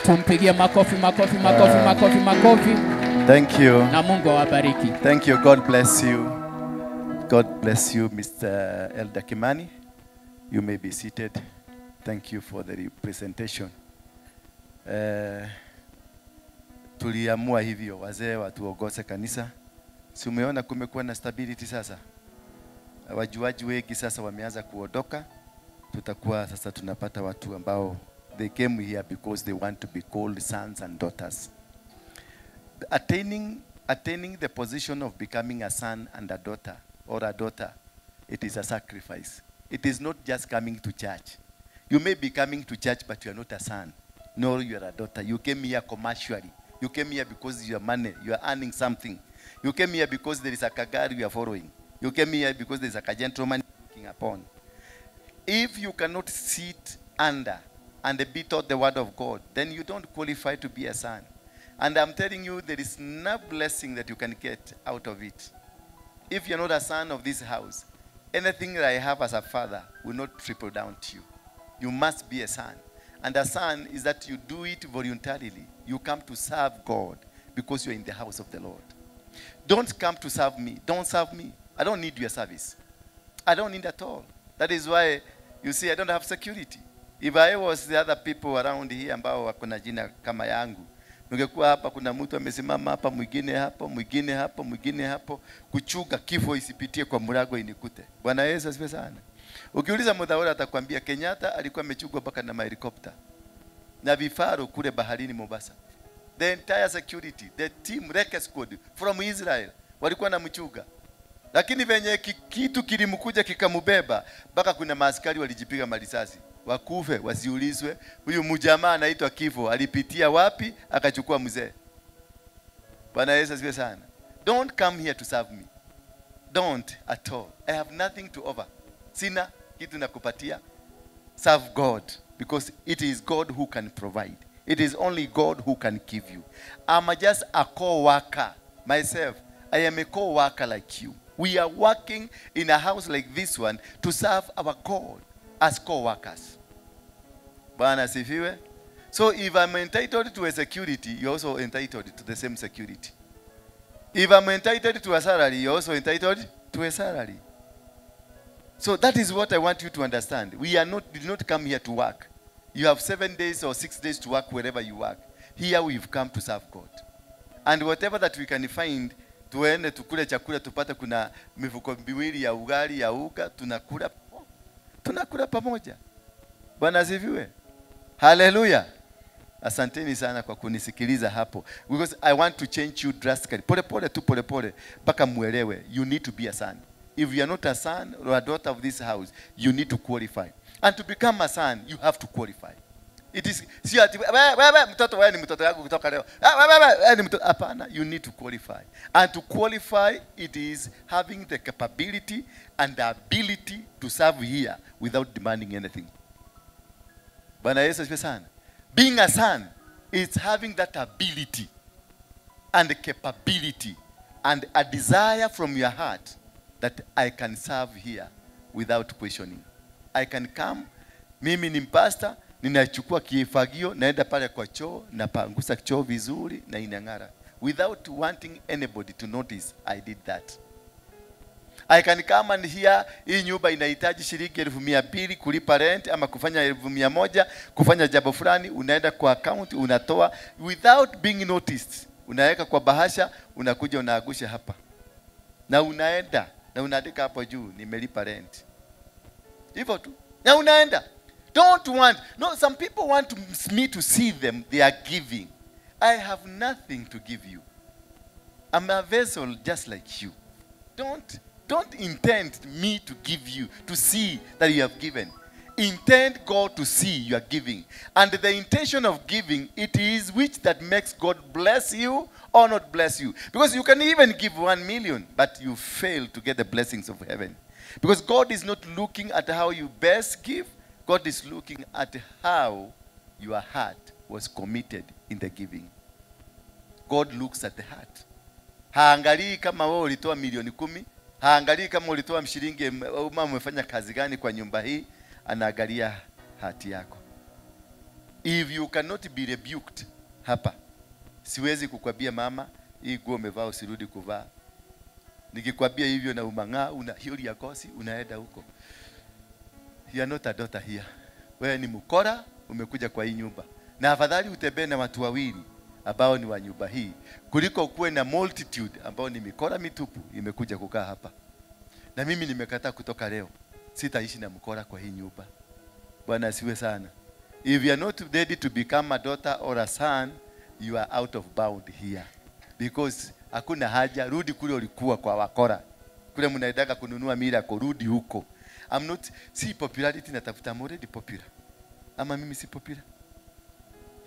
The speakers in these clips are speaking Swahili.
Tumpigie makofi, makofi, makofi, makofi, makofi. Thank you. Na Mungu awabariki. Thank you. God bless you. God bless you, Mr. Elder Kimani. You may be seated. Thank you for the presentation. Tuliamua hivyo wazee watuongoze kanisa. Si umeona kumekuwa na stability sasa? Wajuaji wengi sasa wameanza kuondoka. Tutakuwa sasa tunapata watu ambao they came here because they want to be called sons and daughters. Attaining the position of becoming a son and a daughter or a daughter, it is a sacrifice. It is not just coming to church. You may be coming to church, but you are not a son, nor you are a daughter. You came here commercially. You came here because you are money. You are earning something. You came here because there is a kagari you are following. You came here because there is a gentleman looking upon. If you cannot sit under and be taught the word of God, then you don't qualify to be a son. And I'm telling you, there is no blessing that you can get out of it. If you're not a son of this house, anything that I have as a father will not trickle down to you. You must be a son. And a son is that you do it voluntarily. You come to serve God because you're in the house of the Lord. Don't come to serve me. Don't serve me. I don't need your service. I don't need at all. That is why, you see, I don't have security. If I was the other people around here ambao wako na jina kama yangu, ningekuwa hapa kuna mtu amesimama hapa, mwingine hapo, mwingine hapo, mwingine hapo, kuchunga kifo isipitie kwa mlango inikute. Bwana Yesu asifiwe sana. Ukiuliza Muthaura atakwambia Kenyatta alikuwa amechungwa mpaka na helicopter na vifaru kule baharini Mombasa. The entire security, the team Reke squad from Israel walikuwa na mchunga. Lakini venye kitu kilimkuja kikamubeba, mpaka kuna maaskari walijipiga marisasi. Wakufe, wasiulizwe, huyu mjamaa anaitwa kifo, alipitia wapi, akachukua mzee. Bwana Yesu asifiwe sana. Don't come here to serve me. Don't at all. I have nothing to offer. Sina kitu nakupatia. Serve God, because it is God who can provide. It is only God who can give you. I'm just a co-worker myself. I am a co-worker like you. We are working in a house like this one to serve our God as co-workers. Bwana asifiwe. So if I'm entitled to a security, you're also entitled to the same security. If I'm entitled to a salary, you're also entitled to a salary. So that is what I want you to understand. We are not, did not come here to work. You have 7 days or 6 days to work wherever you work. Here we've come to serve God. And whatever that we can find, tuende tukule chakula, tupate kuna mifuko miwili ya ugali ya uga, tunakula, tunakula pamoja. Bwana asifiwe. Hallelujah. Asanteni sana kwa kunisikiliza hapo. Because I want to change you drastically. Pole pole tu, pole pole mpaka muelewe. You need to be a son. If you are not a son or a daughter of this house, you need to qualify. And to become a son, you have to qualify. It is sio ati wewe mtoto, wewe ni mtoto yangu kutoka leo. Wewe ni mtoto. Hapana, you need to qualify. And to qualify, it is having the capability and the ability to serve here without demanding anything. Bwana Yesu asifiwe sana. Being a son is having that ability and the capability and a desire from your heart that I can serve here without questioning. I can come, mimi ni pastor, ninachukua kifagio, naenda pale kwa choo, napangusa choo vizuri na inang'ara. Without wanting anybody to notice I did that. I can come and here, hii nyumba inahitaji shilingi 200,000 kulipa rent ama kufanya 100,000, kufanya jambo fulani, unaenda kwa account, unatoa without being noticed. Unaweka kwa bahasha, unakuja unaagusha hapa. Na unaenda, na unaandika hapo juu, nimelipa rent. Hivyo tu. Na unaenda. Don't want. No, some people want me to see them. They are giving. I have nothing to give you. I'm a vessel just like you. Don't intend me to give you, to see that you have given. Intend God to see you are giving. And the intention of giving, it is which that makes God bless you or not bless you. Because you can even give 1 million, but you fail to get the blessings of heaven. Because God is not looking at how you best give. God is looking at how your heart was committed in the giving. God looks at the heart. Haangalii kama wewe ulitoa 10,000,000, haangalii kama ulitoa shilingi ama umefanya kazi gani kwa nyumba hii, anaangalia hati yako. If you cannot be rebuked hapa, siwezi kukwambia mama, hii nguo umevaa usirudi kuvaa. Nikikwambia hivyo na umang'aa, una hiori ya kosi, unaenda huko. You are not a daughter here. Wewe ni mkora, umekuja kwa hii nyumba. Na afadhali utembee na watu wawili ambao ni wa nyumba hii kuliko kuwe na multitude ambao ni mikora mitupu imekuja kukaa hapa. Na mimi nimekataa kutoka leo. Sitaishi na mkora kwa hii nyumba. Bwana asiwe sana. If you are not ready to become a daughter or a son, you are out of bound here. Because hakuna haja, rudi kule ulikuwa kwa wakora. Kule mnaendaka kununua miracle, rudi huko. I'm not, si popularity natafuta, I'm already popular. Ama mimi si popular?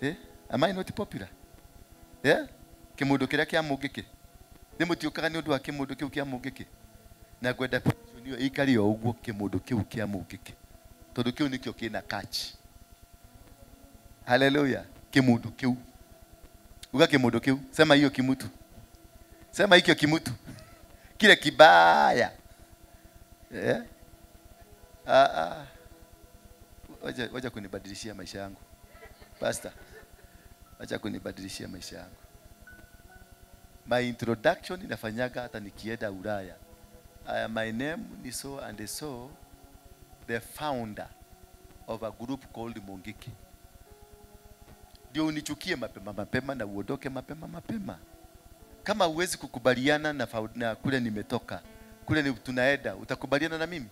Eh? Am I not popular? Yeah? Kimundu kiria kia mungiki. Ni mutiukaga ni undu wa kimundu kiu kia mungiki. Na kwenda position iyo ikari o uguo kimundu kiu kia mungiki. Tondu kiu nikio kina catch. Hallelujah. Kimundu kiu. Uga kimundu kiu. Sema hiyo kimutu. Sema hikyo kimutu. Kile kibaya. Yeah? Wacha kunibadilishia maisha yangu. Pastor, wacha kunibadilishia maisha yangu. My introduction inafanyaga hata nikienda Ulaya. My name ni so and so, the founder of a group called Mungiki. Ndio unichukie mapema mapema na uondoke mapema mapema. Kama huwezi kukubaliana na kule nimetoka, kule ni tunaenda, utakubaliana na mimi?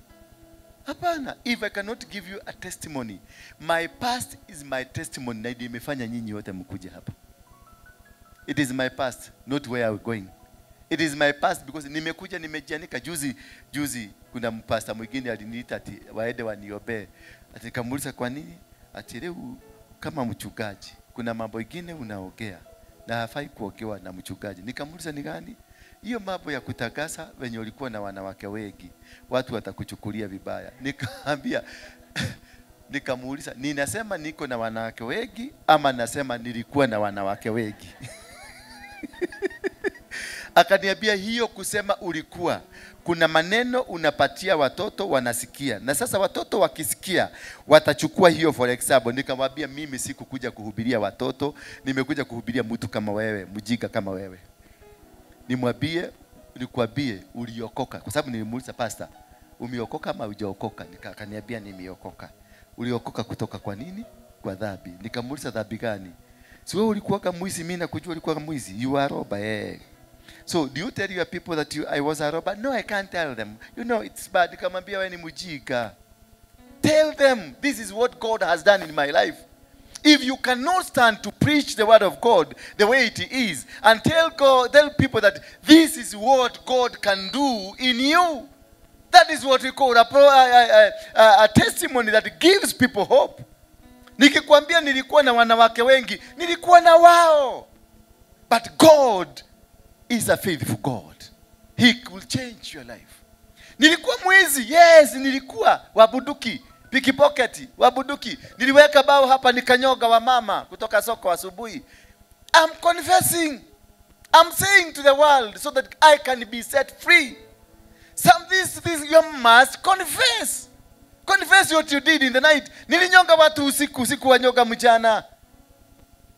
Hapana. If I cannot give you a testimony, my past is my testimony. Na ndio imefanya nyinyi wote mkuje hapa. It is my past, not where I'm going. It is my past because nimekuja nimejianika. Juzi kuna mpasta mwingine aliniita ati waende waniombee. Ati nikamuuliza kwa nini? Ati leo kama mchungaji kuna mambo mengine unaongea na hafai kuongewa na mchungaji. Nikamuuliza ni gani? Hiyo mambo ya kutakasa wenye ulikuwa na wanawake wengi, watu watakuchukulia vibaya. Nikamwambia, nikamuuliza, ninasema niko na wanawake wengi ama nasema nilikuwa na wanawake wengi? Akaniambia hiyo kusema ulikuwa, kuna maneno unapatia watoto wanasikia. Na sasa watoto wakisikia watachukua hiyo for example. Nikamwambia mimi sikukuja kuhubiria watoto, nimekuja kuhubiria mtu kama wewe, mjinga kama wewe. Nimwambie, nikwambie uliokoka. Kwa sababu nilimuuliza pastor, umeokoka ama hujaokoka? Akaniambia nimeokoka. Uliokoka kutoka kwa nini? Kwa dhambi. Nikamuuliza dhambi gani? Si wewe ulikuwa kama mwizi, mimi nakujua ulikuwa kama mwizi. You are robber. Eh. So do you tell your people that I was a robber? No, I can't tell them. You know it's bad. Nikamwambia wewe ni mjinga. Tell them this is what God has done in my life. If you cannot stand to preach the word of God the way it is and tell God, tell people that this is what God can do in you, that is what we call a testimony that gives people hope. Nikikwambia nilikuwa na wanawake wengi, nilikuwa na wao. But God is a faithful God. He will change your life. Nilikuwa mwizi, yes, nilikuwa wabuduki. Pickpocket, wabuduki. Niliweka bao hapa nikanyoga wa mama kutoka soko asubuhi. I'm confessing. I'm saying to the world so that I can be set free. Some this you must confess. Confess what you did in the night. Nilinyonga watu usiku, usiku wanyoga mchana.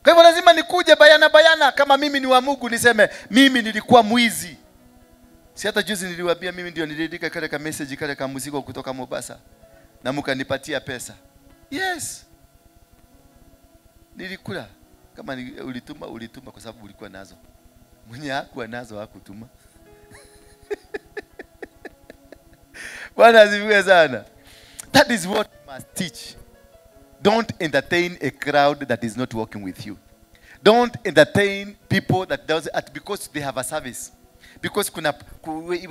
Kwa hivyo lazima nikuje bayana bayana kama mimi ni wa Mungu niseme mimi nilikuwa mwizi. Si hata juzi niliwaambia mimi ndio niliandika kale ka message kale ka muziki kutoka Mombasa. Na mkanipatia pesa. Yes. Nilikula. Kama ulituma kwa sababu ulikuwa nazo. Mwenye hakuwa nazo hakutuma. Bwana asifiwe sana. That is what you must teach. Don't entertain a crowd that is not working with you. Don't entertain people that does it because they have a service. Because kuna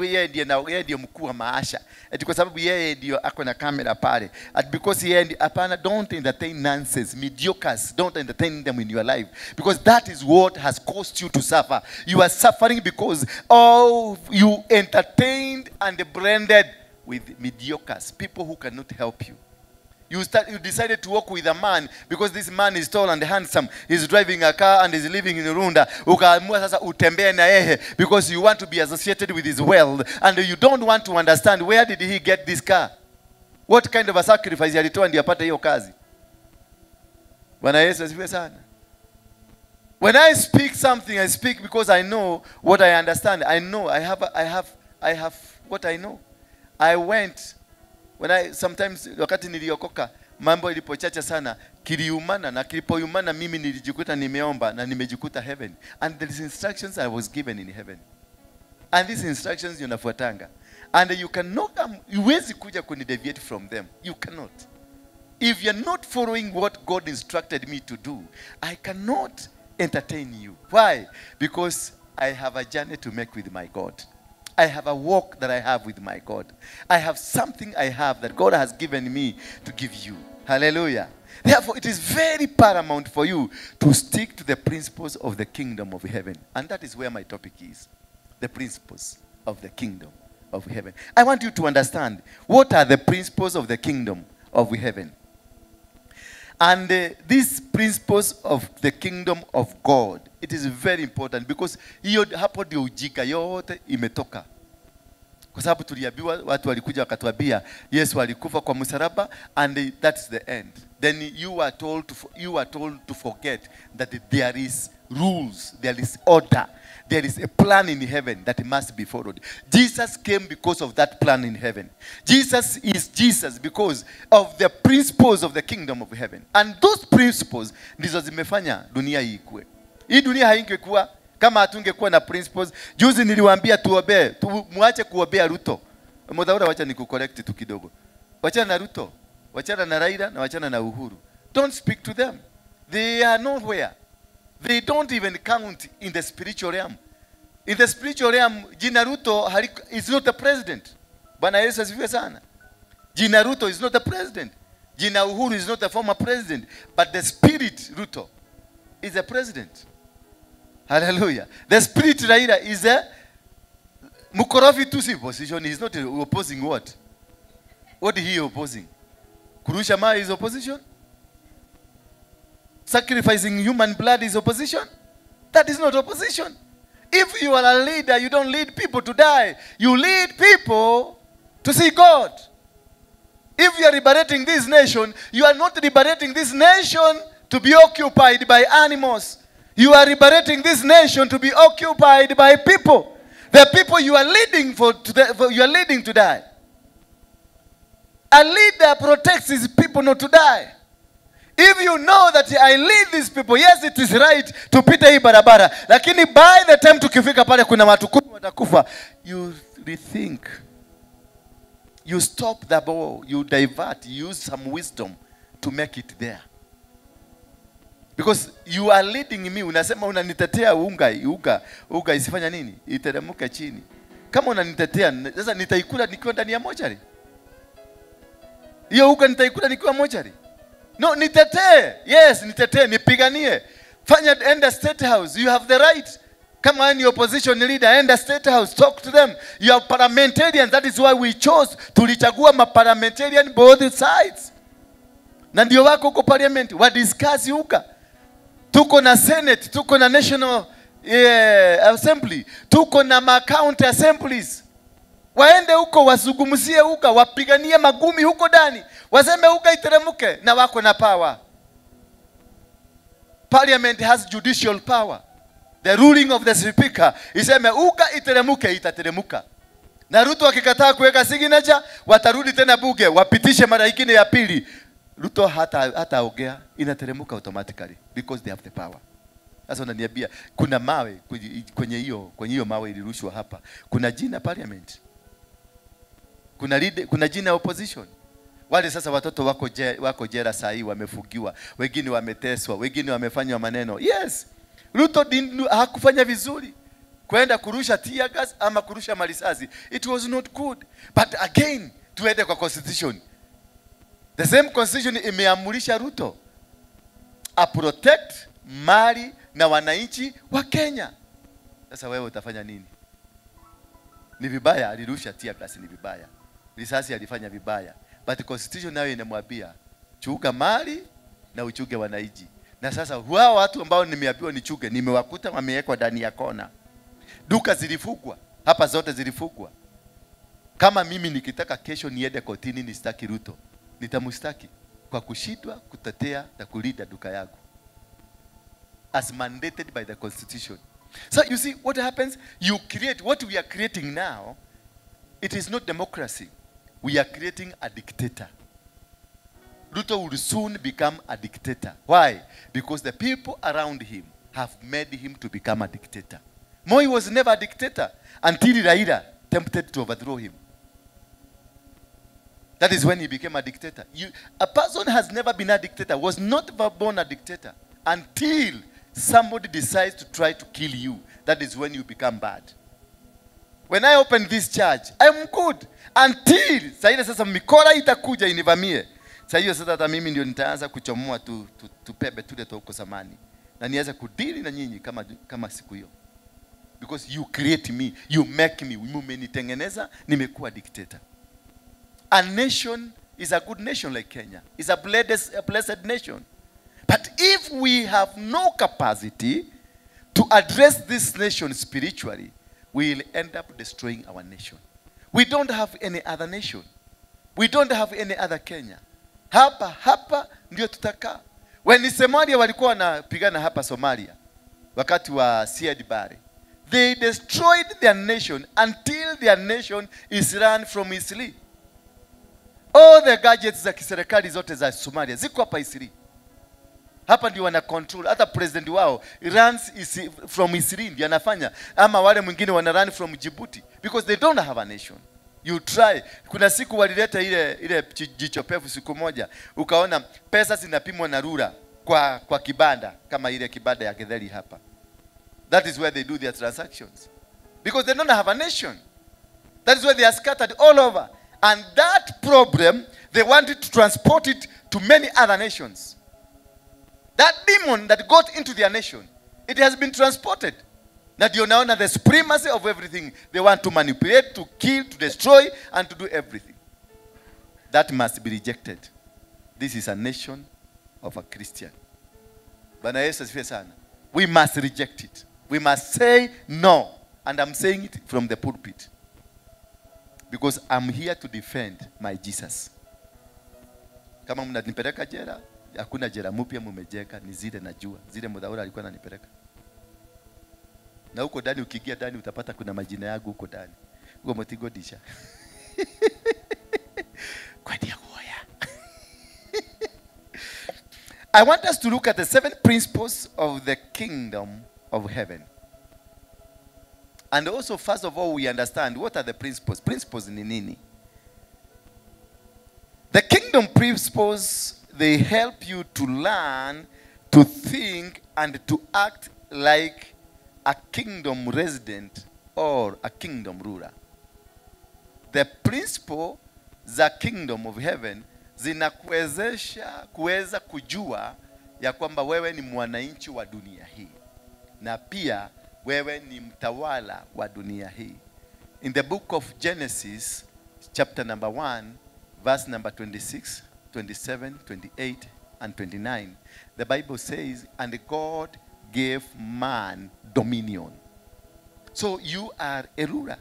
yeye ndiye mkuu wa maasha. Ati kwa sababu yeye ndio ako na kamera pale. At because yeye ndiye, hapana, don't entertain nonsense, mediocres. Don't entertain them in your life because that is what has caused you to suffer. You are suffering because oh, you entertained and branded with mediocres, people who cannot help you. You decided to walk with a man because this man is tall and handsome. He's driving a car and is living in Runda. Ukaamua sasa utembee na yeye because you want to be associated with his wealth and you don't want to understand where did he get this car? What kind of a sacrifice alitoa ndiye apate hiyo kazi? Bwana Yesu asifiwe sana. When I speak something, I speak because I know what I understand. I know I have what I know. I went when I sometimes wakati niliokoka mambo ilipochacha sana kiliumana, na kilipoumana mimi nilijikuta nimeomba na nimejikuta heaven, and there is instructions I was given in heaven, and these instructions unafuatanga, and you cannot huwezi kuja kunideviate from them. You cannot. If you're not following what God instructed me to do, I cannot entertain you. Why? Because I have a journey to make with my God. I have a walk that I have with my God. I have something I have that God has given me to give you. Hallelujah. Therefore, it is very paramount for you to stick to the principles of the kingdom of heaven. And that is where my topic is. The principles of the kingdom of heaven. I want you to understand what are the principles of the kingdom of heaven. And these principles of the kingdom of God, it is very important because hiyo hapo ndio ujinga yote imetoka. Kwa sababu tuliambiwa, watu walikuja wakatuambia Yesu alikufa kwa msalaba and that's the end. Then you are told to forget that there is rules, there is order, there is a plan in heaven that must be followed. Jesus came because of that plan in heaven. Jesus is Jesus because of the principles of the kingdom of heaven. And those principles ndizo zimefanya dunia hii ikue. Hii dunia haingekuwa kama hatungekuwa na principles. Juzi niliwaambia tuobee, muache kuobea Ruto. Mudhaura, wacha nikucorrect tu kidogo. Wachana na Ruto, wachana na Raila na wachana na Uhuru. Don't speak to them. They are nowhere. They don't even count in the spiritual realm. In the spiritual realm, jina Ruto is not the president. Bwana Yesu asifiwe sana. Jina Ruto is not the president. Jina Uhuru is not the former president. But the spirit Ruto is the president. Hallelujah. The spirit Raila is a mukorofi tusi position. He is not opposing what? What is he opposing? Kurusha mawe is opposition? Sacrificing human blood is opposition? That is not opposition. If you are a leader, you don't lead people to die. You lead people to see God. If you are liberating this nation, you are not liberating this nation to be occupied by animals. You are liberating this nation to be occupied by people. The people you are leading you are leading to die. A leader protects his people not to die. If you know that I lead these people, yes, it is right to pita hii barabara, lakini by the time tukifika pale kuna watu 10 watakufa, you rethink. You stop the ball, you divert, you use some wisdom to make it there. Because you are leading me, unasema unanitetea unga isifanya nini? Iteremuke chini. Kama unanitetea, sasa nitaikula nikiwa ndani ya mochari. Hiyo unga nitaikula nikiwa mochari. No, nitetee. Yes, nitetee, nipiganie. Fanya, enda State House. You have the right. Come on, your opposition leader, enda State House, talk to them. You are parliamentarians. That is why we chose. Tulichagua ma parliamentarian both sides. Na ndio wako huko parliament, wa discuss uga. Tuko na Senate, tuko na National Assembly, tuko na ma county assemblies. Waende huko wazungumzie uga, wapiganie magumi huko ndani. Waseme uga iteremuke, na wako na power. Parliament has judicial power. The ruling of the speaker iseme uga iteremuke, itateremuka. Na Ruto akikataa kuweka signature, watarudi tena bunge, wapitishe mara nyingine ya pili. Ruto hata ongea, inateremuka automatically because they have the power. Sasa unaniambia kuna mawe kwenye hiyo mawe ilirushwa hapa. Kuna jina parliament. Kuna lead, kuna jina opposition. Wale sasa watoto wako jela saa hii, wamefugiwa, wengine wameteswa, wengine wamefanywa maneno. Yes. Ruto hakufanya vizuri kwenda kurusha tear gas ama kurusha marisasi. It was not good. But again, tuende kwa constitution. The same constitution imeamurisha Ruto a protect mali na wananchi wa Kenya. Sasa wewe utafanya nini? Ni vibaya alirusha tear gas, ni vibaya. Risasi alifanya vibaya. But the constitution nayo inamwambia chuga mali na uchuge wananchi. Na sasa hao watu ambao nimeambiwa nichuge, nimewakuta wamewekwa ndani ya kona. Duka zilifungwa, hapa zote zilifungwa. Kama mimi nikitaka kesho niende kotini nistaki Ruto, nitamstaki. Kwa kushindwa kutetea na kulinda duka yangu as mandated by the constitution. So you see what happens? You create what we are creating now. It is not democracy. We are creating a dictator. Ruto will soon become a dictator. Why? Because the people around him have made him to become a dictator. Moi was never a dictator until Raila tempted to overthrow him. That is when he became a dictator. A person has never been a dictator, was not born a dictator until somebody decides to try to kill you. That is when you become bad. When I open this church, I'm good until saa ile sasa mikora itakuja inivamie. Saa hiyo sasa hata mimi ndio nitaanza kuchomoa tupebe tule huko zamani na nianze kudili na nyinyi kama siku hiyo. Because you create me, you make me, mmenitengeneza, nimekuwa dictator. A nation is a good nation like Kenya. It's a blessed nation. But if we have no capacity to address this nation spiritually, we will end up destroying our nation. We don't have any other nation. We don't have any other Kenya. Hapa, hapa ndio tutakaa. When Somalia walikuwa wanapigana hapa Somalia, wakati wa Siad Barre, they destroyed their nation until their nation is run from Isli. All the gadgets za kiserikali zote za Somalia ziko hapa Isli. Hapa ndio wana control. Hata president wao runs from Isli, ndio anafanya. Ama wale mwingine wana run from Djibouti because they don't have a nation. You try. Kuna siku walileta ile jicho pevu siku moja, ukaona pesa zinapimwa na rura kwa kibanda kama ile kibanda ya Getheri hapa. That is where they do their transactions. Because they don't have a nation. That is where they are scattered all over. And that problem, they wanted to transport it to many other nations. That demon that got into their nation, it has been transported. That you now know the supremacy of everything. They want to manipulate, to kill, to destroy, and to do everything. That must be rejected. This is a nation of a Christian. Bwana Yesu asifiwe sana. We must reject it. We must say no. And I'm saying it from the pulpit. Because I'm here to defend my Jesus. Kama mnanipeleka jela, hakuna jela mpya mumejeka, ni zile najua. Zile Mudhaura alikuwa ananipeleka. Na huko ndani ukiingia ndani utapata kuna majina yangu huko ndani. Huko motigodisha. Kwa dia goya. I want us to look at the 7 principles of the kingdom of heaven. And also, first of all, we understand what are the principles. Principles ni nini? The kingdom principles, they help you to learn, to think, and to act like a kingdom resident or a kingdom ruler. The principle za kingdom of heaven zinakuwezesha kuweza kujua ya kwamba wewe ni mwananchi wa dunia hii na pia wewe ni mtawala wa dunia hii. In the book of Genesis chapter number 1 verse number 26, 27, 28 and 29, the Bible says, and God gave man dominion. So you are a ruler.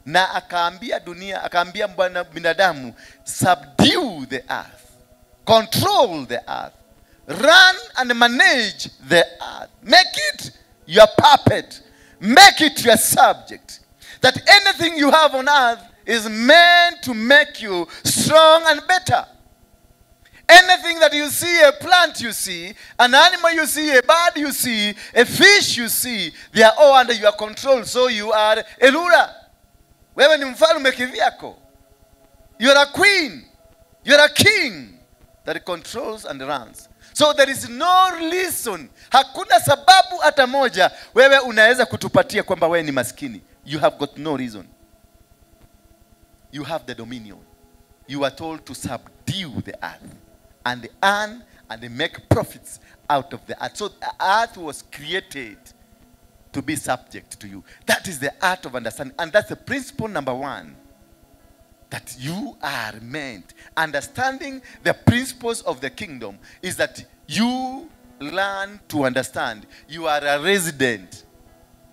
Na akaambia dunia, akaambia bwana binadamu, subdue the earth, control the earth, run and manage the earth, make it your puppet, make it your subject. That anything you have on earth is meant to make you strong and better. Anything that you see, a plant you see, an animal you see, a bird you see, a fish you see, they are all under your control. So you are a ruler. Wewe ni mfalme kivyako. You are a queen. You are a king that controls and runs. So there is no reason. Hakuna sababu hata moja wewe unaweza kutupatia kwamba wewe ni maskini. You have got no reason. You have the dominion. You are told to subdue the earth and earn and make profits out of the earth. So the earth was created to be subject to you. That is the art of understanding. And that's the principle number 1. That you are meant. Understanding the principles of the kingdom is that you learn to understand. You are a resident,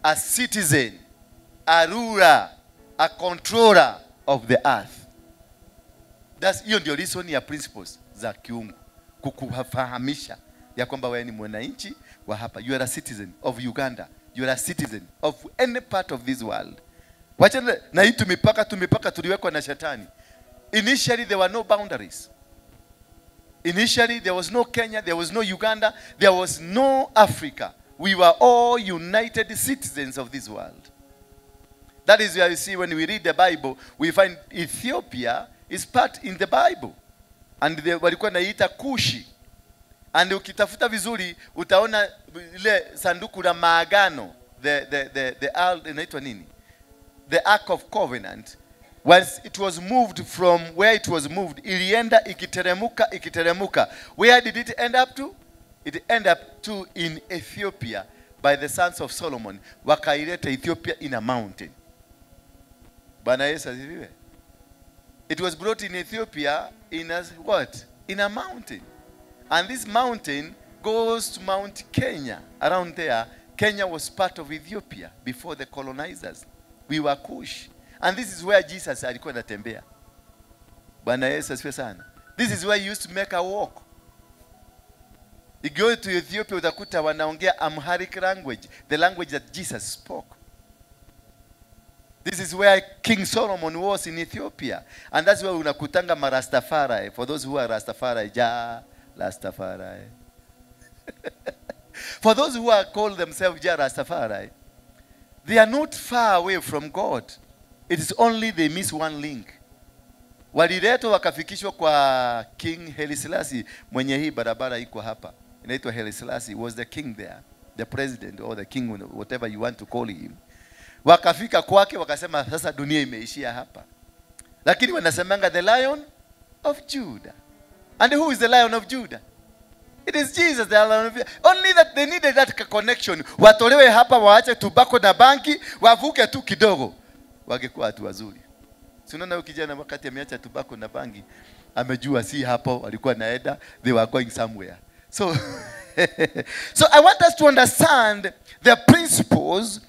a citizen, a ruler, a controller of the earth. That's hiyo ndio reason ya principles za kiungu. kukufahamisha ya kwamba wewe ni mwananchi wa hapa. You are a citizen of Uganda. You are a citizen of any part of this world. Wacha na hii tumipaka tuliwekwa na shetani. Initially there were no boundaries. Initially there was no Kenya, there was no Uganda, there was no Africa. We were all united citizens of this world. That is where you see when we read the Bible, we find Ethiopia is part in the Bible. And they walikuwa naita Kushi. And ukitafuta vizuri utaona ile sanduku la maagano, the inaitwa nini? The Ark of Covenant. Once it was moved from where it was moved, ilienda ikiteremuka ikiteremuka. Where did it end up to? It ended up to in Ethiopia by the sons of Solomon. Wakaileta Ethiopia in a mountain. Bwana Yesu asifiwe. It was brought in Ethiopia in a what? In a mountain. And this mountain goes to Mount Kenya. Around there, Kenya was part of Ethiopia before the colonizers. We were Kush. And this is where Jesus alikuwa anatembea. Bwana Yesu asifiwe sana. This is where he used to make a walk. You go to Ethiopia utakuta wanaongea Amharic language, the language that Jesus spoke. This is where King Solomon was in Ethiopia. And that's where unakutanga marastafari. For those who are Rastafari, Ja Rastafari. For those who are called themselves Ja Rastafari, they are not far away from God. It is only they miss one link. Waliletwa wakafikishwa kwa King Haile Selassie, mwenye hii barabara iko hapa. Inaitwa Haile Selassie, was the king there, the president or the king, whatever you want to call him. Wakafika kwake wakasema sasa dunia imeishia hapa. Lakini wanasemanga the Lion of Judah. And who is the Lion of Judah? It is Jesus, the Lion of Judah. Only that they needed that connection. Watolewe hapa waache tobacco na banki, wavuke tu kidogo. Wangekuwa watu wazuri. Si unaona huyu kijana wakati ameacha tobacco na bangi, amejua si hapo walikuwa naenda, they were going somewhere. So so I want us to understand the principles,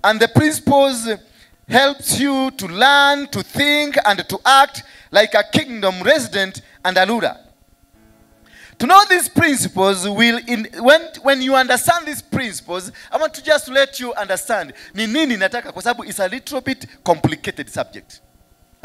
and the principles helps you to learn, to think, and to act like a kingdom resident and a ruler. To know these principles will, when you understand these principles, I want to just let you understand ni nini nataka, kwa sababu it's a little bit complicated subject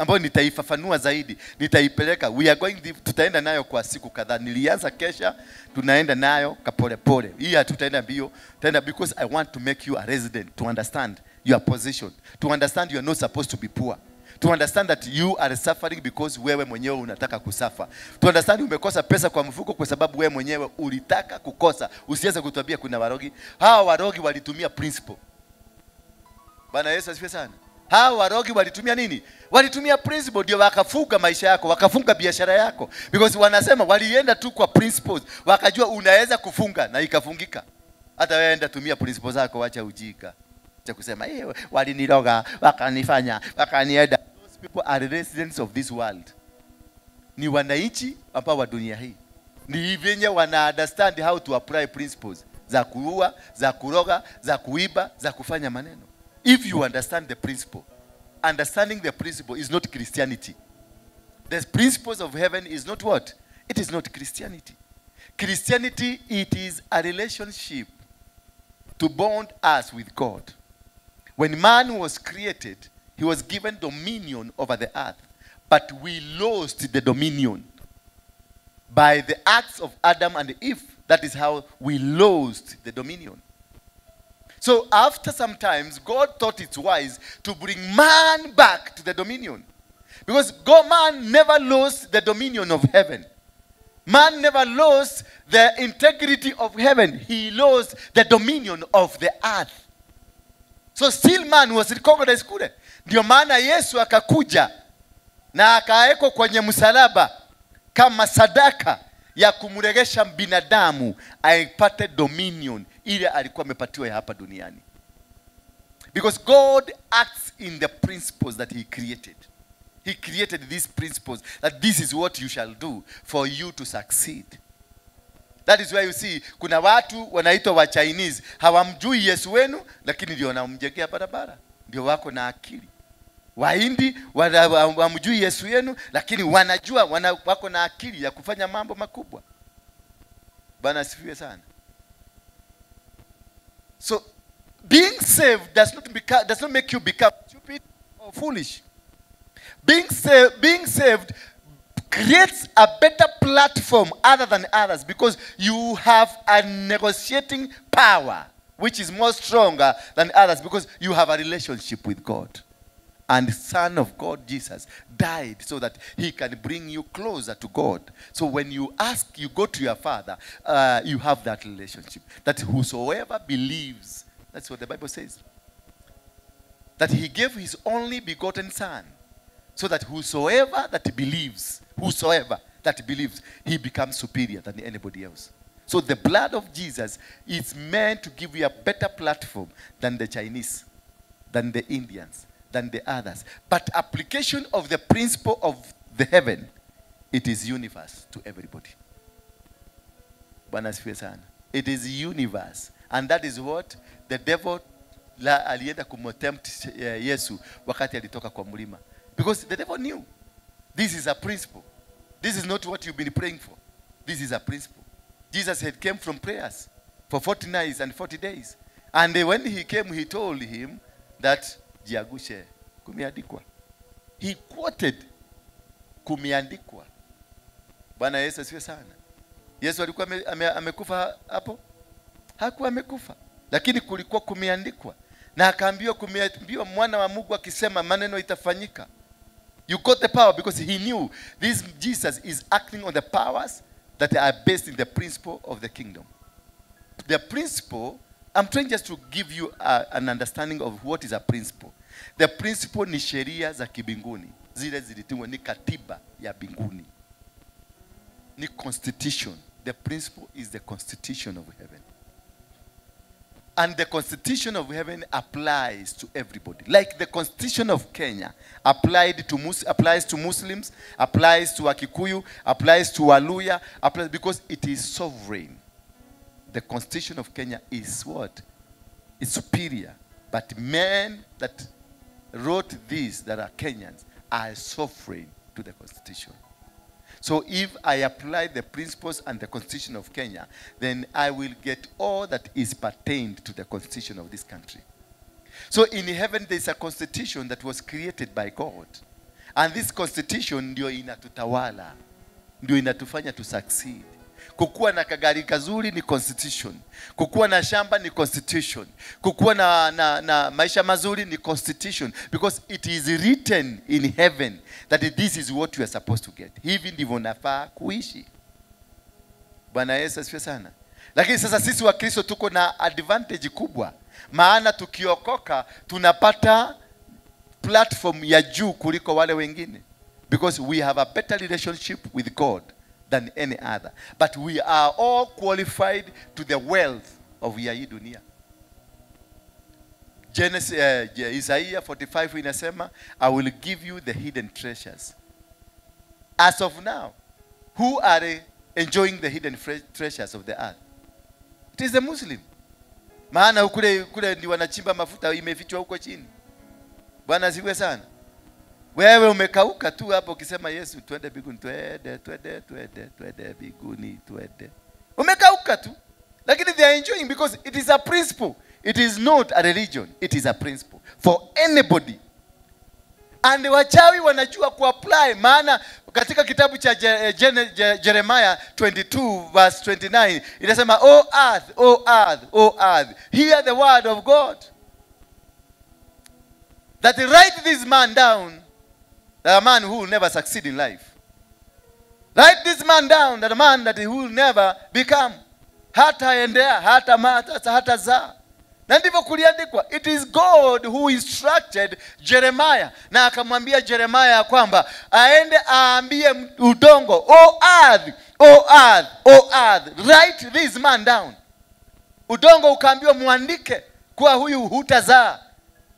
ambayo nitaifafanua zaidi, nitaipeleka. We are going, tutaenda nayo kwa siku kadhaa. Nilianza kesha, tunaenda nayo kapole pole. Hii hatutaenda mbio, tutaenda because I want to make you a resident, to understand your position, to understand you are not supposed to be poor, to understand that you are suffering because wewe mwenyewe unataka kusafa, to understand umekosa pesa kwa mfuko kwa sababu wewe mwenyewe ulitaka kukosa. Usiweze kutuambia kuna warogi. Hawa warogi walitumia principle. Bwana Yesu asifiwe sana. Hawa warogi walitumia nini? Walitumia principle ndio wakafunga maisha yako, wakafunga biashara yako. Because wanasema walienda tu kwa principles, wakajua unaweza kufunga na ikafungika. Hata wewe enda tumia principles zako, acha ujika. Acha kusema waliniroga, wakanifanya, wakanienda. Those people are residents of this world. Ni wananchi ambao wa dunia hii. Ni venye wana understand how to apply principles za kuua, za kuroga, za kuiba, za kufanya maneno. If you understand the principle, understanding the principle is not Christianity. The principles of heaven is not what? It is not Christianity. Christianity, it is a relationship to bond us with God. When man was created, he was given dominion over the earth. But we lost the dominion by the acts of Adam and Eve. That is how we lost the dominion. So after some times, God thought it wise to bring man back to the dominion. Because God, man never lost the dominion of heaven. Man never lost the integrity of heaven. He lost the dominion of the earth. So still man was recognized kule. Ndio maana Yesu akakuja na akaekwa kwenye msalaba kama sadaka ya kumregesha binadamu aipate dominion ile alikuwa amepatiwa hapa duniani. Because God acts in the principles that he created. He created these principles that this is what you shall do for you to succeed. That is why you see kuna watu wanaitwa wa Chinese, hawamjui Yesu wenu lakini ndio wanamjengea barabara, ndio wako na akili. Wahindi hawamjui Yesu wenu lakini wanajua wako na akili ya kufanya mambo makubwa. Bwana asifiwe sana. So being saved does not make you become stupid or foolish. Being saved creates a better platform other than others, because you have a negotiating power which is more stronger than others, because you have a relationship with God. And the Son of God, Jesus, died so that he can bring you closer to God. So when you ask, you go to your Father, you have that relationship. That whosoever believes, that's what the Bible says, that he gave his only begotten Son, so that whosoever that believes, he becomes superior than anybody else. So the blood of Jesus is meant to give you a better platform than the Chinese, than the Indians, than the others. But application of the principle of the heaven, it is universe to everybody. Bwana asifiwe sana. It is universe. And that is what the devil alienda kumtempt Yesu wakati alitoka kwa mlima. Because the devil knew this is a principle. This is not what you've been praying for. This is a principle. Jesus had came from prayers for 40 nights and 40 days. And when he came, he told him that jiagushe, kumeandikwa. He quoted kumeandikwa. Bwana Yesu asifiwe sana. Yesu alikuwa amekufa hapo? Hakuwa amekufa. Lakini kulikuwa kumeandikwa. Na akaambiwa, kumeambiwa mwana wa Mungu akisema maneno itafanyika. You got the power because he knew this Jesus is acting on the powers that are based in the principle of the kingdom. The principle, I'm trying just to give you an understanding of what is a principle. The principle ni sheria za kibinguni. Zile zilitungwa ni katiba ya binguni. Ni constitution. The principle is the constitution of heaven. And the constitution of heaven applies to everybody. Like the constitution of Kenya applies to Muslims, applies to Wakikuyu, applies to Waluya, applies, because it is sovereign. The constitution of Kenya is what? It's superior. But men that wrote this, that are Kenyans, are sovereign to the constitution. So if I apply the principles and the constitution of Kenya, then I will get all that is pertained to the constitution of this country. So in heaven, there is a constitution that was created by God. And this constitution ndio inatutawala, ndio inatufanya to succeed. Kukuwa na kagari kazuri ni constitution. Kukuwa na shamba ni constitution. Kukuwa na maisha mazuri ni constitution. Because it is written in heaven that this is what you are supposed to get. Hivi ndivyo nafaa kuishi. Bwana Yesu asifiwe sana. Lakini sasa sisi wa Kristo tuko na advantage kubwa. Maana tukiokoka tunapata platform ya juu kuliko wale wengine. Because we have a better relationship with God than any other. But we are all qualified to the wealth of ya hii dunia. Genesis, Isaiah 45 inasema, I will give you the hidden treasures. As of now, who are enjoying the hidden treasures of the earth? It is the Muslim. Maana kule ndi wanachimba mafuta imefichwa huko chini. Bwana asifiwe sana. Wewe umekauka tu hapo ukisema Yesu twende biguni, twende, twende, twende, twende biguni, twende. Umekauka tu. Lakini they are enjoying because it is a principle. It is not a religion. It is a principle for anybody. And wachawi wanajua kuapply, maana katika kitabu cha Jeremiah 22 verse 29 inasema, O earth, O earth, O earth, hear the word of God. That write this man down, that a man who will never succeed in life. Write this man down, that a man that he will never become. Hata endea, hata mata, hata zaa. Na ndivyo kuliandikwa. It is God who instructed Jeremiah. Na akamwambia Jeremiah kwamba aende aambie udongo, O earth, O earth, O earth, write this man down. Udongo ukaambiwa muandike kwa huyu hutazaa.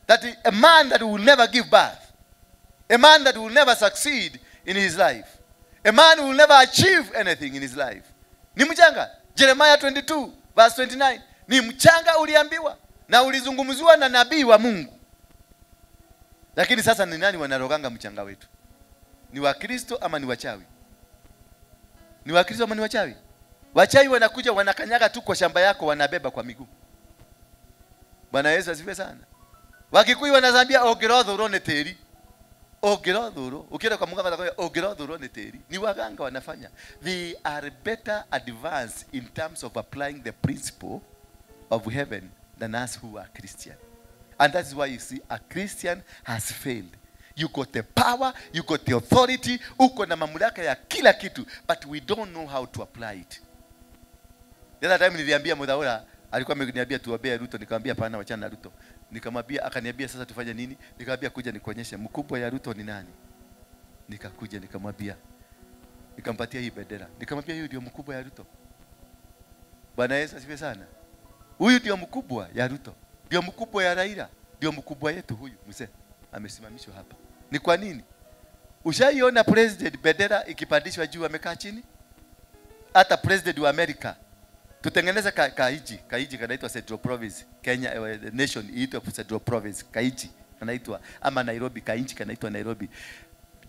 That a man that will never give birth. A man that will never succeed in his life. A man who will never achieve anything in his life. Ni mchanga. Jeremiah 22 verse 29. Ni mchanga uliambiwa na ulizungumziwa na nabii wa Mungu. Lakini sasa ni nani wanaroganga mchanga wetu? Ni Wakristo ama ni wachawi? Ni Wakristo ama ni wachawi? Wachai wanakuja wanakanyaga tu kwa shamba yako, wanabeba kwa miguu. Bwana Yesu asifiwe sana. Wakikuyu wanazambia ogerothuro ni tĩri. Ogerothuro, ukienda kwa mganga atakwambia ogerothuro ni tĩri. Ni waganga wanafanya. They are better advanced in terms of applying the principle of heaven than us who are Christian. And that's why you see a Christian has failed. You got the power, you got the authority, uko na mamlaka ya kila kitu, but we don't know how to apply it. The other time niliambia Muthaura, alikuwa ameniambia tuombee Ruto, nikamwambia hapana, wachana na Ruto. Nikamwambia, akaniambia sasa tufanye nini? Nikamwambia kuja nikuonyeshe mkubwa ya Ruto ni nani. Nikakuja nikamwambia, nikampatia hii bendera. Nikamwambia huyu ndio mkubwa ya Ruto. Bwana Yesu asifiwe sana. Huyu ndio mkubwa ya Ruto, ndio mkubwa ya Raila, ndio mkubwa yetu huyu mzee amesimamishwa hapa. Ni kwa nini? Ushaiona president bendera ikipandishwa juu amekaa chini? Hata president wa Amerika, tutengeneze kaiji kanaitwa Central Province, Kenya nation iitwa Central Province, kaiji kanaitwa, ama Nairobi, kainchi kanaitwa Nairobi.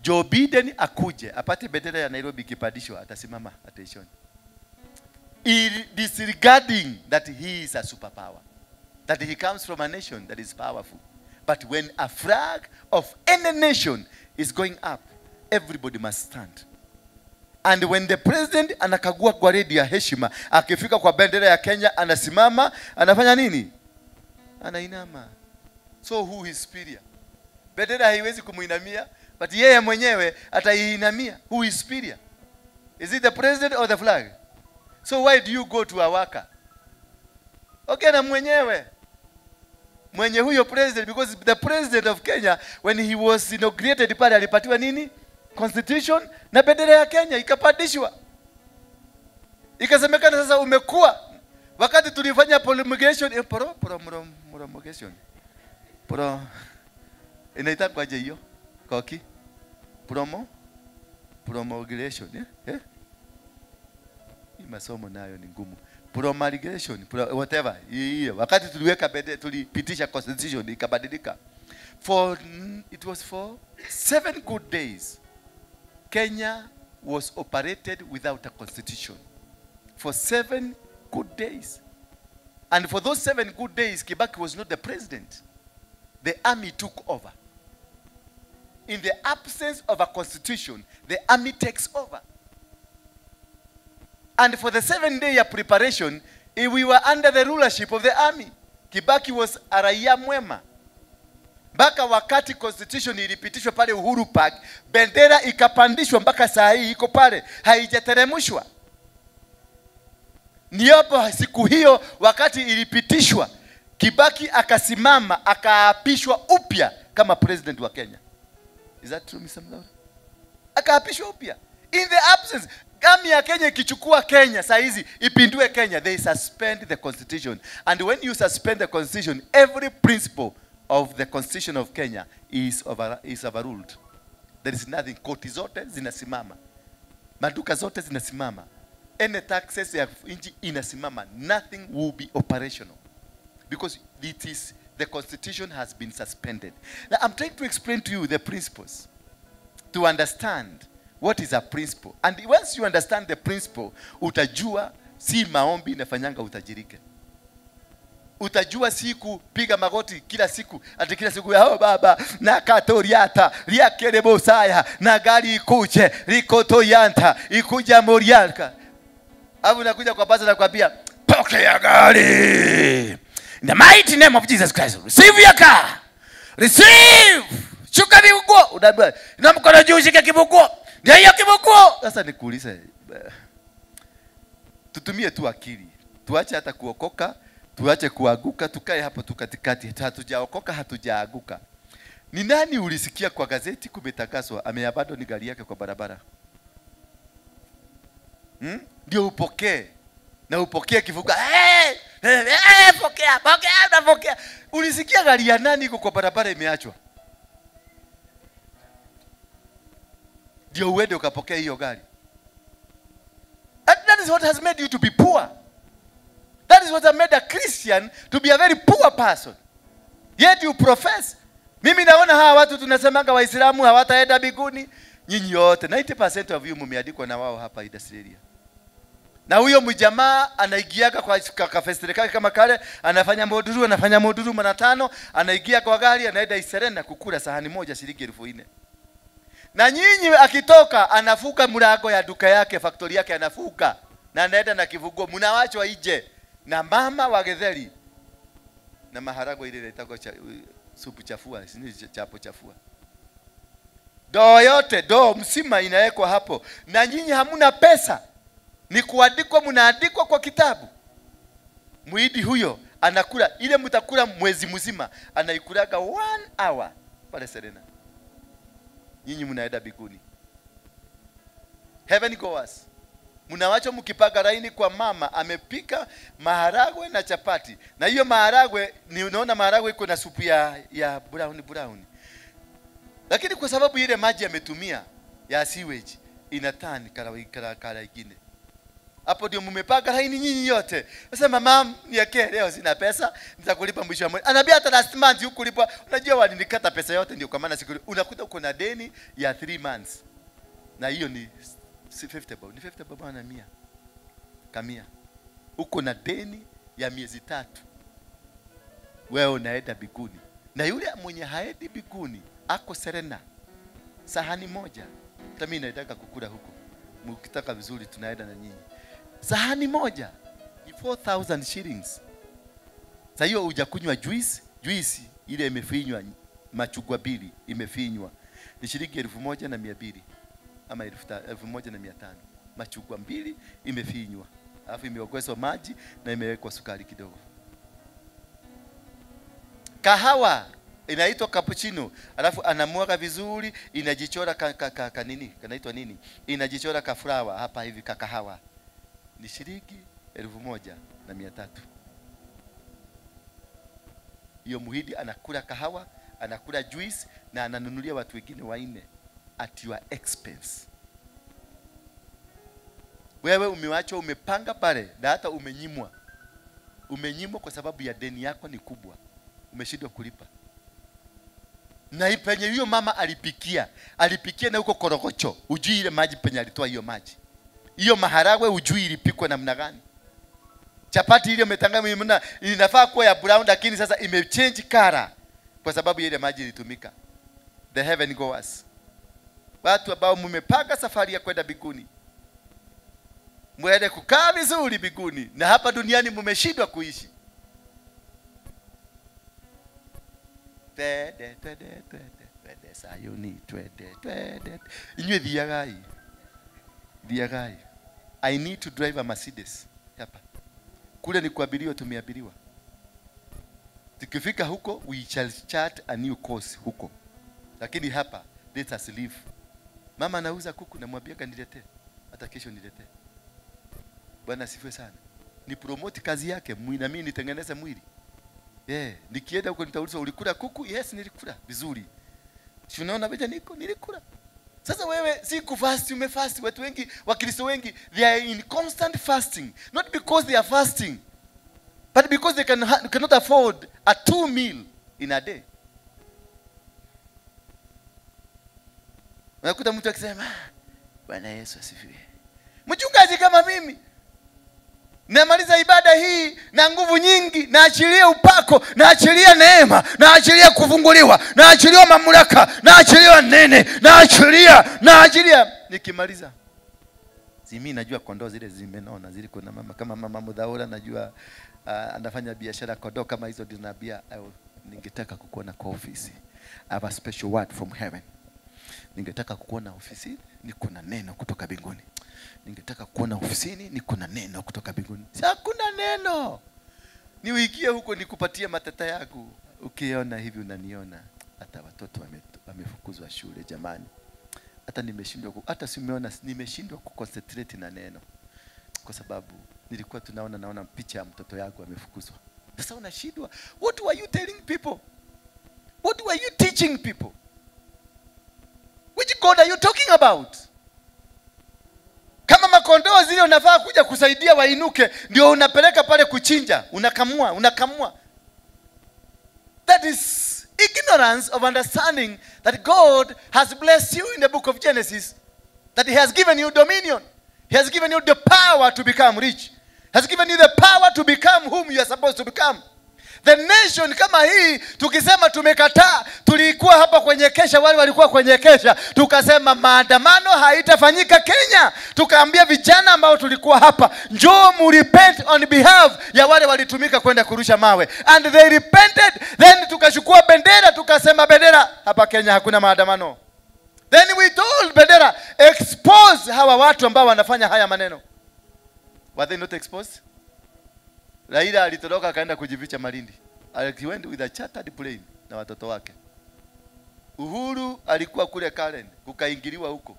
Joe Biden akuje apate bendera ya Nairobi ikipandishwa, atasimama attention. Disregarding that he is a superpower, that he comes from a nation that is powerful. But when a flag of any nation is going up, everybody must stand. And when the president anakagua gwaredi ya heshima, akifika kwa bendera ya Kenya anasimama, anafanya nini? Anainama. So who is superior? Bendera haiwezi kumuinamia, but yeye mwenyewe ataiinamia. Who is superior? Is it the president or the flag? So why do you go to a worker? Okay, na mwenyewe. Mwenye huyo president, because the president of Kenya, when he was inaugurated pale, alipatiwa nini? Constitution na bendera ya Kenya ikapandishwa. Ikasemekana sasa umekuwa. Wakati tulifanya promulgation, promulgation. Pro inaitwa aje hiyo? Koki? Promulgation, eh? Eh? Hii masomo nayo ni ngumu. Promulgation, whatever. Hiyo. Wakati tuliweka bendera, tulipitisha constitution ikabadilika. It was for 7 good days. Kenya was operated without a constitution for 7 good days. And for those 7 good days, Kibaki was not the president. The army took over. In the absence of a constitution, the army takes over. And for the 7 day of preparation, we were under the rulership of the army. Kibaki was a raia mwema. Mpaka wakati constitution ilipitishwa pale Uhuru Park, bendera ikapandishwa mpaka saa hii iko pale, haijateremshwa. Ni hapo siku hiyo wakati ilipitishwa, Kibaki akasimama, akaapishwa upya kama president wa Kenya. Is that true, Mr. Muthaura? Akaapishwa upya. In the absence, army ya Kenya ikichukua Kenya saa hizi ipindue Kenya, they suspend the constitution. And when you suspend the constitution, every principle of the constitution of Kenya is overruled. There is nothing. Koti zote zinasimama. Maduka zote zinasimama. Any taxes ya nchi inasimama. Nothing will be operational. Because it is, the constitution has been suspended. Now, I'm trying to explain to you the principles. To understand what is a principle. And once you understand the principle, utajua si maombi inafanyanga utajirike. Utajua siku piga magoti kila siku, ati kila siku hao baba na katoriata riakerebosaya na gari ikuche rikotoyanta ikuja morialka. Hapo nakuja kwa pastor nakwambia pokea gari. In the mighty name of Jesus Christ, receive your car. Receive. Shuka kibuguo. Unaambiwa na mkono juu shika kibuguo. Ndio hiyo kibuguo. Sasa nikuulize, tutumie tu akili. Tuache hata kuokoka, tuache kuanguka, tukae hapo tu katikati. Hatujaokoka, hatujaaguka. Ni nani ulisikia kwa gazeti kumetangazwa ameabandon gari yake kwa barabara? Ndio upokee. Na upokee kivuka. Pokea, pokea, napokea. Ulisikia gari ya nani iko kwa barabara imeachwa? Ndio uende ukapokea hiyo gari. And that is what has made you to be poor. That is what has made a Christian to be a very poor person. Yet you profess. Mimi naona hawa watu tunasemanga Waislamu hawataenda mbinguni. Nyinyi wote 90% of you mmeandikwa na wao hapa Australia. Na huyo mjamaa anaingiaga kwa kafestiri kake kama kale, anafanya moduru, anafanya moduru mara 5, anaingia kwa gari, anaenda Iserena kukula sahani moja shilingi 4,000. Na nyinyi akitoka anafuka mlango ya duka yake, factory yake anafuka na anaenda na kifunguo, mnawachwa nje na mama wa getheri na maharagwe ile inaitwa supu chafua, si chapo chafua. Doo yote, doo msima inawekwa hapo. Na nyinyi hamuna pesa. Ni kuandikwa, mnaandikwa kwa kitabu. Muhindi huyo anakula ile mtakula mwezi mzima, anaikulaga 1 hour pale Serena. Nyinyi mnaenda biguni. Heaven goers. Mnawacha mkipaga laini kwa mama amepika maharagwe na chapati. Na hiyo maharagwe ni unaona maharagwe iko na supu ya brown. Lakini kwa sababu ile maji ametumia ya sewage inatani kala ingine. Hapo ndio mmepaka laini nyinyi yote. Sasa mama niwekee leo sina pesa, nitakulipa mwisho wa mwezi. Anaambia hata last month hukulipa. Unajua walinikata pesa yote ndio kwa maana siku unakuta uko na deni ya 3 months. Na hiyo ni 50 bob, ni 50 bob na 100. Kamia. Uko na deni ya miezi 3. Wewe unaenda biguni. Na yule mwenye haendi biguni ako Serena. Sahani moja. Hata mimi naitaka kukula huko. Mkitaka vizuri tunaenda na nyinyi. Sahani moja ni 4,000 shillings. Sasa hiyo hujakunywa juice, juice ile imefinywa, machungwa 2 imefinywa. Ni shilingi 1,200 ama 1,500. Machungwa 2 imefinywa. Alafu imeongezwa maji na imewekwa sukari kidogo. Kahawa inaitwa cappuccino, alafu anamwaga vizuri, inajichora ka nini? Kanaitwa nini? Inajichora ka flower hapa hivi ka kahawa. Ni shilingi 1,300. Hiyo muhindi anakula kahawa, anakula juice na ananunulia watu wengine 4 at your expense. Wewe umewachwa umepanga pale na hata umenyimwa. Umenyimwa kwa sababu ya deni yako ni kubwa. Umeshindwa kulipa. Na penye hiyo mama alipikia, alipikia na huko korogocho, ujui ile maji penye alitoa hiyo maji. Hiyo maharagwe ujui ilipikwa namna gani. Chapati ile umetanga inafaa kuwa ya brown lakini sasa imechange color kwa sababu ile maji ilitumika. The heaven goers. Watu ambao mmepanga safari ya kwenda biguni. Mwende kukaa vizuri biguni na hapa duniani mmeshindwa kuishi. Twende twende twende twende Sayuni twende twende. Inywe thiagai. Thiagai. I need to drive a Mercedes hapa. Kule ni kuabiriwa, tumeabiriwa. Tukifika huko we shall chart a new course huko. Lakini hapa let us live. Mama anauza kuku namwambia kaniletee. Hata kesho niletee. Bwana asifiwe sana. Ni promote kazi yake, na mimi nitengeneze mwili. Yeah, nikienda huko nitaulizwa ulikula kuku? Yes, nilikula vizuri. Si unaona vile niko nilikula. Sasa wewe si kufast, umefast. Watu wengi, Wakristo wengi, they are in constant fasting, not because they are fasting, but because they cannot afford a 2 meal in a day. Unakuta mtu akisema Bwana Yesu asifiwe. Mchungaji kama mimi namaliza ibada hii na nguvu nyingi, naachilia upako, naachilia neema, naachilia kufunguliwa, naachilia mamlaka, naachilia nene, naachilia. Nikimaliza si mimi najua kondoo zile zimenona, zile kuna mama kama mama Mudhaura najua anafanya biashara kondoo kama hizo dinabia. Ningetaka kukuona kwa ofisi. I have a special word from heaven. Ningetaka kukuona ofisini, niko na neno kutoka mbinguni. Ningetaka kuona ofisini, niko na neno kutoka mbinguni. Hakuna neno. Niuigie huko nikupatie matata yangu. Ukiona hivi unaniona. Hata watoto wamefukuzwa shule jamani. Hata nimeshindwa, hata simeona, nimeshindwa kuconcentrate na neno. Kwa sababu nilikuwa tunaona naona picha ya mtoto yangu amefukuzwa. Sasa unashindwa. What were you telling people? What were you teaching people? Which God are you talking about? Kama makondoo zile unafaa kuja kusaidia wainuke, ndio unapeleka pale kuchinja, unakamua, unakamua. That is ignorance of understanding that God has blessed you in the book of Genesis, that he has given you dominion. He has given you the power to become rich. He has given you the power to become whom you are supposed to become. The nation kama hii tukisema tumekataa, tulikuwa hapa kwenye kesha, wale walikuwa kwenye kesha, tukasema maandamano haitafanyika Kenya. Tukaambia vijana ambao tulikuwa hapa, njoo mu repent on behalf ya wale walitumika kwenda kurusha mawe. And they repented. Then tukachukua bendera, tukasema bendera, hapa Kenya hakuna maandamano. Then we told bendera, expose hawa watu ambao wanafanya haya maneno. Were they not exposed? Raila alitoroka akaenda kujificha Malindi. He went with a chartered plane na watoto wake. Uhuru alikuwa kule Karen, kukaingiliwa huko.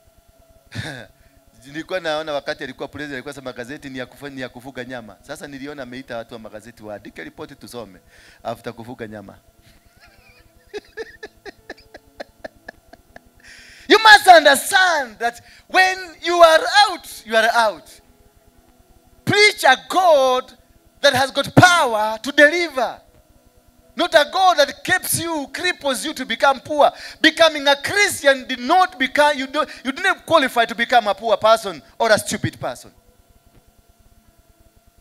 Nilikuwa naona wakati alikuwa president alikuwa sema magazeti ni ya kufanya, ni ya kufuga nyama. Sasa niliona ameita watu wa magazeti waandike ripoti tusome after kufuga nyama. You must understand that when you are out, you are out. Preach a God that has got power to deliver. Not a God that keeps you, cripples you to become poor. Becoming a Christian did not become, you didn't qualify to become a poor person or a stupid person.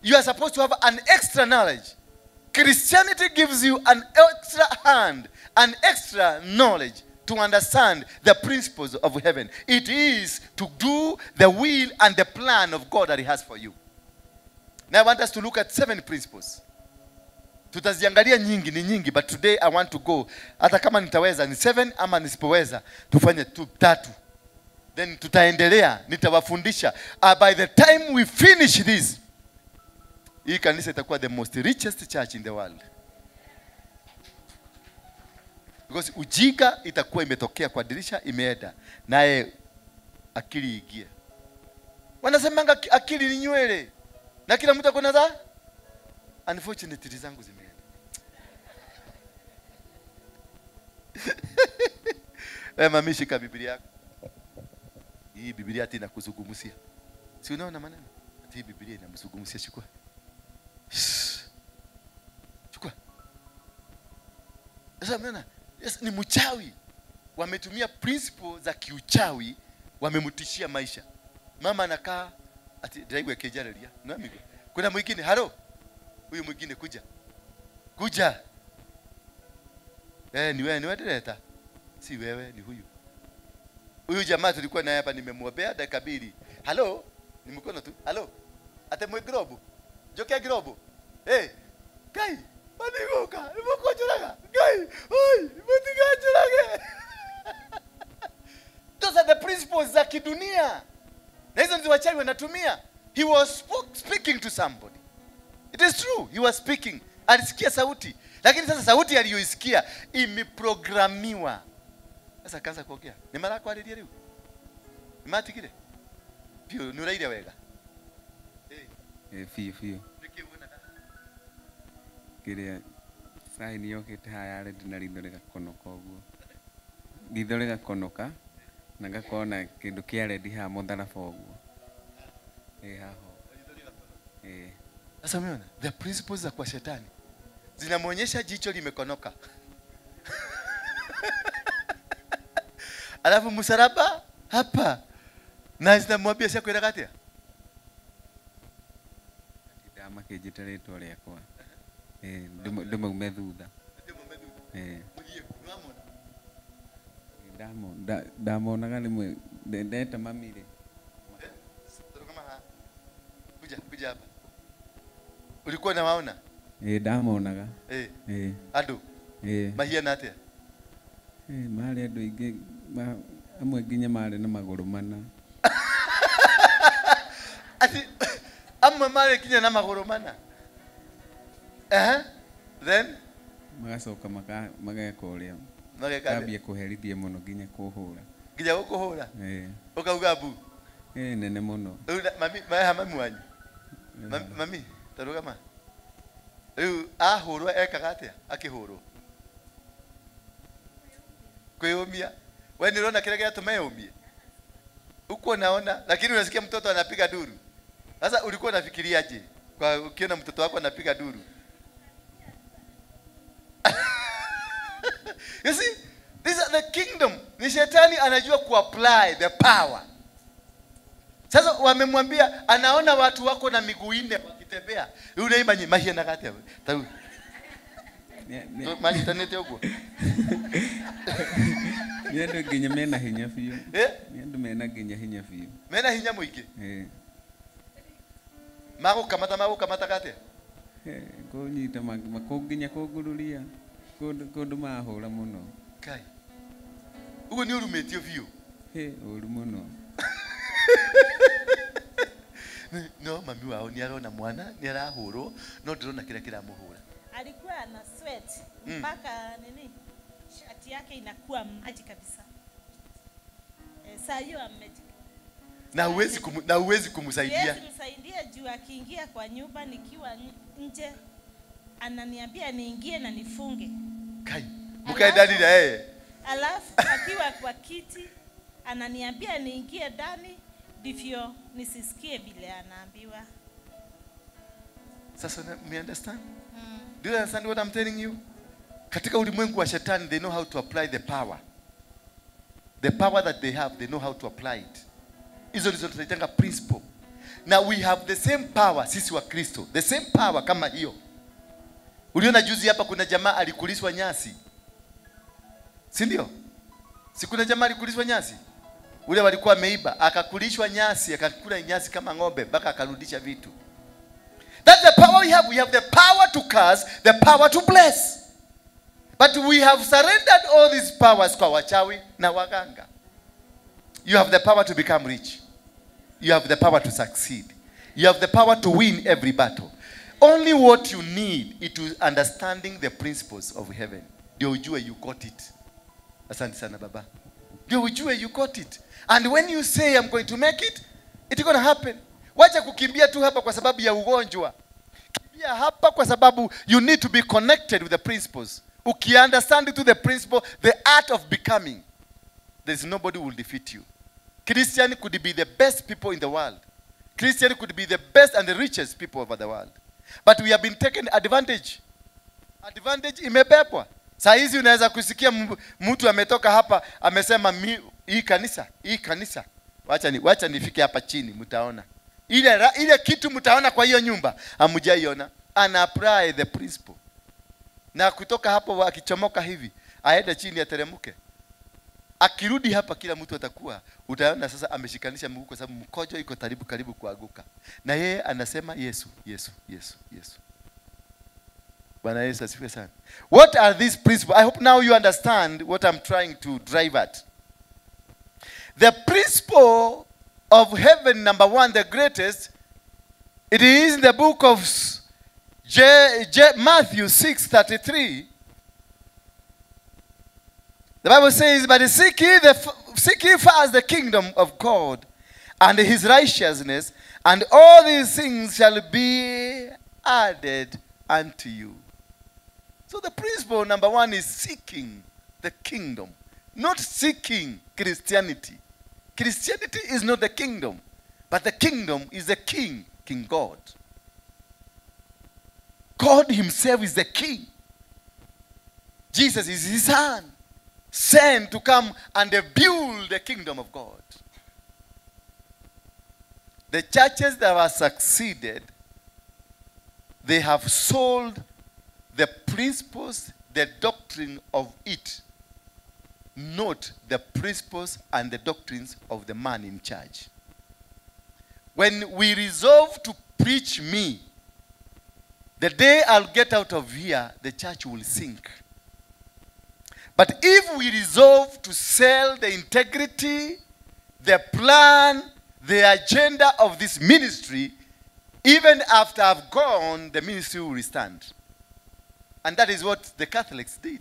You are supposed to have an extra knowledge. Christianity gives you an extra hand, an extra knowledge to understand the principles of heaven. It is to do the will and the plan of God that He has for you. Now I want us to look at 7 principles. Tutaziangalia nyingi, ni nyingi, but today I want to go. Hata kama nitaweza ni 7 ama nisipoweza tufanye 3. Then tutaendelea, nitawafundisha. By the time we finish this, hii kanisa itakuwa the most richest church in the world. Because ujinga itakuwa imetokea kwa dirisha, imeenda. Naye akili iingie. Wanasemanga akili ni nywele. Na kila mtu akona za? Unfortunately zangu zimeenda. Mami, shika Biblia yako. Hii Biblia ati inakuzungumzia. Si unaona maneno? Ati hii Biblia inamzungumzia, chukua. Chukua. Sasa unaona? Yes, ni mchawi. Wametumia principle za kiuchawi, wamemtishia maisha. Mama anakaa ati drive kejarelia. Nami kuna mwingine, halo. Huyu mwingine kuja. Kuja. Ni wewe, ni wewe deleta. Si wewe, ni huyu. Huyu jamaa tulikuwa naye hapa, nimemwombea dakika 2. Halo, ni mkono tu. Halo. Ate mwe grobu. Jokea grobu. Kai. Manigoka, nimekojoraga. Kai, oi, mtikajorage. Those are the principles za kidunia. Na hizo ndizo wachawi wanatumia. He was speaking to somebody. It is true, he was speaking. Alisikia sauti. Lakini sasa sauti aliyoisikia imeprogramiwa. Sasa akaanza kuongea. Ni mara kwa alilia leo. Ni matikire. Pio nuraire wega. Fio fio. Kiria sign yokete haya rendi na ritho rigakonoka uguo. Ritho rigakonoka na ngakona kindu kia rendi haha mutharaba uguo. Haho. Sasa umeona the principles za kwa shetani zinamuonyesha jicho limekonoka. Alafu msalaba hapa na zinamwambia sio kwenda katia. Ndama kijita ritwa riakwa. Ndimaume thutha. Ndamonaga rimwe ndeta mami ri. Kuja kuja hapa. Ulikuwa unawaona? Ndamonaga. Andu. Mahiana atia? Mari andu aingi amwe nginya mari na maguru mana. Ati amwe mari nginya na maguru mana. Then magacoka mageka uria magekambia kuherithia muno nginya kuhura. Nginya gukuhura? Ukauga bu. Nene muno. Mami maha mami wanyu. Mami tarugama. Riu ahurwo ekaga atia akihurwo? Kwiyumia. Wewe ni unaona kile kiatuma yumie? Uko unaona, lakini unasikia mtoto anapiga duru. Sasa ulikuwa unafikiriaje kwa ukiona mtoto wako anapiga duru? You see, these are the kingdom. Ni shetani anajua kuapply the power. Sasa wamemwambia anaona watu wako na miguu nne wakitembea. Yule imanye mahiana gate. Taru. Manyitanete uguo. Nĩ andũ nginya mena hinya biũ. Eh? Nĩ andũ mena nginya hinya biũ. Mena hinya mũingĩ. Eh. Magũkamata gate. Eh, kũnyita nginya kũngururia. Kũndũ mahũra mũno. Kai. Uguo nĩ ũrumĩtio biũ. He, ũru mũno. No mami wao nĩ arona mwana nĩ arahũrwo no ndĩrona kĩrĩa kĩramũhũra. Alikuwa ana sweat mpaka nini shati yake inakuwa maji kabisa. Saa hiyo na huwezi kumsaidia. Siwezi kumsaidia juu akiingia kwa nyumba nikiwa nje ananiambia niingie na nifunge. Kai. Mkae ndani na yeye. Alafu akiwa kwa kiti ananiambia niingie ndani ndivyo nisisikie vile anaambiwa. Sasa me understand? Do you understand what I'm telling you? Katika ulimwengu wa shetani, they know how to apply the power. The power that they have, they know how to apply it. Hizo ndizo tunaitanga principle. Now we have the same power sisi wa Kristo. The same power kama hiyo. Uliona juzi hapa kuna jamaa alikuliswa nyasi. Si ndio? Si kuna jamaa alikuliswa nyasi? Ule walikuwa ameiba, akakulishwa nyasi, akakula nyasi kama ng'ombe mpaka akarudisha vitu. That's the power we have. We have the power to curse, the power to bless. But we have surrendered all these powers kwa wachawi na waganga. You have the power to become rich. You have the power to succeed. You have the power to win every battle. Only what you need is to understanding the principles of heaven. Ndio ujue you got it. Asante sana baba. Ndio ujue you got it. And when you say I'm going to make it, it's going to happen. Wacha kukimbia tu hapa kwa sababu ya ugonjwa. Kimbia hapa kwa sababu you need to be connected with the principles. Ukiunderstand to the principle, the art of becoming, there's nobody who will defeat you. Christian could be the best people in the world. Christian could be the best and the richest people over the world. But we have been taken advantage. Advantage imebebwa. Saa hizi unaweza kusikia mtu ametoka hapa amesema hii kanisa. Wacha nifike hapa chini mtaona. Ile kitu mtaona kwa hiyo nyumba hamjaiona. Ana apply the principle. Na kutoka hapo akichomoka hivi aende chini ateremuke. Akirudi hapa kila mtu atakuwa utaona sasa ameshikanisha mguu kwa sababu mkojo iko karibu kuanguka. Na yeye anasema Yesu, Yesu, Yesu, Yesu. Bwana Yesu asifiwe sana. What are these principles? I hope now you understand what I'm trying to drive at. The principle of heaven, number one, the greatest, it is in the book of Matthew 6:33. The Bible says, but seek ye first the kingdom of God and his righteousness, and all these things shall be added unto you. So the principle number one is seeking the kingdom, not seeking Christianity. Christianity is not the kingdom, but the kingdom is the king, King God. God himself is the king. Jesus is his son, sent to come and build the kingdom of God. The churches that have succeeded, they have sold the principles, the doctrine of it, not the principles and the doctrines of the man in charge. When we resolve to preach me, the day I'll get out of here, the church will sink. But if we resolve to sell the integrity, the plan, the agenda of this ministry, even after I've gone, the ministry will stand. And that is what the Catholics did.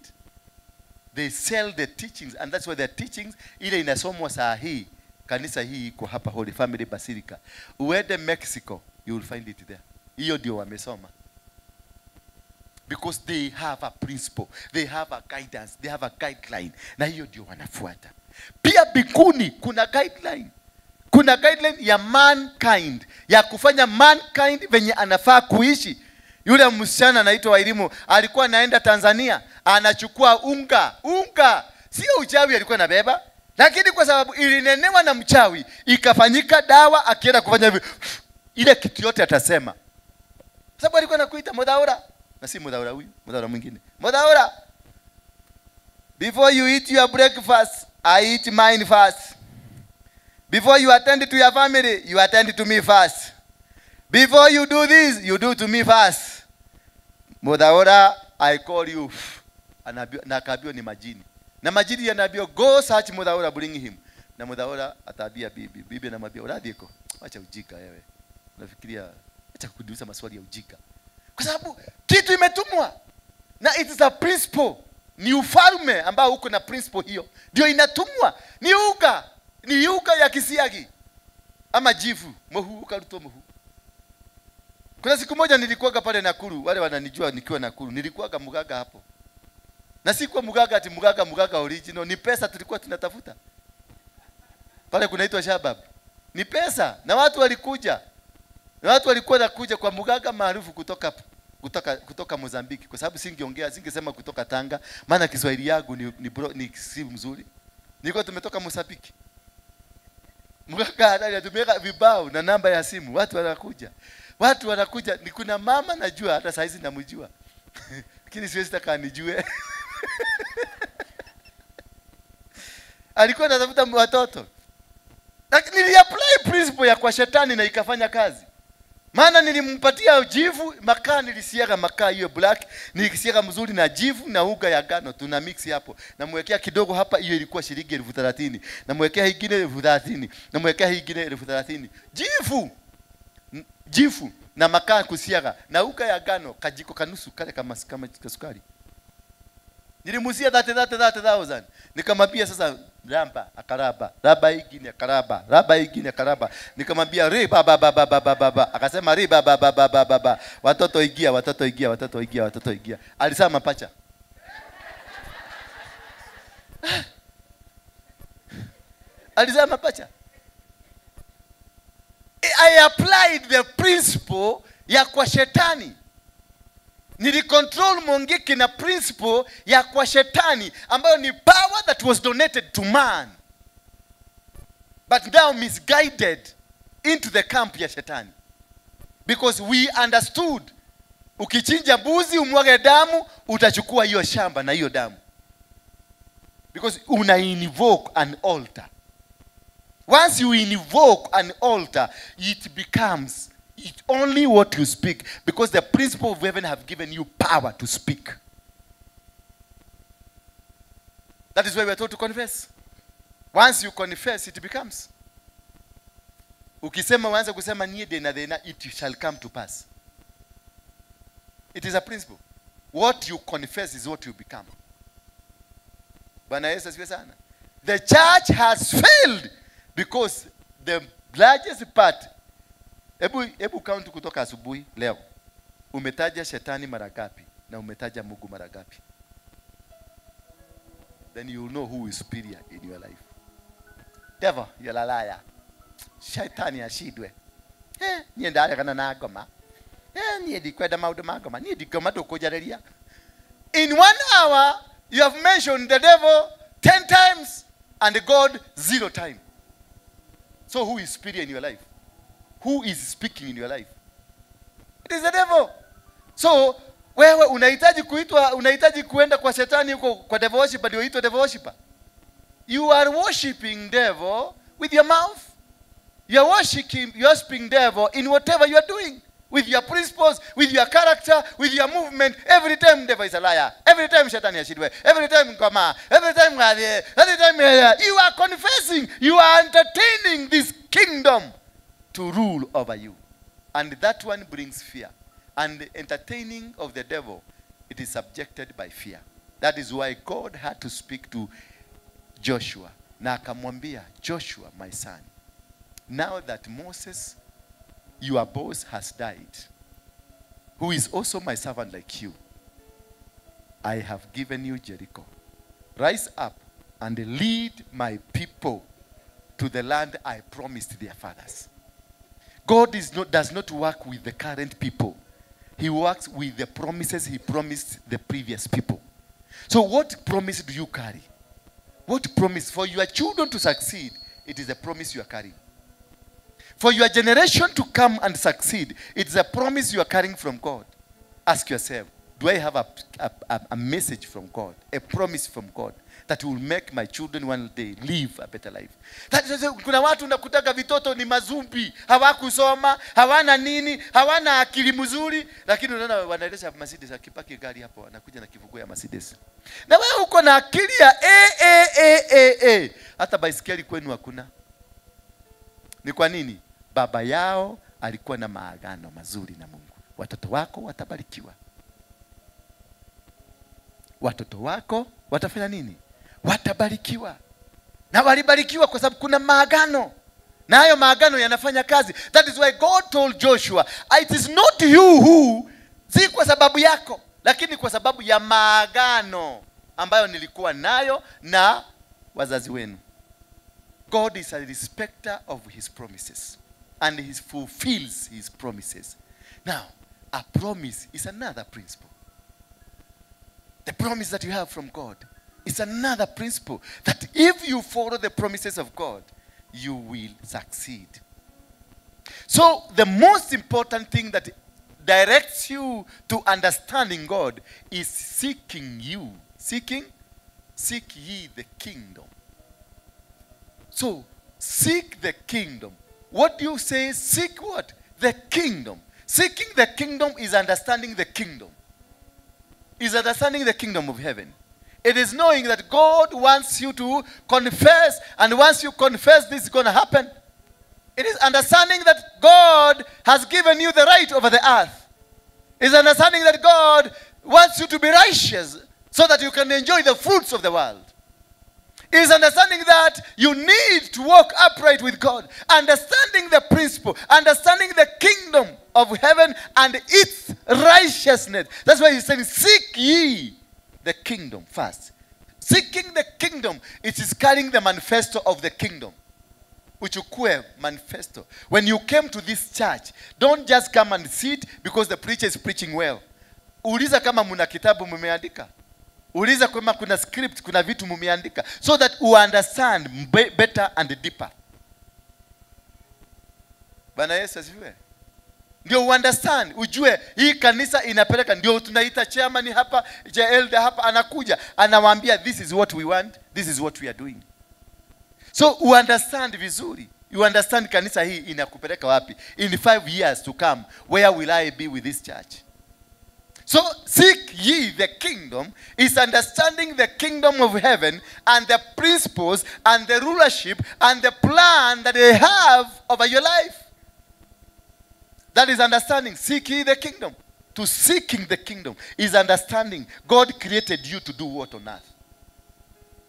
They sell the teachings, and that's why their teachings, ile inasomwa saa hii, kanisa hii iko hapa Holy Family Basilica. Uende Mexico, you will find it there. Hiyo ndio wamesoma. Because they have a principle, they have a guidance, they have a guideline. Na hiyo ndio wanafuata. Pia bikuni kuna guideline. Kuna guideline ya mankind, ya kufanya mankind venye anafaa kuishi. Yule msichana anaitwa Wairimu alikuwa anaenda Tanzania, anachukua unga, sio uchawi alikuwa anabeba. Lakini kwa sababu ilinenewa na mchawi, ikafanyika dawa, akienda kufanya hivi, ile kitu yote atasema. Sababu alikuwa anakuita Muthaura, na si Muthaura huyu, Muthaura mwingine. Muthaura, before you eat your breakfast, I eat mine first. Before you attend to your family, you attend to me first. Before you do this, you do to me first. Muthaura, I call you. Na akaambiwa ni majini. Na majini yanaambiwa go search Muthaura, bring him. Na Muthaura ataambia bibi. Bibi anamwambia uradhiko, acha ujika wewe. Unafikiria acha kujiuliza maswali ya ujika. Kwa sababu kitu imetumwa. Na it is a principle. Ni ufalme ambao uko na principle hiyo. Ndio inatumwa. Ni uga. Ni uga ya kisiagi. Ama jivu. Mohu ukaruto mohu. Kuna siku moja nilikuwaga pale Nakuru, wale wananijua nikiwa Nakuru, nilikuwaga mganga hapo. Na sikuwa mganga ati mganga original, ni pesa tulikuwa tunatafuta. Pale kunaitwa Shabab. Ni pesa na watu walikuja. Na watu walikuwa wanakuja kwa mganga maarufu kutoka Mozambiki, kwa sababu singeongea, singesema kutoka Tanga, maana Kiswahili yangu ni si mzuri. Nilikuwa tumetoka Mozambiki. Mganga anatumia vibao na namba ya simu, watu wanakuja. Watu wanakuja, ni kuna mama najua hata saa hizi namjua. Lakini siwezi taka nijue. Alikuwa anatafuta watoto. Lakini niliapply principle ya kwa shetani na ikafanya kazi. Maana nilimpatia jivu, makaa nilisiaga makaa hiyo black, nilisiaga mzuri na jivu na uga ya ngano tuna mix hapo. Namwekea kidogo hapa, hiyo ilikuwa shilingi 30,000. Namwekea ingine 30,000. Namwekea ingine 30,000. Jivu. Jifu na makaa kusiaga na uga ya ngano kajiko kanusu kale kama sukari. Nilimusia 30,000. Nikamwambia sasa ramba akaraba, raba ingine akaraba, raba ingine akaraba. Nikamwambia ri baba baba baba baba. Akasema ri baba baba baba baba. Watoto ingia, watoto ingia, watoto ingia, watoto ingia. Alisema mapacha. Alisema mapacha. I applied the principle ya kwa shetani. Nilicontrol Mongiki na principle ya kwa shetani ambayo ni power that was donated to man, but now misguided into the camp ya shetani. Because we understood ukichinja mbuzi umwage damu utachukua hiyo shamba na hiyo damu. Because una invoke an altar. Once you invoke an altar, it becomes it only what you speak, because the principle of heaven have given you power to speak. That is why we are told to confess. Once you confess, it becomes. Ukisema uanze kusema nie dena dena, it shall come to pass. It is a principle. What you confess is what you become. Bwana Yesu asifiwe sana. The church has failed because the largest part. Hebu count kutoka asubuhi leo. Umetaja shetani mara ngapi na umetaja Mungu mara ngapi? Then you will know who is superior in your life. Devil, you're a liar. Shetani ashidwe. Niye ndare kana na ngoma. Niye ndikwenda maundu ma ngoma. Niye ndingoma ndukunjareria. In 1 hour you have mentioned the devil 10 times and God 0 times. So who is superior in your life? Who is speaking in your life? It is the devil. So, wewe unahitaji kuitwa, unahitaji kuenda kwa shetani huko kwa devil worshiper ndio uitwe devil worshiper. You are worshiping devil with your mouth. You are worshiping devil in whatever you are doing. With your principles, with your character, with your movement. Every time devil is a liar. Every time shetani ashidwe. Every time ngoma. Every time ngadi. Every time you are confessing. You are entertaining this kingdom to rule over you. And that one brings fear. And the entertaining of the devil, it is subjected by fear. That is why God had to speak to Joshua. Na akamwambia, Joshua, my son, now that Moses, your boss, has died, who is also my servant like you, I have given you Jericho. Rise up and lead my people to the land I promised their fathers. God does not work with the current people. He works with the promises he promised the previous people. So what promise do you carry? What promise? For your children to succeed, it is a promise you are carrying. For your generation to come and succeed, it's a promise you are carrying from God. Ask yourself, do I have a message from God, a promise from God that will make my children one day live a better life? That is, kuna watu unakutaka vitoto ni mazumbi, hawakusoma, hawana nini, hawana akili mzuri, lakini unaona wanaendesha Mercedes, akipaki gari hapo anakuja na kifunguo ya Mercedes. Na wewe uko na akili ya A A A A A. Hata baisikeli kwenu hakuna. Ni kwa nini? Baba yao alikuwa na maagano mazuri na Mungu. Watoto wako watabarikiwa. Watoto wako watafanya nini? Watabarikiwa. Na walibarikiwa kwa sababu kuna maagano. Na hayo maagano yanafanya kazi. That is why God told Joshua, it is not you who, si kwa sababu yako, lakini kwa sababu ya maagano ambayo nilikuwa nayo na wazazi wenu. God is a respecter of his promises, and he fulfills his promises. Now, a promise is another principle. The promise that you have from God is another principle that if you follow the promises of God, you will succeed. So the most important thing that directs you to understanding God is seeking you. Seeking, seek ye the kingdom. So, seek the kingdom. What do you say? Seek what? The kingdom. Seeking the kingdom is understanding the kingdom. Is understanding the kingdom of heaven. It is knowing that God wants you to confess, and once you confess, this is going to happen. It is understanding that God has given you the right over the earth. It is understanding that God wants you to be righteous so that you can enjoy the fruits of the world. It is understanding that you need to walk upright with God. Understanding the principle, understanding the kingdom of heaven and its righteousness. That's why he's saying, seek ye the kingdom first. Seeking the kingdom, it is carrying the manifesto of the kingdom. Uchukue manifesto. When you came to this church, don't just come and sit because the preacher is preaching well. Uliza kama muna kitabu mumeandika. Uliza kama kuna script, kuna vitu mumeandika, so that you understand better and deeper. Bwana Yesu asifiwe. Ndio understand, ujue hii kanisa inapeleka, ndio tunaita chairman hapa, elder hapa, anakuja, anawaambia this is what we want, this is what we are doing. So you understand vizuri. You understand kanisa hii inakupeleka wapi. In 5 years to come, where will I be with this church? So seek ye the kingdom is understanding the kingdom of heaven and the principles and the rulership and the plan that they have over your life. That is understanding. Seek ye the kingdom. To seeking the kingdom is understanding God created you to do what on earth.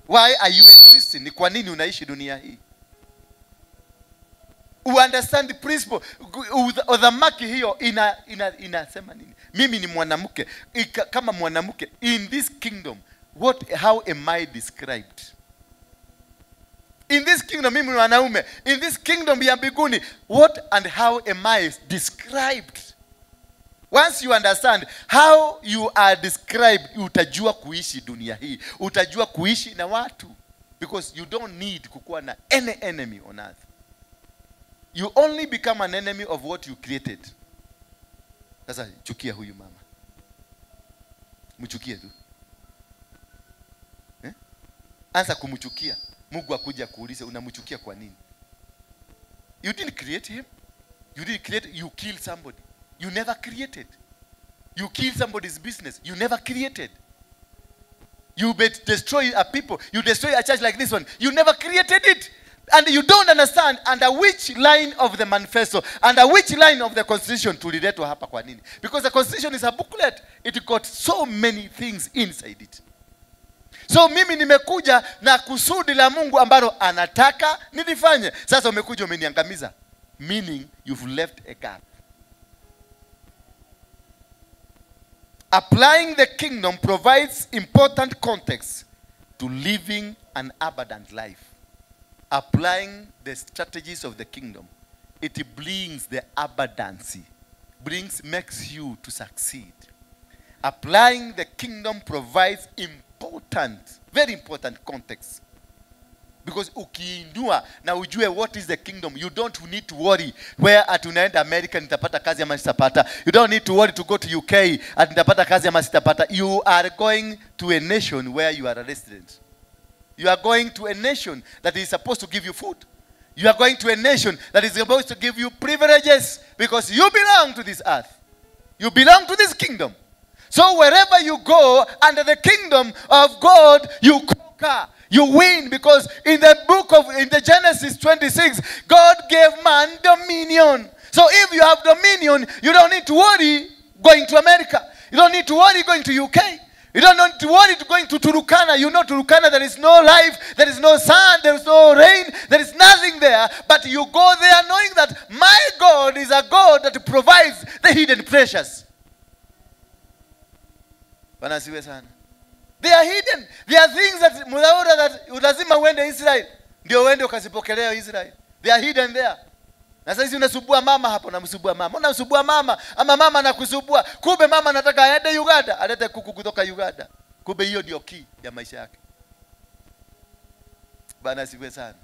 Why are you existing? Ni kwa nini unaishi dunia hii? You understand the principle. Udhamaki hiyo inasema nini? Mimi ni mwanamke. Kama mwanamke in this kingdom, how am I described? In this kingdom, mimi ni mwanaume. In this kingdom ya mbinguni, what and how am I described? Once you understand how you are described, utajua kuishi dunia hii. Utajua kuishi na watu. Because you don't need kukuwa na any enemy on earth. You only become an enemy of what you created. Sasa chukia huyu mama. Mchukie tu. Anza kumchukia. Mungu akuja kuuliza unamchukia kwa nini? You didn't create him. You didn't create, you kill somebody. You never created. You kill somebody's business. You never created. You destroy a people. You destroy a church like this one. You never created it. And you don't understand under which line of the manifesto, under which line of the constitution tuliletwa hapa kwa nini. Because the constitution is a booklet. It got so many things inside it. So mimi nimekuja na kusudi la Mungu ambalo anataka nilifanye. Sasa umekuja umeniangamiza. Meaning you've left a gap. Applying the kingdom provides important context to living an abundant life. Applying the strategies of the kingdom, it brings the abundance, makes you to succeed. Applying the kingdom provides important, very important context Because ukiinua na ujue what is the kingdom, you don't need to worry where at unaenda America nitapata kazi ama sitapata. You don't need to worry to go to UK at nitapata kazi ama sitapata. You are going to a nation where you are a resident. You are going to a nation that is supposed to give you food. You are going to a nation that is supposed to give you privileges because you belong to this earth. You belong to this kingdom. So wherever you go under the kingdom of God, you conquer. You win, because in the book of in the Genesis 26, God gave man dominion. So if you have dominion, you don't need to worry going to America. You don't need to worry going to UK. You don't need to worry going to Turkana. You know Turkana, there is no life, there is no sun, there is no rain, there is nothing there. But you go there knowing that my God is a God that provides the hidden treasures. Bwana asifiwe sana. They are hidden. There are things that mudhaura that lazima uende Israel ndio uende ukazipokelea Israel. They are hidden there. Na sasa unasubua mama hapo, unamsubua mama. Unamsubua mama ama mama anakusubua. Kumbe mama anataka aende Uganda, alete kuku kutoka Uganda. Kumbe hiyo ndio key ya maisha yake. Bwana asifiwe sana.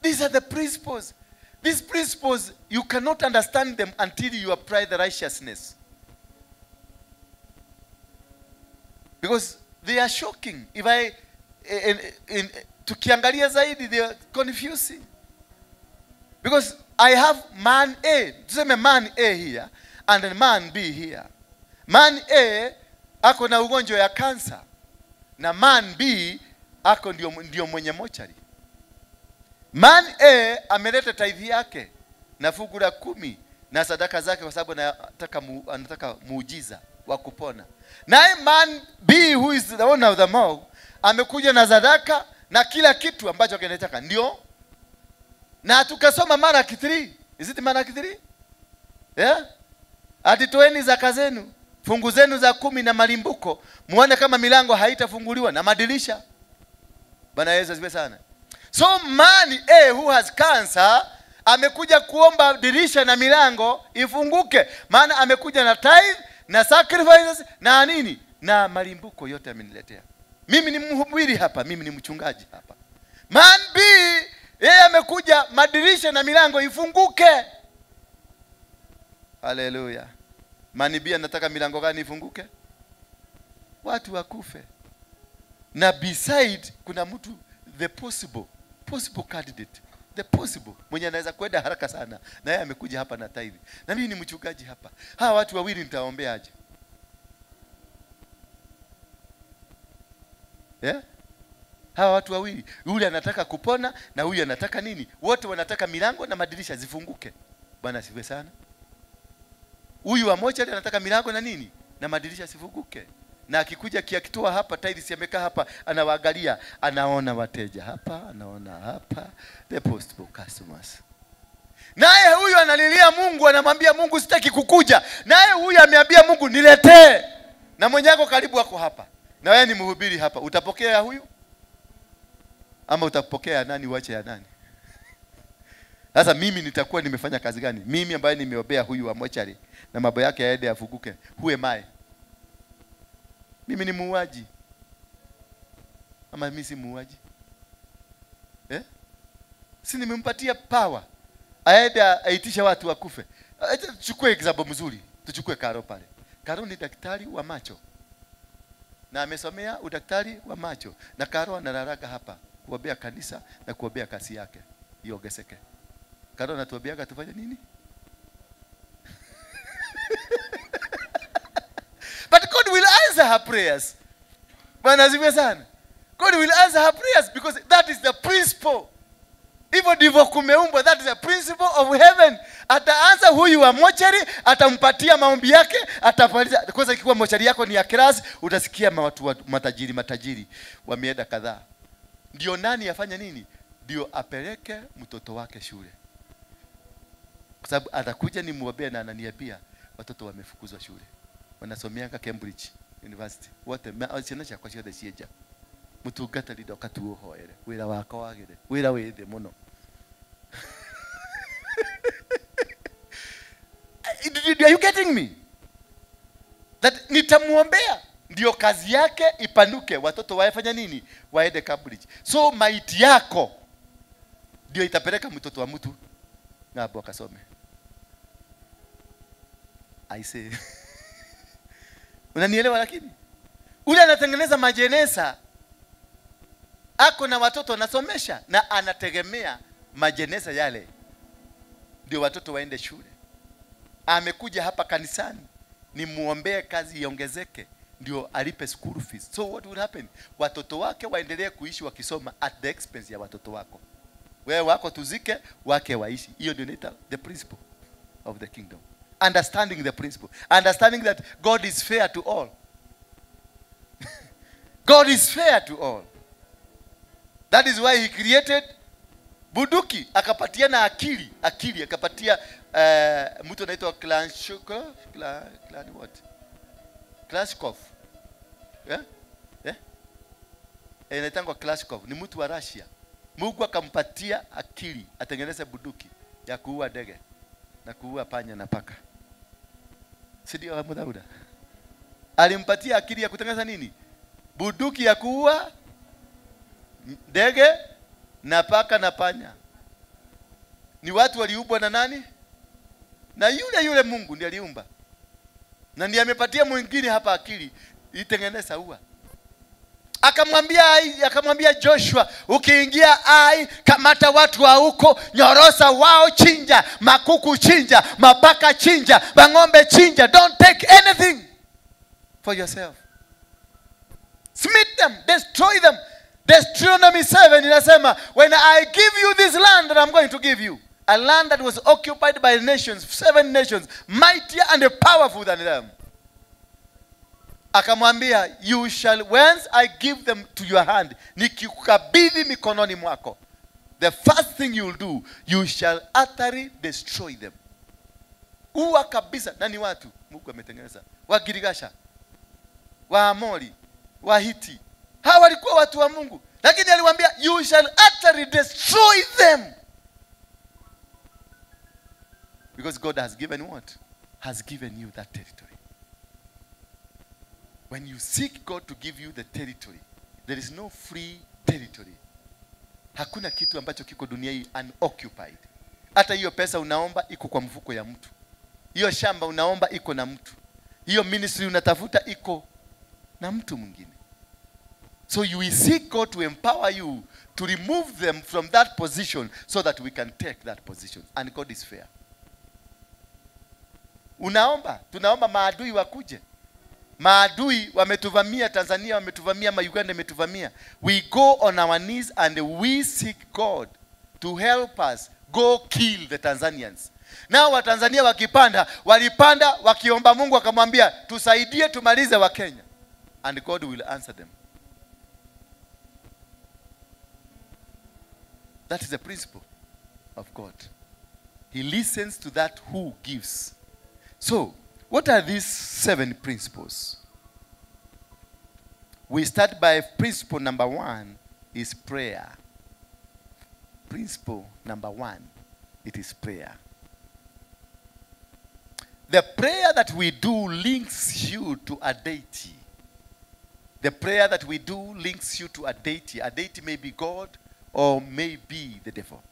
These are the principles. These principles you cannot understand them until you apply the righteousness. Because they are shocking. If I tukiangalia zaidi, they are confusing. Because I have man A, tuseme man A here and then man B here. Man A ako na ugonjwa ya cancer na man B ako ndio mwenye mochari. Man A ameleta tithe yake na fungu la 10 na sadaka zake kwa sababu anataka muujiza wa kupona. Naye man B, who is the owner of the morgue, amekuja na sadaka na kila kitu ambacho kinataka. Ndio. Na tukasoma Malaki 3. Is it Malaki 3? Yeah? Ati toeni zaka zenu, fungu zenu za 10 na malimbuko, muone kama milango haitafunguliwa na madirisha. Bwana Yesu asifiwe sana. So man A who has cancer amekuja kuomba dirisha na milango ifunguke, maana amekuja na tithe na sacrifices na nini na malimbuko yote ameniletea. Mimi ni mhubiri hapa, mimi ni mchungaji hapa. Man B yeye amekuja madirisha na milango ifunguke. Haleluya. Man B anataka milango gani ifunguke? Watu wakufe. Na beside kuna mtu the possible candidate, the possible mwenye anaweza kwenda haraka sana, na yeye amekuja hapa na tithe. Na mimi ni mchungaji hapa. Hawa watu wawili nitaombea aje? Yeah? Hawa watu wawili, yule anataka kupona na huyu anataka nini? Wote wanataka milango na madirisha zifunguke. Bwana asifiwe sana. Huyu wa mochari anataka milango na nini? Na madirisha zifunguke. Na akikuja kiakitoa hapa, tithe amekaa hapa, anawaangalia, anaona wateja hapa, anaona hapa, the possible customers. Naye huyu analilia Mungu, anamwambia Mungu sitaki kukuja. Naye huyu ameambia Mungu niletee. Na mwenyako karibu wako hapa. Na wewe ni mhubiri hapa. Utapokea huyu? Ama utapokea nani uache ya nani? Sasa mimi nitakuwa nimefanya kazi gani? Mimi ambaye nimeombea huyu wa mochari na mambo yake yaende yafunguke. Who am I? Mimi ni muuaji. Ama mimi si muuaji? Eh? Si nimempatia power aende aitisha watu wakufe. Tuchukue example mzuri. Tuchukue Karo pale. Karo ni daktari wa macho. Na amesomea udaktari wa macho. Na Karo analalaga hapa kuombea kanisa na kuombea kasi yake iongezeke. Karo anatuambiaga tufanye nini? But God will answer her prayers. Bwana asifiwe sana. God will answer her prayers because that is the principle. Hivyo ndivyo kumeumbwa. That is the principle of heaven. Ataanza huyu wa mochari, atampatia maombi yake, atafaliza. Kwanza ikiwa mochari yako ni ya class, utasikia watu matajiri wameenda kadhaa. Ndio nani afanya nini? Ndio apeleke mtoto wake shule. Kwa sababu atakuja ni muombee na ananiambia watoto wamefukuzwa shule. Wanasomeanga Cambridge University. Wote ciana ciakwa ciothe cienja. Mutungatĩri ndoka tuũhoere. Wĩra wakwa wagĩre. Wĩra wĩ thĩ mũno. Are you getting me? That nitamuombea ndio kazi yake ipanuke, watoto waefanya nini? Waende Cambridge. So maiti yako Ndio itapeleka mtoto wa mtu ng'ambo akasome. I say. Unanielewa lakini? Ule anatengeneza majeneza, ako na watoto anasomesha na anategemea majeneza yale ndio watoto waende shule. Amekuja hapa kanisani nimuombee kazi iongezeke ndio alipe school fees. So what will happen? Watoto wake waendelee kuishi wakisoma at the expense ya watoto wako. Wewe wako tuzike, wake waishi. Hiyo ndio inaitwa the principle of the kingdom. Understanding the principle. Understanding that God is fair to all. God is fair to all. That is why he created bunduki, akapatia na akili, akili akapatia mtu anaitwa Klashkov. Yeah? Yeah? Inaitangwa Klashkov, ni mtu wa Russia. Mungu akampatia akili atengeneze bunduki ya kuua ndege na kuua panya na paka. Si ndio Mudauda? Alimpatia akili ya kutengeneza nini? Bunduki ya kuua ndege na paka na panya. Ni watu waliumbwa na nani? Na yule yule Mungu ndiye aliumba. Na ndiye amepatia mwingine hapa akili itengeneza ua. Akamwambia Joshua, ukiingia Ai, kamata watu wa huko, nyorosa wao, chinja, makuku chinja, mapaka chinja, mang'ombe chinja. Don't take anything for yourself. Smite them, destroy them. Deuteronomy 7 inasema, when I give you this land that I'm going to give you, a land that was occupied by nations, 7 nations, mightier and powerful than them. Akamwambia, you shall, once I give them to your hand, nikikukabidhi mikononi mwako, the first thing you will do, you shall utterly destroy them. Uwa kabisa. Nani watu Mungu ametengeneza? Wagirigasha, Waamori, Wahiti. Hawa walikuwa watu wa Mungu, lakini aliwaambia you shall utterly destroy them. Because God has given what? Has given you that territory. When you seek God to give you the territory, there is no free territory. Hakuna kitu ambacho kiko dunia hii unoccupied. Hata hiyo pesa unaomba iko kwa mfuko ya mtu. Hiyo shamba unaomba iko na mtu. Hiyo ministry unatafuta iko na mtu mwingine. So you will seek God to empower you to remove them from that position so that we can take that position. And God is fair. Unaomba, tunaomba maadui wakuje. Maadui wametuvamia Tanzania, wametuvamia Uganda, wametuvamia. We go on our knees and we seek God to help us go kill the Tanzanians. Nao wa Tanzania wakipanda, walipanda wakiomba Mungu akamwambia tusaidie tumalize wa Kenya. And God will answer them. That is the principle of God. He listens to that who gives. So, what are these 7 principles? We start by principle number 1 is prayer. Principle number 1, it is prayer. The prayer that we do links you to a deity. The prayer that we do links you to a deity. A deity may be God or may be the devil.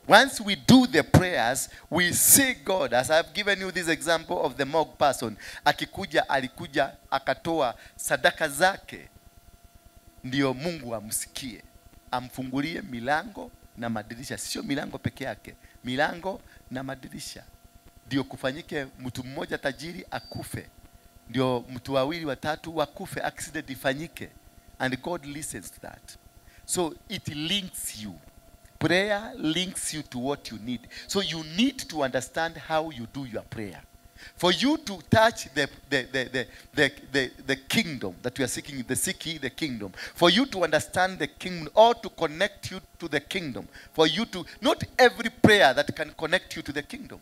Once we do the prayers, we see God. As I've given you this example of the morgue person. Akikuja, alikuja, akatoa sadaka zake. Ndio Mungu amsikie. Amfungulie milango na madirisha. Sio milango peke yake. Milango na madirisha. Ndio kufanyike mtu mmoja tajiri akufe. Ndio mtu wawili watatu wakufe. Accident ifanyike. And God listens to that. So it links you. Prayer links you to what you need. So you need to understand how you do your prayer. For you to touch the kingdom that you are seeking, the seek ye the kingdom. For you to understand the kingdom or to connect you to the kingdom. For you to, not every prayer that can connect you to the kingdom.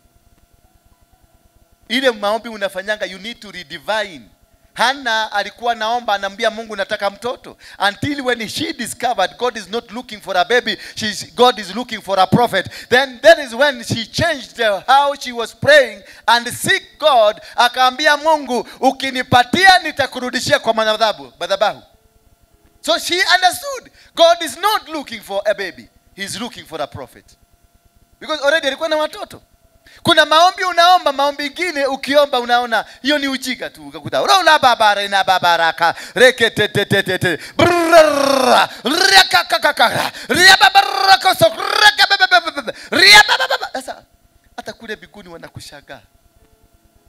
Ile maombi unafanyanga, you need to redefine. Hana alikuwa naomba, anaambia Mungu nataka mtoto. Until when she discovered God is not looking for a baby, God is looking for a prophet. Then that is when she changed how she was praying and seek God. Akaambia Mungu, ukinipatia nitakurudishia kwa madhabahu. So she understood God is not looking for a baby. He is looking for a prophet. Because already alikuwa na watoto. Kuna maombi unaomba, maombi ingine ukiomba unaona hiyo ni ujinga tu, ukakuta rola babare na babaraka reketetetete brrrr rekakakaka riababaraka rekabebebebe riabababa. Sasa hata kule biguni wanakushangaa.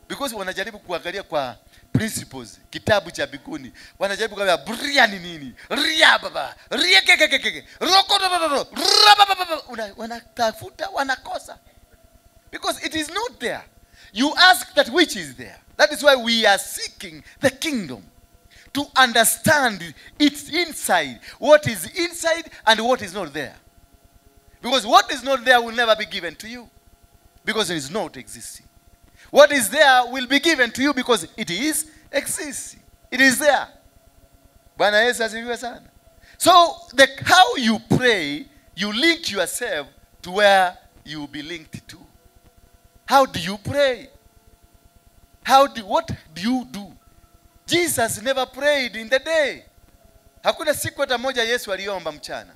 Because wanajaribu kuangalia kwa principles, kitabu cha biguni. Wanajaribu kuangalia bria ni nini? Ria baba, ria kekekeke, roko roko rabababa. Wanatafuta, wanakosa. Because it is not there. You ask that which is there. That is why we are seeking the kingdom. To understand its inside. What is inside and what is not there. Because what is not there will never be given to you. Because it is not existing. What is there will be given to you because it is existing. It is there. Bwana Yesu asifiwe sana. So how you pray, you link yourself to where you will be linked to. How do you pray? What do you do? Jesus never prayed in the day. Hakuna siku hata moja Yesu aliomba mchana.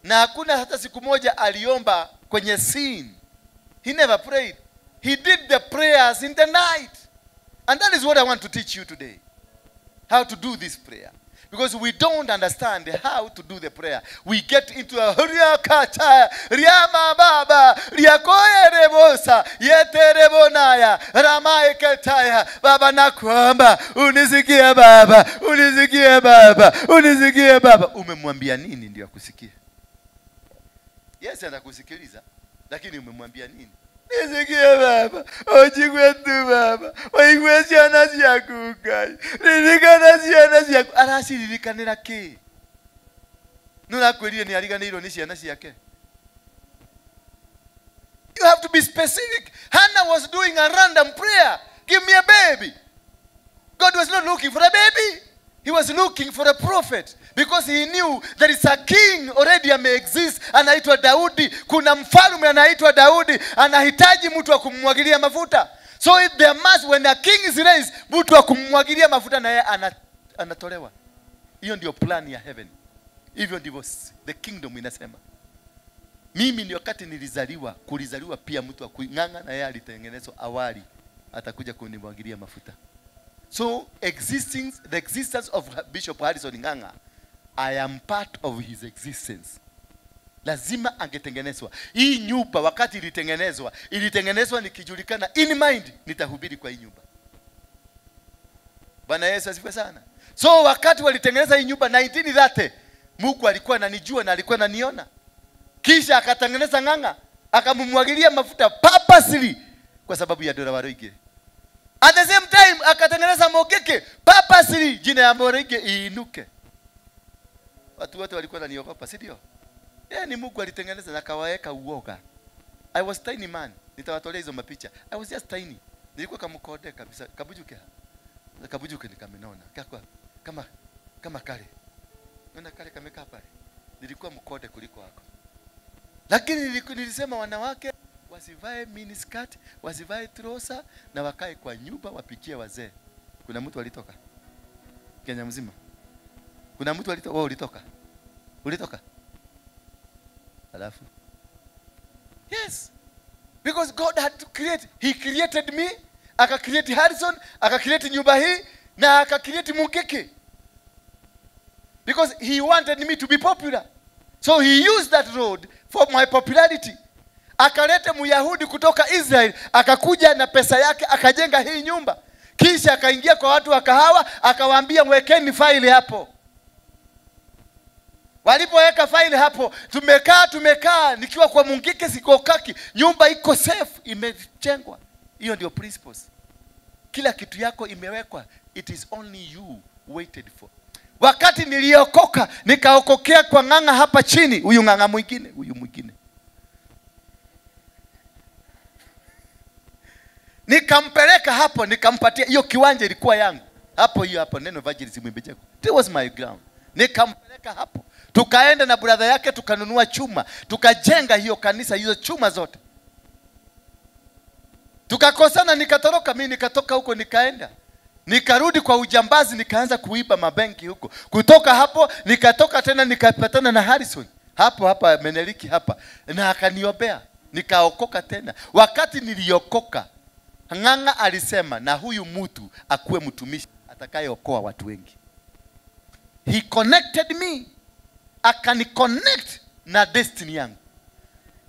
Na hakuna hata siku moja aliomba kwenye sin. He never prayed. He did the prayers in the night. And that is what I want to teach you today. How to do this prayer. Because we don't understand how to do the prayer. We get into a riakata, riama baba, riakoerebosa, yeterebonaya, ramaeketaya, baba nakuomba, unisikie baba, unisikie baba, unisikie baba. Umemwambia nini ndio akusikie? Yes, anakusikiliza, lakini umemwambia nini? Nisikie baba, ojigwe tu baba, oigwe ciana ciaku Ngai, ririkana ciana ciaku. Araciririkanĩra kĩ? Nĩ ũrakwĩrire nĩ ariganĩirwo nĩ ciana ciake. You have to be specific. Hannah was doing a random prayer. Give me a baby. God was not looking for a baby. He was looking for a prophet because he knew there is a king already may exist, anaitwa Daudi. Kuna mfalme anaitwa Daudi, anahitaji mtu wa kummwagilia mafuta. So if there must, when a king is raised, mtu wa kummwagilia mafuta na yeye anatolewa. Hiyo ndio plan ya heaven. Hivyo ndivyo the kingdom inasema. Mimi ni wakati nilizaliwa, kulizaliwa pia mtu wa kung'ang'a na yeye alitengenezwa awali, atakuja kunimwagilia mafuta. So the existence of Bishop Harrison Ng'ang'a, I am part of his existence. Lazima angetengenezwa. Hii nyumba wakati ilitengenezwa, ilitengenezwa nikijulikana in mind nitahubiri kwa hii nyumba. Bwana Yesu asifiwe sana. So wakati walitengeneza hii nyumba 1930, Mungu alikuwa ananijua na alikuwa ananiona. Kisha akatengeneza Ng'ang'a, akamumwagilia mafuta purposely kwa sababu ya Dora Waruinge. At the same time akatengeneza Mogeke purposely jina ya Waruinge iinuke. Watu wote walikuwa wananiogopa, si ndio? Yeye ni Mungu alitengeneza na akawaeka uoga. I was tiny man. Nitawatolea hizo mapicha. I was just tiny. Nilikuwa kamkode kabisa, kabujuke. Kabujuke nikamenona. Kakwa kama kale. Naona kale kamekaa pale. Nilikuwa mkode kuliko wako. Lakini nilisema wanawake wasivae miniskirt, wasivae trosa na wakae kwa nyumba wapikie wazee. Kuna mtu alitoka Kenya mzima. Kuna mtu alitoka, wewe ulitoka. Ulitoka? Alafu. Yes. Because God had to create. He created me, aka create Harrison, aka create nyumba hii na aka create Mukeke. Because he wanted me to be popular. So he used that road for my popularity. Akalete Myahudi kutoka Israel, akakuja na pesa yake akajenga hii nyumba. Kisha akaingia kwa watu wa kahawa, akawaambia mwekeni faili hapo. Walipoweka faili hapo, tumekaa nikiwa kwa Mungike sikokaki, nyumba iko safe imejengwa. Hiyo ndio principles. Kila kitu yako imewekwa, it is only you waited for. Wakati niliokoka, nikaokokea kwa Ng'ang'a hapa chini, huyu Ng'ang'a mwingine, huyu mwingine. Nikampeleka hapo, nikampatia hiyo kiwanja ilikuwa yangu. Hapo hiyo hapo neno evangelism imejengwa. It was my ground. Nikampeleka hapo. Tukaenda na brother yake tukanunua chuma, tukajenga hiyo kanisa, hizo chuma zote. Tukakosana, nikatoroka mimi, nikatoka huko nikaenda. Nikarudi kwa ujambazi, nikaanza kuiba mabenki huko. Kutoka hapo nikatoka tena nikapatana na Harrison. Hapo hapa Meneliki hapa, na akaniombea, nikaokoka tena. Wakati niliokoka, Ng'ang'a alisema na huyu mtu akuwe mtumishi atakayeokoa watu wengi. He connected me, akaniconnect na destiny yangu.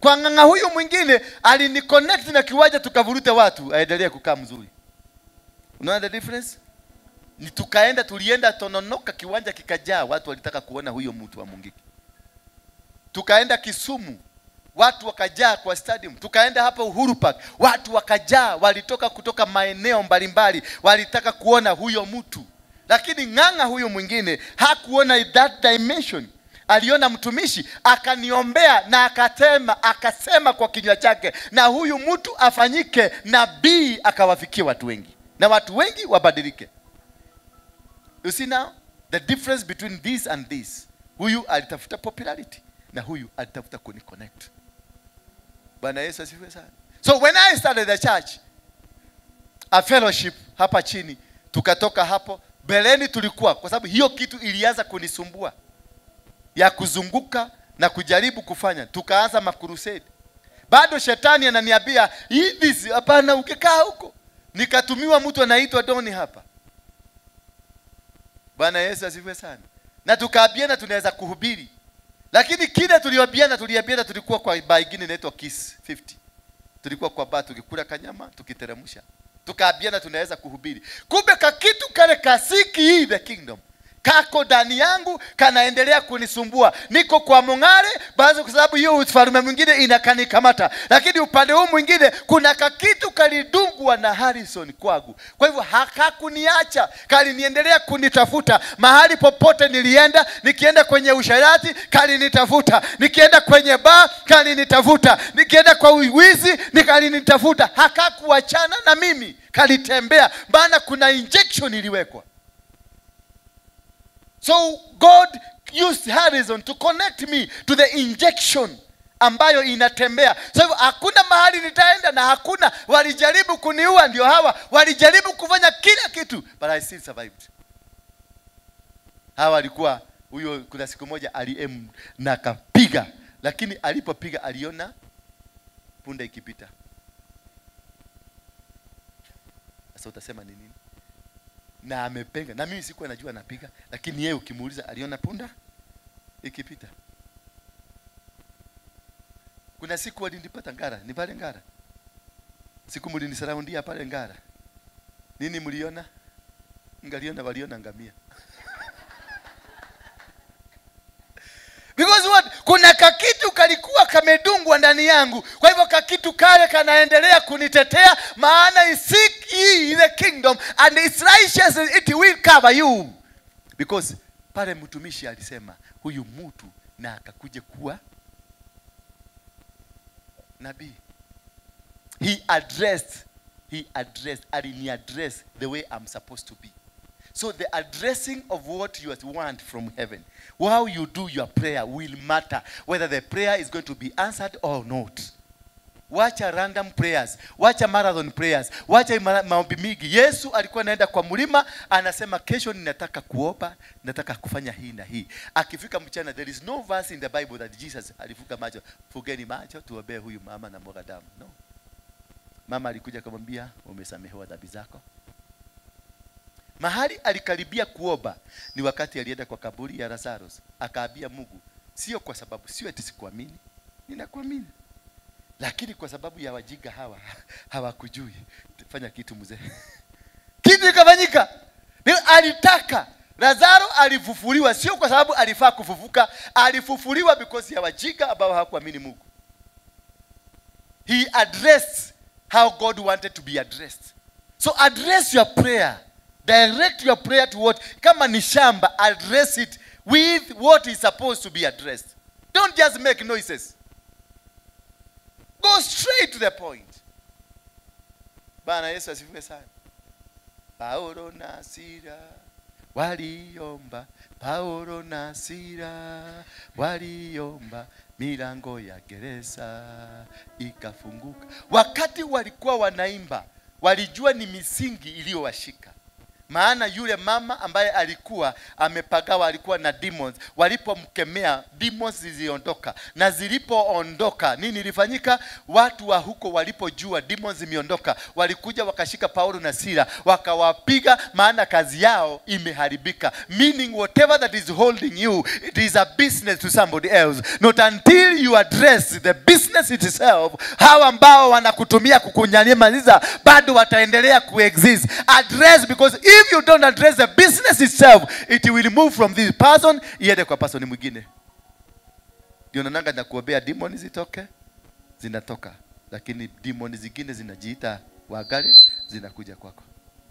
Kwa Ng'ang'a huyu mwingine aliniconnect na kiwanja tukavurute watu, aendelee kukaa mzuri. Unaona the difference? Ni tukaenda, tulienda Tononoka, kiwanja kikajaa, watu walitaka kuona huyo mtu wa Mungiki. Tukaenda Kisumu, watu wakajaa kwa stadium. Tukaenda hapa Uhuru Park, watu wakajaa, walitoka kutoka maeneo mbalimbali, walitaka kuona huyo mtu. Lakini Ng'ang'a huyo mwingine hakuona that dimension. Aliona mtumishi, akaniombea na akasema kwa kinywa chake, na huyu mtu afanyike nabii akawafikia watu wengi, na watu wengi wabadilike. You see now the difference between this and this. Huyu alitafuta popularity na huyu alitafuta kuniconnect. Bwana Yesu asifiwe sana. So when I started the church, a fellowship hapa chini, tukatoka hapo beleni tulikuwa, kwa sababu hiyo kitu ilianza kunisumbua ya kuzunguka na kujaribu kufanya. Tukaanza makurusade. Bado shetani ananiambia hivi, hapana, ukikaa huko. Nikatumiwa mtu anaitwa Doni hapa. Bwana Yesu asifiwe sana. Na tukaambiana tunaweza kuhubiri. Lakini kile tuliambiana tulikuwa kwa bar ingine inaitwa Kiss 50. Tulikuwa kwa bar tukikula kanyama, tukiteremsha. Tukaambiana tunaweza kuhubiri. Kumbe kakitu kale kasiki the kingdom kako ndani yangu kanaendelea kunisumbua. Niko kwa Mong'are basi kwa sababu hiyo ufalme mwingine inakanikamata. Lakini upande huu mwingine kuna kakitu kalidungwa na Harrison kwangu. Kwa hivyo hakakuniacha, kaliniendelea kunitafuta. Mahali popote nilienda, nikienda kwenye usharati kalinitafuta, nikienda kwenye bar kalinitafuta, nikienda kwa wizi nikalinitafuta. Hakakuachana na mimi, kalitembea, maana kuna injection iliwekwa. So God used Harrison to connect me to the injection ambayo inatembea. So hakuna mahali nitaenda na hakuna, walijaribu kuniua, ndio hawa walijaribu kufanya kila kitu, but I still survived. Hawa alikuwa huyo, kuna siku moja aliem na akapiga, lakini alipopiga aliona punda ikipita. Sasa utasema ni nini? Na amepenga. Na mimi sikuwa najua anapiga, lakini yeye ukimuuliza aliona punda ikipita. Kuna siku walinipata Ngara, ni pale Ngara. Siku mlinisurroundia pale Ngara. Nini mliona? Ngaliona, waliona ngamia. Because what? Kuna kakitu kalikuwa kamedungwa ndani yangu. Kwa hivyo kakitu kale kanaendelea kunitetea, maana seek ye the kingdom and its righteousness, it will cover you. Because pale mtumishi alisema huyu mtu na akakuja kuwa nabii. He addressed, alini-address the way I'm supposed to be. So the addressing of what you want from heaven, how you do your prayer will matter, whether the prayer is going to be answered or not. Wacha random prayers, wacha marathon prayers, wacha maombi mingi. Yesu alikuwa anaenda kwa mlima, anasema kesho ninataka kuomba, nataka kufanya hii na hii. Akifika mchana, there is no verse in the Bible that Jesus alifuka macho, fugeni macho tuombee huyu mama na mwaga damu. No. Mama alikuja akamwambia umesamehewa dhambi zako. Mahali alikaribia kuomba ni wakati alienda kwa kaburi ya Lazarus, akaambia Mungu, sio kwa sababu sio eti sikuamini, ninakuamini, lakini kwa sababu ya wajinga hawa hawakujui, fanya kitu mzee. Kitu ikafanyika. Alitaka Lazaro alifufuliwa, sio kwa sababu alifaa kufufuka, alifufuliwa because ya wajinga ambao hawakuamini Mungu. He addressed how God wanted to be addressed. So address your prayer. Direct your prayer to what? Kama ni shamba, address it with what is supposed to be addressed. Don't just make noises. Go straight to the point. Bwana Yesu asifiwe sana. Paulo na Sila waliomba, Paulo na Sila waliomba, milango ya gereza ikafunguka. Wakati walikuwa wanaimba, walijua ni misingi iliyowashika. Maana yule mama ambaye alikuwa amepagawa, alikuwa na demons, walipomkemea demons ziliondoka. Na zilipoondoka, nini ilifanyika? Watu wa huko walipojua demons zimeondoka, walikuja wakashika Paulo na Sila, wakawapiga, maana kazi yao imeharibika. Meaning whatever that is holding you, it is a business to somebody else. Not until you address the business itself, hawa ambao wanakutumia kukunyanyamaliza bado wataendelea kuexist. Address, because if you don't address the business itself, it will move from this person iende kwa person mwingine. Ndio nananga na kuombea demons zitoke, zinatoka. Lakini demons zingine zinajiita wagale, zinakuja kwako.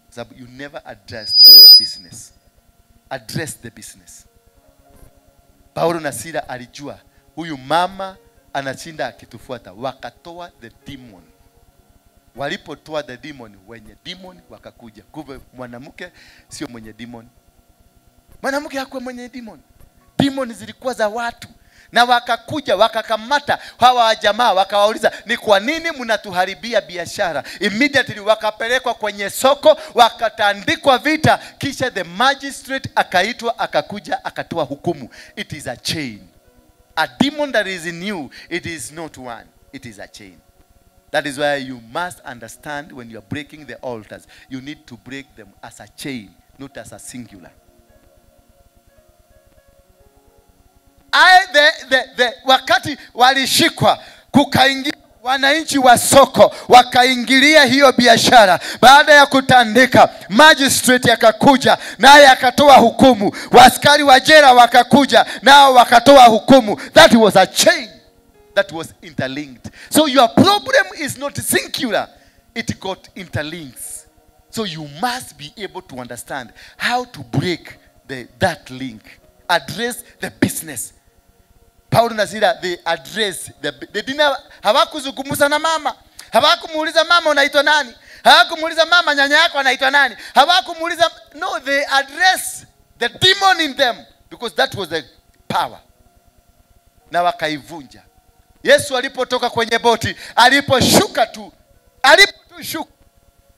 Sababu you never addressed the business. Address the business. Paulo na Sila alijua huyu mama anashinda akitufuata, wakatoa the demon. Walipotoa the demon, wenye demon wakakuja. Kumbe mwanamke sio mwenye demon. Mwanamke hakuwa mwenye demon. Demon zilikuwa za watu. Na wakakuja wakakamata hawa jamaa, wakawauliza ni kwa nini mnatuharibia biashara? Immediately wakapelekwa kwenye soko, wakatandikwa vita, kisha the magistrate akaitwa, akakuja, akatoa hukumu. It is a chain. A demon that is in you, it is not one. It is a chain. That is why you must understand when you are breaking the altars, you need to break them as a chain, not as a singular. Wakati walishikwa, kukaingia wananchi wa soko, wakaingilia hiyo biashara. Baada ya kutandika, magistrate akakuja, naye akatoa hukumu. Askari wa jela wakakuja, nao wakatoa hukumu. That was a chain that was interlinked. So your problem is not singular. It got interlinks. So you must be able to understand how to break that link. Address the business. Paulo na Sila, they address they didn't, hawakuzungumza na mama. Hawakumuuliza mama unaitwa nani? Hawakumuuliza mama nyanya yako anaitwa nani? Hawakumuuliza, no, they address the demon in them because that was the power. Na wakaivunja. Yesu alipotoka kwenye boti, aliposhuka tu, aliposhuka,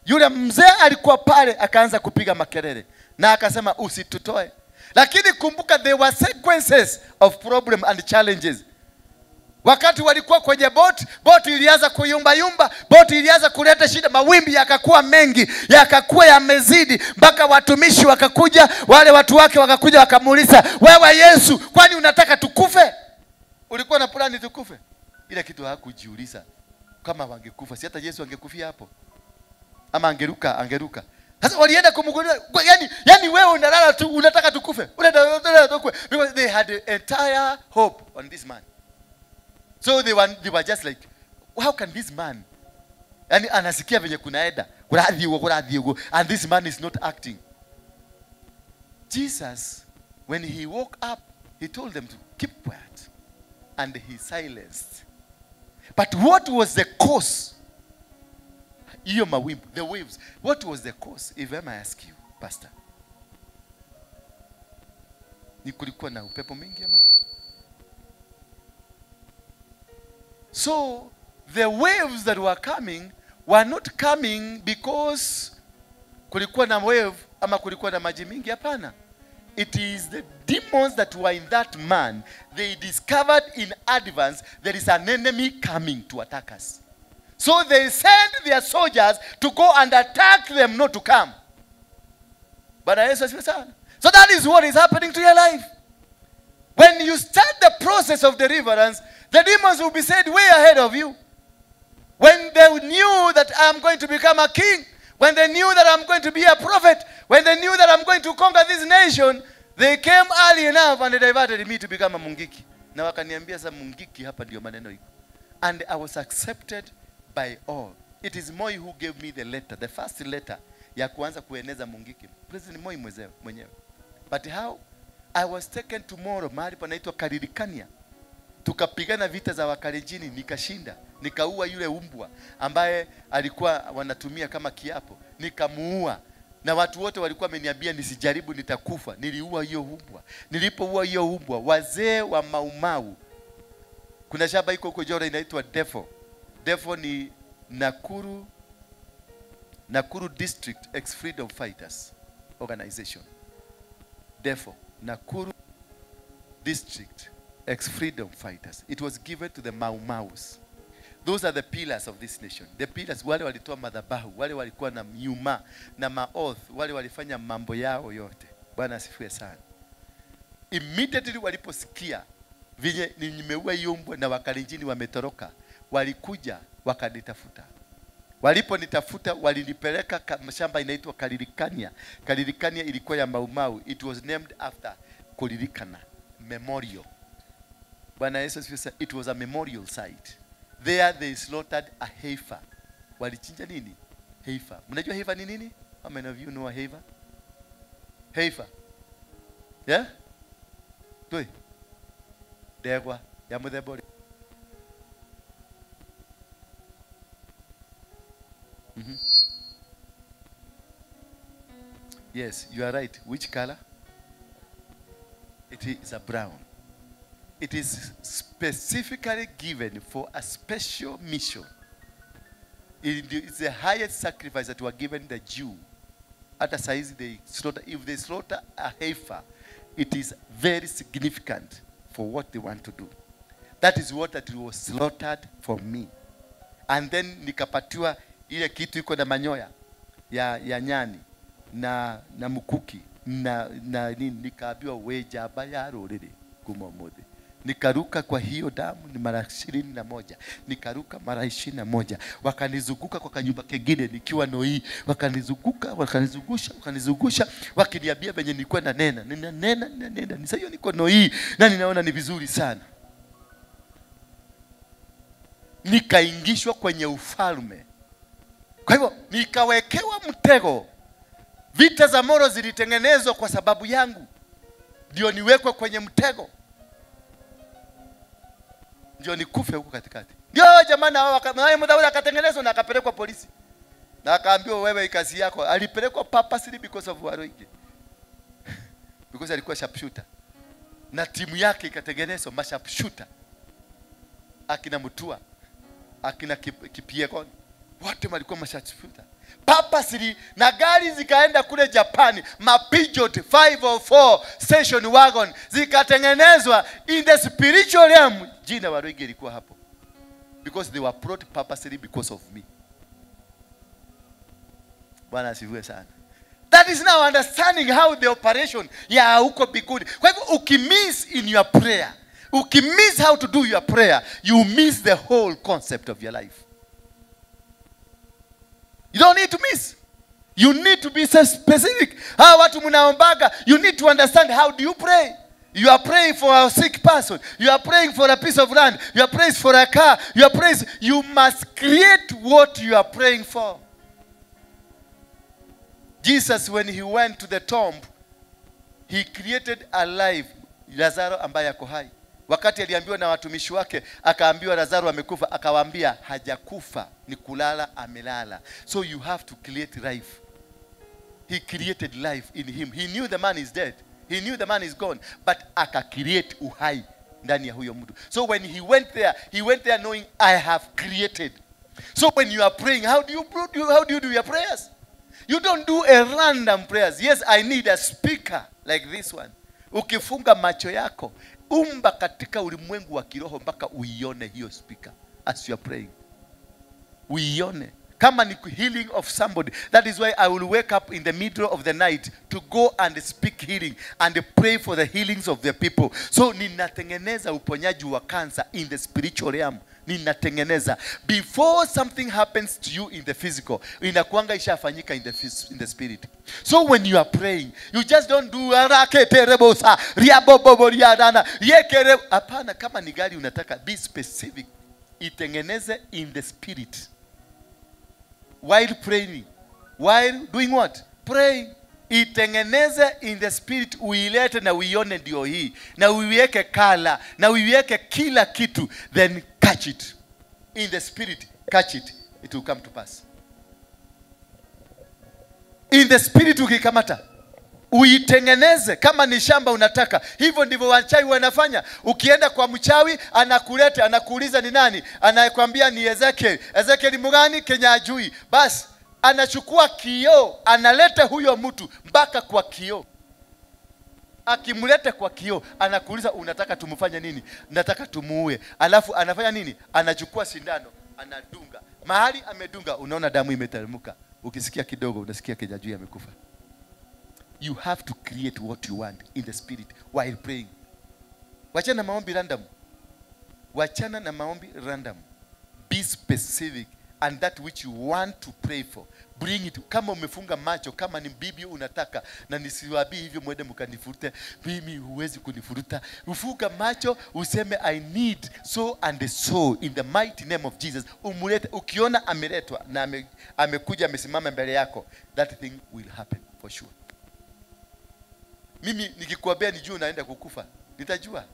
yule mzee alikuwa pale akaanza kupiga makelele na akasema usitutoe. Lakini kumbuka there were sequences of problem and challenges. Wakati walikuwa kwenye boti, boti ilianza kuyumba yumba, boti ilianza kuleta shida, mawimbi yakakuwa mengi, yakakuwa yamezidi, mpaka watumishi wakakuja, wale watu wake wakakuja wakamuuliza, wewe Yesu, kwani unataka tukufe? Ulikuwa na plani tukufe? Ile kitu hakujiuliza kama wangekufa, si hata Yesu angekufia hapo. Ama angeruka, angeruka. Sasa walienda kumgulia, yani wewe unalala tu unataka tukufe. Unataka tukufe. Because they had the entire hope on this man. So they were just like, how can this man? Yani anasikia venye kunaenda, kuradhi, and this man is not acting. Jesus, when he woke up, he told them to keep quiet. And he silenced. But what was the cause? The waves. What was the cause? If I may ask you, Pastor. Ni kulikuwa na upepo mingi ama? So, the waves that were coming were not coming because kulikuwa na wave ama kulikuwa na maji mingi, hapana. It is the demons that were in that man. They discovered in advance there is an enemy coming to attack us. So they sent their soldiers to go and attack them, not to come. But so that is what is happening to your life. When you start the process of deliverance, the demons will be said way ahead of you. When they knew that I am going to become a king, when they knew that I'm going to be a prophet, when they knew that I'm going to conquer this nation, they came early enough and they diverted me to become a mungiki. Na wakaniambia sa mungiki hapa ndio maneno iko. And I was accepted by all. It is Moi who gave me the letter, the first letter ya kuanza kueneza mungiki. President Moi mwenyewe. But how? I was taken tomorrow mahali panaitwa Karirikania. Tukapigana vita za Wakalenjini, nikashinda. Nikaua yule umbwa ambaye alikuwa wanatumia kama kiapo. Nikamuua. Na watu wote walikuwa wameniambia nisijaribu nitakufa. Niliua hiyo umbwa. Nilipoua hiyo umbwa, wazee wa Maumau. Kuna shamba iko huko Jora inaitwa Defo. Defo ni Nakuru District ex Freedom Fighters. organization. Therefore, Nakuru District ex-freedom fighters. It was given to the Mau Maus. Those are the pillars of this nation. The pillars, wale walitoa madhabahu, wale walikuwa na myuma na maoth, wale walifanya mambo yao yote. Bwana asifiwe sana. Immediately waliposikia venye nimeua hiyo mbwa na Wakalenjini wametoroka, walikuja wakanitafuta. Waliponitafuta walinipeleka shamba inaitwa Kalirikania. Kalirikania ilikuwa ya Mau Mau. It was named after Kulirikana Memorial. Bwana Yesu asifiwe sana. It was a memorial site. There they slaughtered a heifer. Walichinja nini? Heifer. Mnajua heifer ni nini? How many of you know a heifer? Heifer. Yeah? Toi. Ndegwa ya muthemba ũrĩkũ? Yes, you are right. Which color? It is a brown. It is specifically given for a special mission. It's the highest sacrifice that were given the Jew. At a size they slaughter, if they slaughter a heifer, it is very significant for what they want to do. That is what that was slaughtered for me. And then nikapatiwa ile kitu iko na manyoya ya nyani na mkuki na nini, nikaambiwa we jaba ya rũrĩrĩ kuma ũmũthĩ. Nikaruka kwa hiyo damu ni mara 21. Nikaruka mara 21. Wakanizunguka kwa kanyumba kengine nikiwa noi. Wakanizunguka, wakanizungusha, wakanizungusha, wakiniambia venye nilikuwa nanena. Ninanena, ninanena. Sasa hiyo niko noi na ninaona ni vizuri sana. Nikaingishwa kwenye ufalme. Kwa hivyo nikawekewa mtego. Vita za Moro zilitengenezwa kwa sababu yangu. Ndio niwekwe kwenye mtego. Ndio nikufe huko katikati. Ndio jamani hao mdhauri akatengenezwa na akapelekwa polisi. Na akaambiwa wewe kazi yako. Alipelekwa purposely because of Waruinge. Because alikuwa sharpshooter. Na timu yake ikatengenezwa masharpshooter. Akina Mutua, akina Kipyegon. Wote walikuwa masharpshooter. Purposely, na gari zikaenda kule Japani, Peugeot 504 station wagon zikatengenezwa in the spiritual realm. Jina Waruinge ilikuwa hapo. Because they were brought purposely because of me. Bwana asifiwe sana. That is now understanding how the operation ya huko mbinguni. Kwa hivyo ukimiss in your prayer, ukimiss how to do your prayer, you miss the whole concept of your life. You don't need to miss. You need to be so specific. Hawa watu mnaombaga, you need to understand how do you pray. You are praying for a sick person. You are praying for a piece of land. You are praying for a car. You are praying. You must create what you are praying for. Jesus, when he went to the tomb, he created a life. Lazaro ambaye ako hai. Wakati aliambiwa na watumishi wake, akaambiwa Lazaro amekufa, akawaambia hajakufa, ni kulala amelala. So you have to create life. He created life in him. He knew the man is dead. He knew the man is gone, but aka create uhai ndani ya huyo mtu. So when he went there knowing I have created. So when you are praying, how do you do your prayers? You don't do a random prayers. Yes, I need a speaker like this one. Ukifunga macho yako, umba katika ulimwengu wa kiroho mpaka uione hiyo speaker as you are praying. Uione. Kama ni healing of somebody. That is why I will wake up in the middle of the night to go and speak healing and pray for the healings of the people. So ninatengeneza uponyaji wa cancer in the spiritual realm. Ninatengeneza. Before something happens to you in the physical, inakuanga ishafanyika in the spirit. So when you are praying, you just don't do raketerebosa, riaboboboriadana, yekere. Hapana, kama ni gari unataka, be specific. Itengeneze in the spirit. While praying. While doing what? Praying. Itengeneze in the spirit, uilete na uione ndio hii. Na uiweke kala, na uiweke kila kitu. Then catch it. In the spirit, catch it. It will come to pass. In the spirit ukikamata. Uitengeneze kama ni shamba unataka. Hivyo ndivyo wachawi wanafanya. Ukienda kwa mchawi anakuleta, anakuuliza ni nani? Anakuambia ni Ezekiel. Ezekiel mgani? Kenya ajui. Bas Anachukua kioo, analeta huyo mtu mpaka kwa kioo. Akimleta kwa kioo, anakuuliza unataka tumfanye nini? Nataka tumuue. Alafu anafanya nini? Anachukua sindano, anadunga. Mahali amedunga, unaona damu imeteremka. Ukisikia kidogo, unasikia Kinyanjui amekufa. You have to create what you want in the spirit while praying. Wachana maombi random. Wachana na maombi random. Be specific and that which you want to pray for. Bring it. Kama umefunga macho, kama ni bibi unataka, na nisiwabii hivyo mwende mkanifurute, mimi huwezi kunifuruta. Ufunga macho, useme I need so and so in the mighty name of Jesus. Umulete, ukiona ameletwa na amekuja amesimama mbele yako, that thing will happen for sure. Mimi nikikuambia nijue unaenda kukufa, nitajua.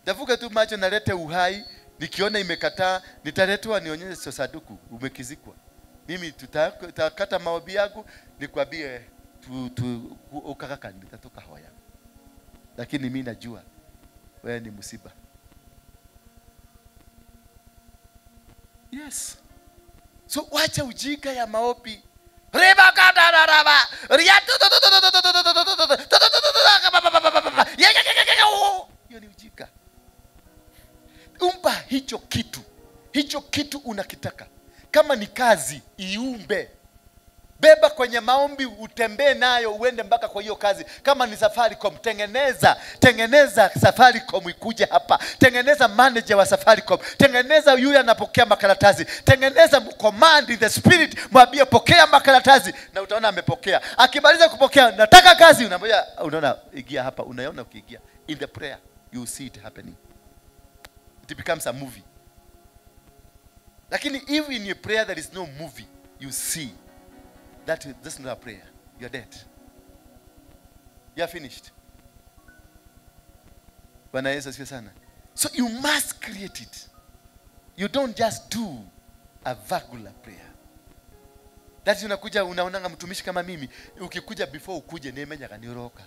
Tafuka tu macho nalete uhai, nikiona imekataa, nitaletwa nionyeshe saduku umekizikwa. Mimi tutakata maombi yangu nikwambie ukakaka nitatoka hoya. Lakini mimi najua wewe ni msiba. Yes. So wacha ujinga ya maombi. Hiyo ni ujinga. Umba hicho kitu. Hicho kitu unakitaka. Kama ni kazi, iumbe. Beba kwenye maombi, utembee nayo, uende mpaka kwa hiyo kazi. Kama ni Safaricom, tengeneza. Tengeneza Safaricom ikuje hapa. Tengeneza manager wa Safaricom. Tengeneza yule anapokea makaratasi. Tengeneza command in the spirit, mwambie pokea makaratasi. Na utaona amepokea. Akimaliza kupokea, nataka kazi, unamwambia, unaona ingia hapa, unaona ukiingia. In the prayer, you see it happening. It becomes a movie. Lakini if in your prayer there is no movie, you see that that's not a prayer. You're dead. You're finished. Bwana Yesu asifiwe sana. So you must create it. You don't just do a vagular prayer. That's unakuja unaonanga mtumishi kama mimi, ukikuja before ukuje nemenya kaniroka.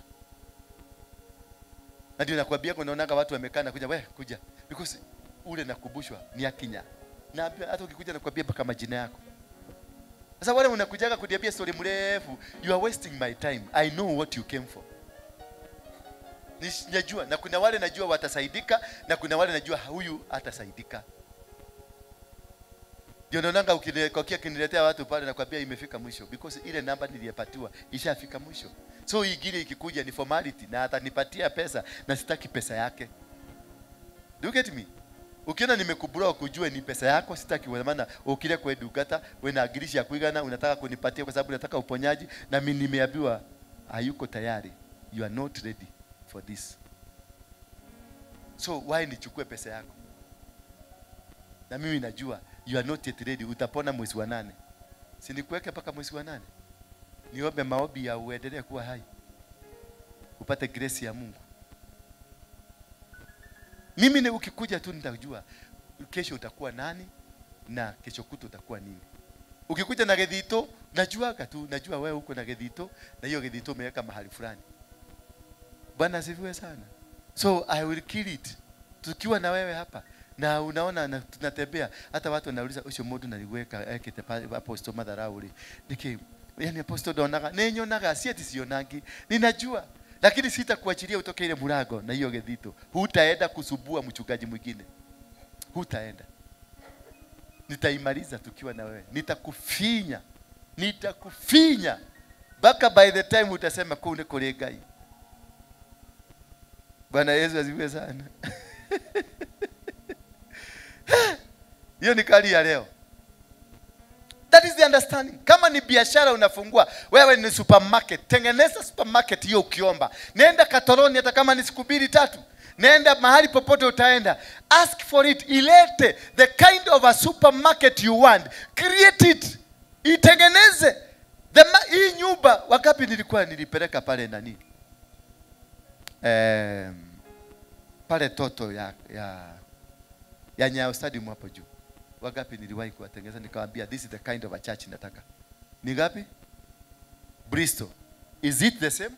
Na ndio nakwambia unaonanga watu wamekaa na kuja wewe kuja because ule nakubushwa ni akinya. Na hata ukikuja nakwambia mpaka majina yako. Sasa wale unakujaga kuniambia story mrefu, you are wasting my time. I know what you came for. Najua, na kuna wale najua watasaidika, na kuna wale najua huyu atasaidika. Ndio naonanga ukiniletea kiniletea watu pale nakwambia imefika mwisho because ile namba niliyepatiwa ishafika mwisho. So ingine ikikuja ni formality na atanipatia pesa na sitaki pesa yake. Do you get me? Ukiona nimekublock ujue ni pesa yako, sitaki kwa maana ukile kwa dugata wewe na agirishi ya kuigana unataka kunipatia kwa sababu unataka uponyaji na mimi nimeambiwa hayuko tayari. You are not ready for this. So why nichukue pesa yako? Na mimi najua you are not yet ready, utapona mwezi wa 8. Si nikuweke mpaka mwezi wa 8. Niombe maombi ya uendelee kuwa hai. Upate grace ya Mungu. Mimi ni ukikuja tu nitajua kesho utakuwa nani na kesho kutu utakuwa nini. Ukikuja na gedhito, najua tu, najua wewe uko na gedhito na hiyo gedhito umeweka mahali fulani. Bwana asifiwe sana. So I will kill it. Tukiwa na wewe hapa na unaona na tunatembea hata watu wanauliza usho modu naliweka ekete apostle madharau niki yani apostle donaga nenyonaga si ati sionangi ninajua. Lakini sitakuachilia utoke ile mlango na hiyo gedhito. Hutaenda kusubua mchungaji mwingine. Hutaenda. Nitaimaliza tukiwa na wewe. Nitakufinya. Nitakufinya. Baka by the time utasema kune kule Ngai. Bwana Yesu asifiwe sana. Hiyo ni kali ya leo. That is the understanding. Kama ni biashara unafungua, wewe ni supermarket. Tengeneza supermarket hiyo ukiomba. Nenda Katoroni hata kama ni siku 2 3. Nenda mahali popote utaenda. Ask for it. Ilete the kind of a supermarket you want. Create it. Itengeneze. Hii nyumba wakapi nilikuwa nilipeleka pale nani? Pale toto ya Nyayo Stadium hapo juu. Wagapi niliwahi kuwatengeneza nikawaambia this is the kind of a church nataka. Ni ngapi? Bristol. Is it the same?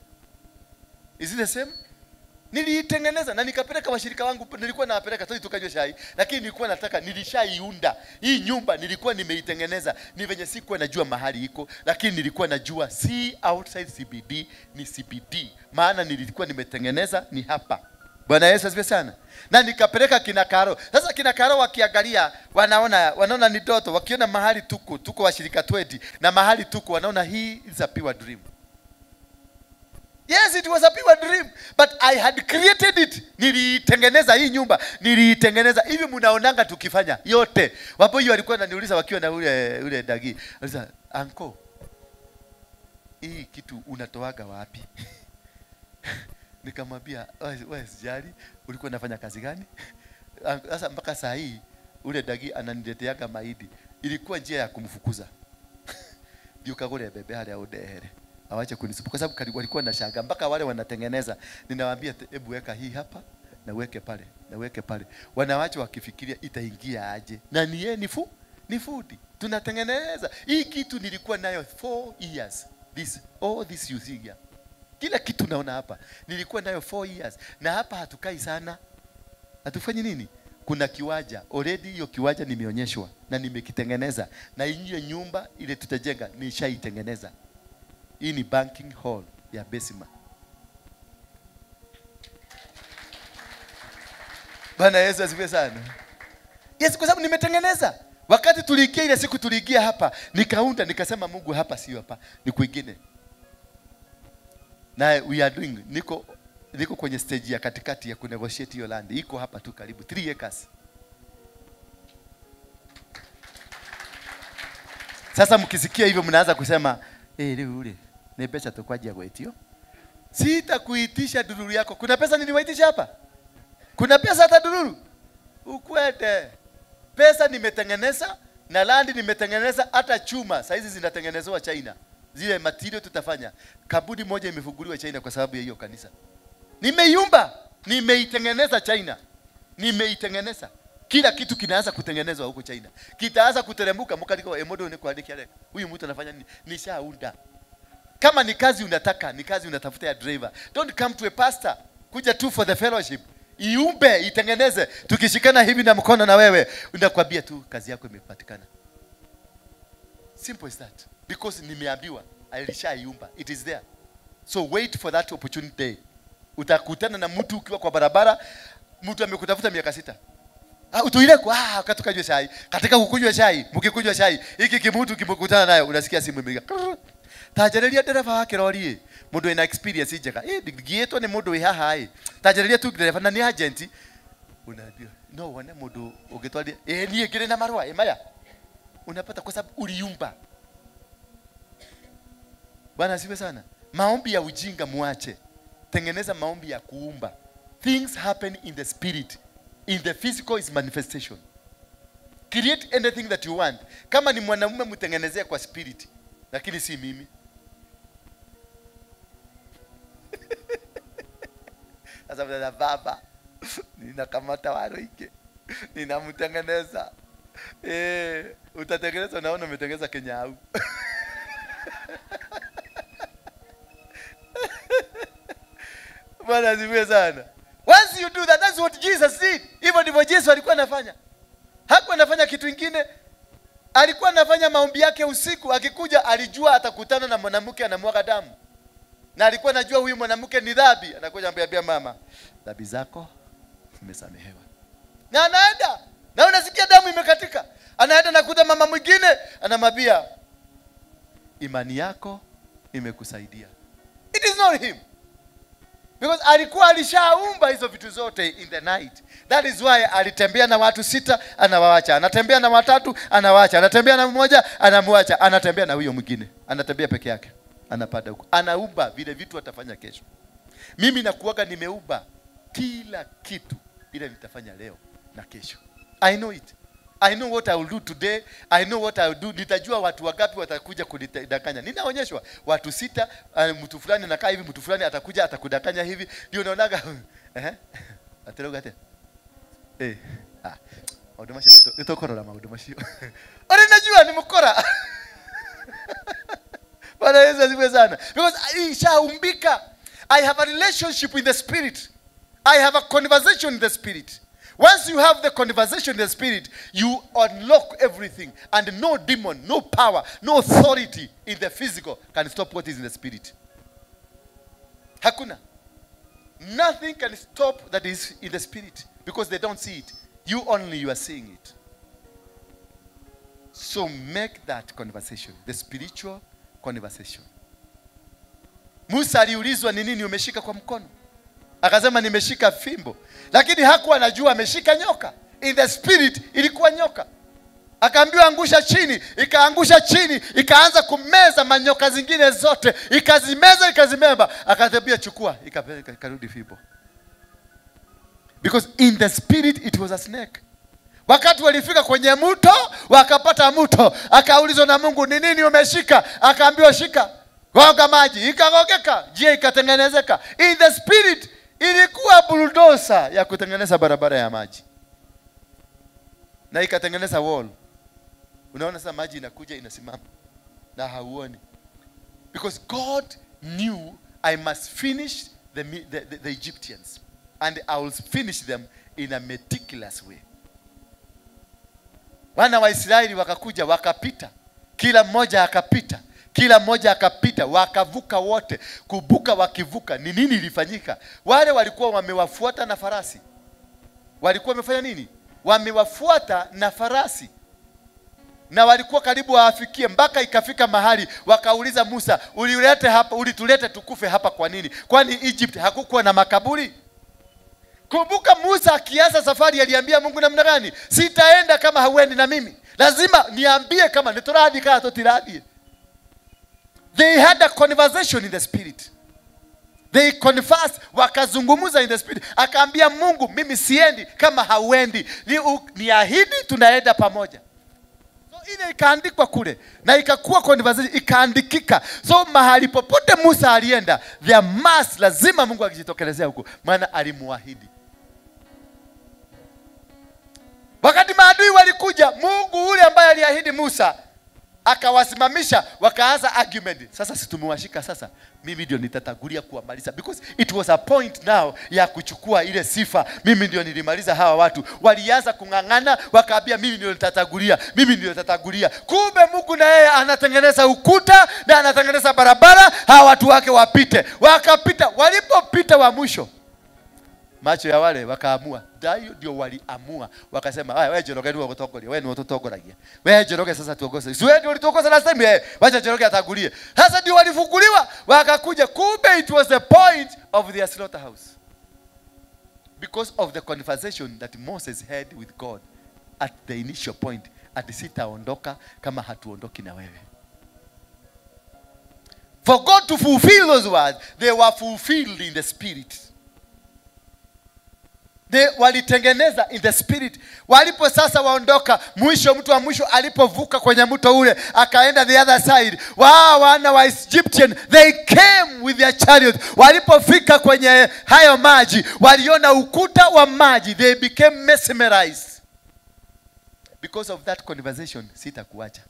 Is it the same? Niliitengeneza na nikapeleka washirika wangu, nilikuwa nawapeleka tu tukanywe chai, lakini nilikuwa nataka, nilishaiunda hii nyumba, nilikuwa nimeitengeneza. Ni venye sikuwa najua mahali iko, lakini nilikuwa najua si outside CBD, ni CBD. Maana nilikuwa nimetengeneza ni hapa. Bwana Yesu asifiwe sana. Na nikapeleka kina Karo. Sasa kina Karo wakiangalia, wanaona ni ndoto, wakiona mahali tuko washirika 20 na mahali tuko wanaona hii is a pure dream. Yes, it was a pure dream, but I had created it. Nilitengeneza hii nyumba, nilitengeneza. Hivi mnaonanga tukifanya yote. Wapo hiyo walikuwa wananiuliza wakiwa na ule dagi. Alisa, "Uncle, hii kitu unatoaga wapi?" Nikamwambia, "Wewe sijali, ulikuwa unafanya kazi gani?" Sasa mpaka saa hii ule dagi ananileteaga mahindi. Ilikuwa njia ya kumfukuza. Ndio kagore bebe hali audehere. Awache kunisumbua kwa sababu walikuwa na shanga mpaka wale wanatengeneza. Ninawaambia hebu weka hii hapa na weke pale na weke pale. Wanawacha wakifikiria itaingia aje. Na ni yeye ni food. Tunatengeneza. Hii kitu nilikuwa nayo 4 years. This all this you see here. Kila kitu naona hapa. Nilikuwa nayo 4 years. Na hapa hatukai sana. Hatufanyi nini? Kuna kiwaja. Already hiyo kiwaja nimeonyeshwa na nimekitengeneza. Na hiyo nyumba ile tutajenga nishaitengeneza. Hii ni banking hall ya Besima. Bwana Yesu asifiwe sana. Yes, kwa sababu nimetengeneza. Wakati tuliingia ile siku tuliingia hapa, nikaunda nikasema Mungu hapa sio hapa, ni kwingine. Na we are doing, niko kwenye stage ya katikati ya kunegotiate hiyo land. Iko hapa tu karibu 3 acres. Sasa mkisikia hivyo mnaanza kusema leo ule ni pesa tukwaje gwetio? Sitakuitisha dururu yako. Kuna pesa niliwaitisha hapa? Kuna pesa hata dururu? Ukwete. Pesa nimetengeneza na land nimetengeneza, hata chuma saizi zinatengenezwa China. Zile material tutafanya. Kabudi moja imefunguliwa China kwa sababu ya hiyo kanisa. Nimeiumba, nimeitengeneza China. Nimeitengeneza. Kila kitu kinaanza kutengenezwa huko China. Kitaanza kuteremka mkaliko emodo ni kuandikia leo. Huyu mtu anafanya nini? Nishaunda. Kama ni kazi unataka, ni kazi unatafuta ya driver. Don't come to a pastor. Kuja tu for the fellowship. Iumbe, itengeneze. Tukishikana hivi na mkono na wewe, unakwambia tu kazi yako imepatikana. Simple as that. Because nimeambiwa, alishaiumba. It is there. So wait for that opportunity. Utakutana na mtu ukiwa kwa barabara, mtu amekutafuta miaka 6. Utuile kwa katukanywe chai. Katika kukunywa chai, mkikunywa chai, hiki kimutu kimekutana nayo, unasikia simu imepiga. Tajareria dereva wake lori. Mundu ina experience njega. Ngietwo ni mundu wi haha. Tajareria tu dereva na ni agent. Unaambia, no wone mundu ungitwaria. Niĩ ngĩrĩ na marũa, maya. Unapata kwa sababu uliumba. Bwana asifiwe sana. Maombi ya ujinga muache. Tengeneza maombi ya kuumba. Things happen in the spirit. In the physical is manifestation. Create anything that you want. Kama ni mwanamume mtengenezee kwa spirit, lakini si mimi. Sasa baba, ninakamata waroike. Ninamtengeneza. Utatengeneza unaona umetengeneza Kenya au. Bwana asifiwe sana. Once you do that, that's what Jesus did. Hivyo ndivyo Yesu alikuwa anafanya. Hakuwa anafanya kitu kingine. Alikuwa anafanya maombi yake usiku. Akikuja alijua atakutana na mwanamke anamwaga damu. Na alikuwa anajua huyu mwanamke ni dhambi. Anakuja anambia mama, dhambi zako zimesamehewa. Na anaenda. Na unasikia damu imekatika. Anaenda nakuta mama mwingine, anamwambia imani yako imekusaidia. It is not him. Because alikuwa alishaumba hizo vitu zote in the night. That is why alitembea na watu 6 anawaacha. Anatembea na 3 anawaacha. Anatembea na 1 anamwacha. Anatembea na huyo mwingine. Anatembea peke yake. Anapanda huko. Anaumba vile vitu atafanya kesho. Mimi nakuaga nimeumba kila kitu ile nitafanya leo na kesho. I know it. I know what I will do today. I know what I will do. Nitajua watu wangapi watakuja kunidanganya. Ninaonyeshwa watu 6, mtu fulani anakaa hivi, mtu fulani atakuja atakudanganya hivi. Ndio unaonaga Ateroga ate. Maundu macio nitukorora maundu macio. Ore najua ni mukora. Bwana Yesu asifiwe sana. Because ishaumbika. I have a relationship with the spirit. I have a conversation in the spirit. Once you have the conversation in the spirit, you unlock everything. And no demon, no power, no authority in the physical can stop what is in the spirit. Hakuna. Nothing can stop that is in the spirit because they don't see it. You only, you are seeing it. So make that conversation, the spiritual conversation. Musa aliulizwa ni nini umeshika kwa mkono? Akasema nimeshika fimbo. Lakini hakuwa anajua ameshika nyoka. In the spirit ilikuwa nyoka. Akaambiwa angusha chini, ikaangusha chini, ikaanza kumeza manyoka zingine zote, ikazimeza ikazimeba. Akaambia chukua, ikarudi fimbo. Because in the spirit it was a snake. Wakati walifika kwenye mto, wakapata mto. Akaulizwa na Mungu, ni nini umeshika? Akaambiwa shika. Gonga maji, ikagongeka, njia ikatengenezeka. In the spirit ilikuwa bulldozer ya kutengeneza barabara ya maji. Na ikatengeneza wall. Unaona sasa maji inakuja inasimama na hauoni. Because God knew I must finish the Egyptians, and I will finish them in a meticulous way. Wana wa Israeli wakakuja wakapita, kila mmoja akapita, kila mmoja akapita, wakavuka wote. Kubuka wakivuka, ni nini ilifanyika? Wale walikuwa wamewafuata na farasi. Walikuwa wamefanya nini? Wamewafuata na farasi. Na walikuwa karibu waafikie, mpaka ikafika mahali wakauliza Musa, ulilete hapa, ulitulete tukufe hapa kwa nini? Kwani Egypt hakukuwa na makaburi? Kumbuka Musa akianza safari aliambia Mungu namna gani? Sitaenda kama hauendi na mimi. Lazima niambie kama nitoradhi kama totiradhi. They had a conversation in the spirit. They confessed, wakazungumza in the spirit. Akaambia Mungu, mimi siendi kama hauendi. Niahidi tunaenda pamoja. So ile ikaandikwa kule na ikakuwa conversation, ikaandikika. So mahali popote Musa alienda, there must, lazima Mungu akijitokelezea huko, maana alimuahidi. Wakati maadui walikuja, Mungu ule ambaye aliahidi Musa akawasimamisha, wakaanza argument. Sasa si tumewashika sasa, mimi ndio nitatagulia kuwamaliza. Because it was a point now ya kuchukua ile sifa, mimi ndio nilimaliza hawa watu. Walianza kung'ang'ana, wakaambia mimi ndio nitatagulia, mimi ndio nitatagulia. Kumbe Mungu na yeye anatengeneza ukuta na anatengeneza barabara, hawa watu wake wapite. Wakapita, walipopita wa mwisho, macho ya wale wakaamua. Dayo ndio waliamua. Wakasema, "Wewe Njoroge ndio utogorie, wewe ni utotogoragia. Wewe Njoroge sasa tuongoze. Si wewe ndio ulituongoza last time, eh, wacha Njoroge atagulie." Sasa ndio walifunguliwa, wakakuja. Kumbe it was the point of their slaughterhouse. Because of the conversation that Moses had with God at the initial point, ati sitaondoka kama hatuondoki na wewe. For God to fulfill those words, they were fulfilled in the spirit. They walitengeneza in the spirit. Walipo sasa waondoka, mwisho mtu wa mwisho alipovuka kwenye mto ule, akaenda the other side. Wao wana wa Egyptian, they came with their chariot. Walipofika kwenye hayo maji, waliona ukuta wa maji, they became mesmerized. Because of that conversation, sitakuacha.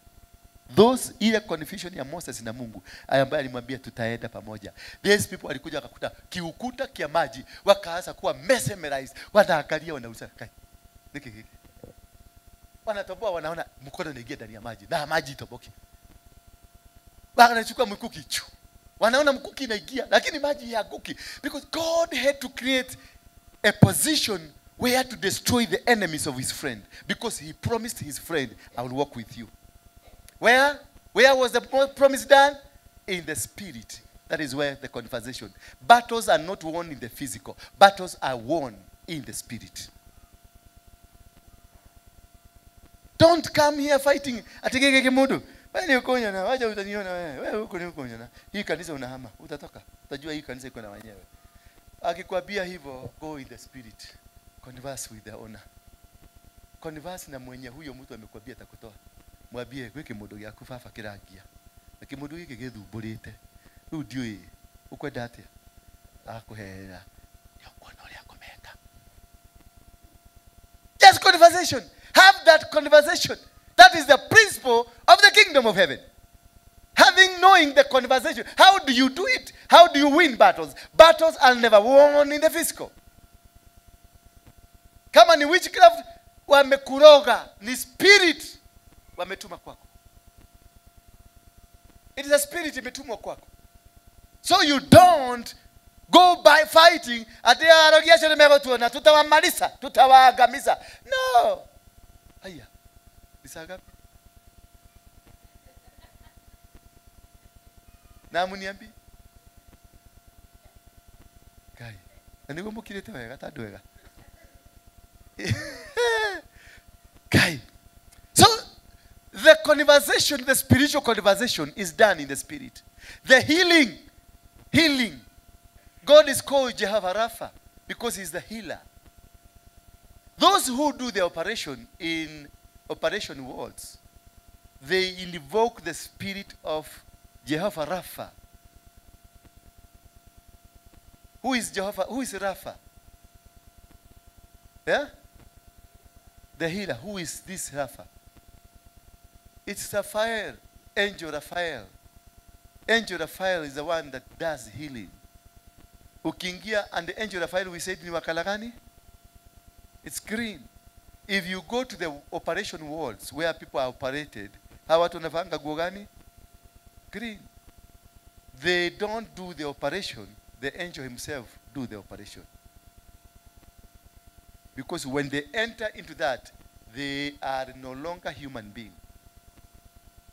Those ile confusion ya Moses na Mungu ambaye alimwambia tutaenda pamoja. These people walikuja wakakuta kiukuta kia maji, wakaanza kuwa mesmerized. Wanaangalia wanauliza kai. Niki hiki. Wanatoboa wanaona mkono unaingia ndani ya maji na maji itoboke. Wanachukua mkuki chu. Wanaona mkuki inaingia lakini maji hayaanguki, because God had to create a position where to destroy the enemies of his friend, because he promised his friend, I will walk with you. Where? Where was the promise done? In the spirit. That is where the conversation. Battles are not won in the physical. Battles are won in the spirit. Don't come here fighting. Atigege kimudu. Wewe ni ukonya na wacha utaniona wewe. Wewe huko ni ukonya na. Hii kanisa unahama, utatoka. Utajua hii kanisa iko na wenyewe. Akikwambia hivyo, go in the spirit. Converse with the owner. Converse na mwenye huyo mtu amekwambia atakutoa. Mwambie gwĩ kĩmũndũ gĩaku baba kĩrangia na kĩmũndũ gĩkĩ gĩthumbũrĩte rĩu ndiũĩ ũkwenda atĩa akũherera nĩũkuona ũrĩa akũmeka. Just conversation. Have that conversation. That is the principle of the kingdom of heaven. Having knowing the conversation. How do you do it? How do you win battles? Battles are never won in the physical. Kama ni witchcraft, wamekuroga, ni spirit wametuma kwako. It is a spirit imetumwa kwako. So you don't go by fighting ati arogi acio nimegotuona, tutawamaliza, tutawaangamiza. No. Haya. Ni saa ngapi? Na muniambi. Kai. Na niguo mukirite wega ta andu ega. Kai. So the conversation, the spiritual conversation is done in the spirit. The healing. God is called Jehovah Rapha because he's the healer. Those who do the operation in operation wards, they invoke the spirit of Jehovah Rapha. Who is Jehovah? Who is Rapha? Yeah? The healer. Who is this Rapha? It's Raphael, Angel Raphael. Angel Raphael is the one that does healing. Ukiingia, and the Angel Raphael, we said, ni wakala gani? It's green. If you go to the operation wards where people are operated, hawa watu wanavaanga nguo gani? Green. They don't do the operation. The angel himself do the operation. Because when they enter into that, they are no longer human being.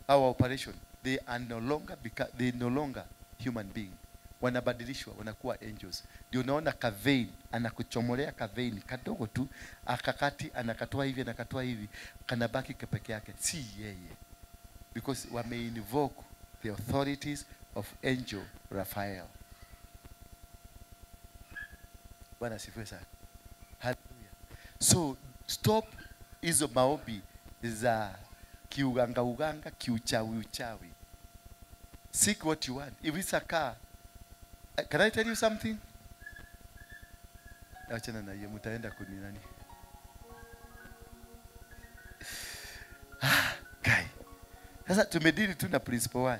Our operation, they are no longer they no longer human being. Wanabadilishwa, wanakuwa angels. Ndio unaona kavein, anakuchomolea kavein kadogo tu, akakati anakatoa hivi, anakatoa hivi, kanabaki peke yake, si yeye. Because wame invoke the authorities of Angel Raphael. Bwana asifiwe sana. Hallelujah. So stop hizo maombi za kiuganga uganga, kiuchawi uchawi. Seek what you want. If it's a car, can I tell you something? Achana na hiyo, mtaenda kuni nani? Ah, kai. Sasa tumedili tu na principle 1.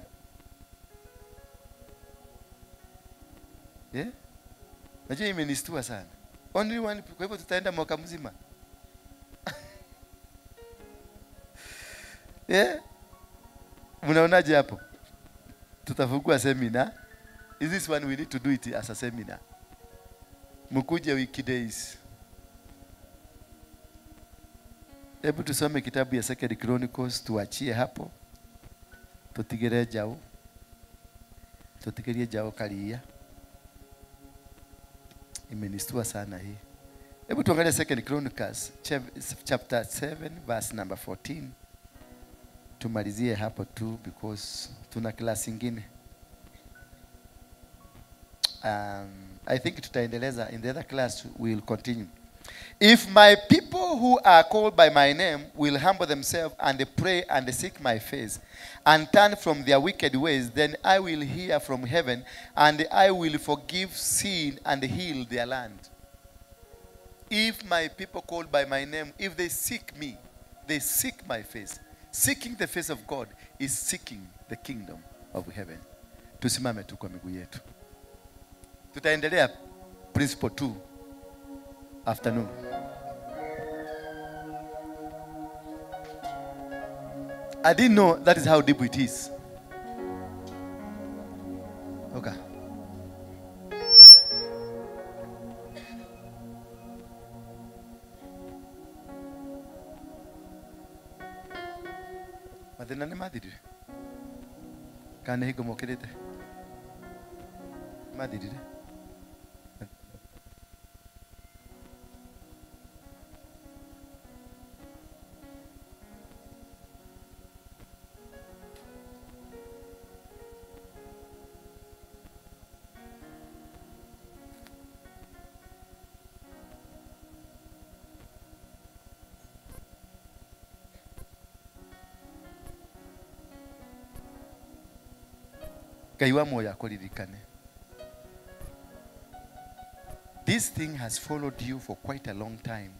Yeah? Najua imenistua sana. Only one, kwa hivyo tutaenda mwaka mzima. Yeah? Mnaonaje hapo? Tutafungua seminar. Is this one we need to do it as a seminar? Mkuje wiki days. Hebu tusome kitabu ya Second Chronicles, tuachie hapo. Tutigere jao. Tutigerie jao kalia. Imenistua sana hii. Hebu tuangalie Second Chronicles chapter 7 verse number 14. Tumalizie hapo tu because tuna class ingine. I think tutaendeleza in the other class, we will continue. If my people who are called by my name will humble themselves and pray and seek my face and turn from their wicked ways, then I will hear from heaven and I will forgive sin and heal their land. If my people called by my name, if they seek me, they seek my face. Seeking the face of God is seeking the kingdom of heaven. Tusimame tu kwa miguu yetu. Tutaendelea principle 2 afternoon. I didn't know that is how deep it is. Okay. Mathĩna nĩ mathirire? Kana nĩ hingo mokĩrĩte? Mathirire? Ngai wa muoyo akũririkane. This thing has followed you for quite a long time,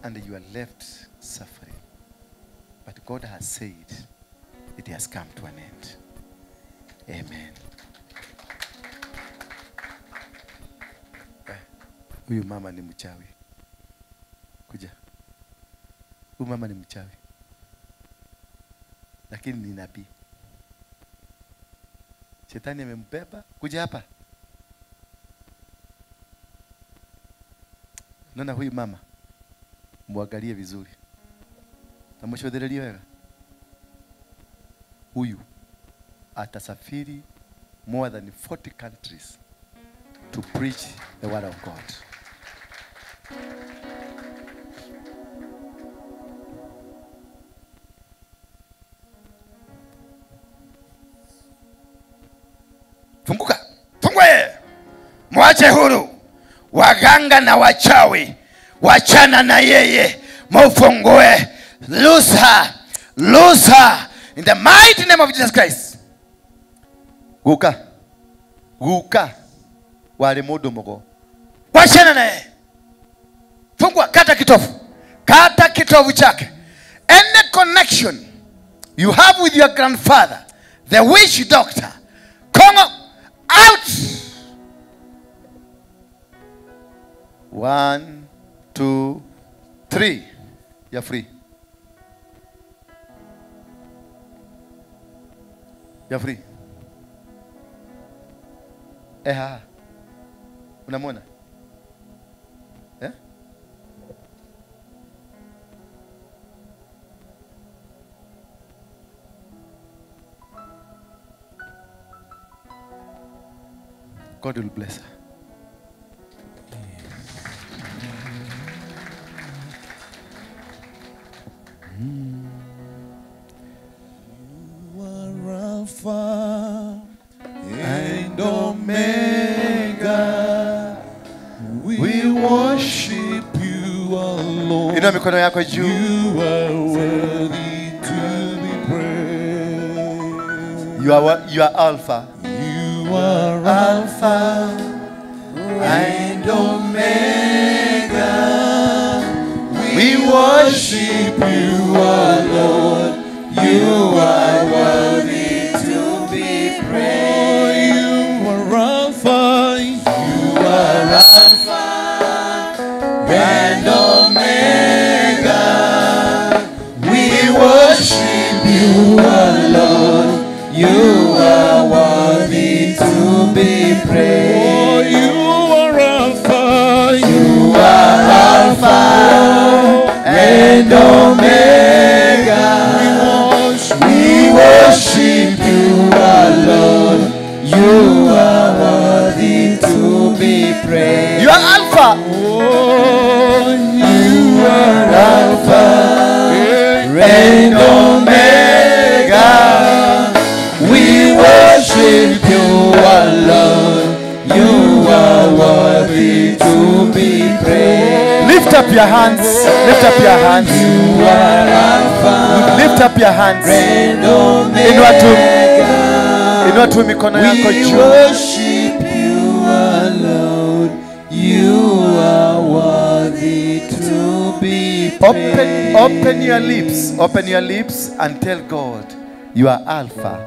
and you are left suffering. But God has said it has come to an end. Amen. Huyu mama ni mchawi. Kuja. Huyu mama ni mchawi. Lakini ni nabii. Shetani amembeba. Kuja hapa. Naona huyu mama. Muangalie vizuri. Na mshodherelie wega. Huyu atasafiri more than 40 countries to preach the word of God. Funguka. Fungwe. Mwache huru. Waganga na wachawi wachana na yeye. Mufungue. Loose her. Loose her. In the mighty name of Jesus Christ. Guka. Guka. Wale mundu mugo. Wachana na yeye. Fungua, kata kitovu. Kata kitovu chake. Any connection you have with your grandfather, the witch doctor, come out. 1, 2, 3. You're free. You're free. Eha. Unamwona? Eh? God will bless her. You are Alpha and Omega. We worship you alone. Inua mikono yako juu. You are worthy to be praised. You are Alpha. You are Alpha and Omega. We worship you alone. You are worthy to be praised. You are Alpha. You are Alpha and Omega. We worship you alone. You are worthy to be praised. You are Alpha. You are Alpha and Omega. We worship you alone. You are worthy to be praised. You are Alpha. Oh, you are Alpha and Omega. We worship you alone. You are worthy to be praised. Lift up your hands. Lift up your hands. You are Alpha. Lift up your hands. And Omega. Inua tu mikono yako We juu. worship you alone. You are worthy to be praised. Open your lips. Open your lips and tell God, you are Alpha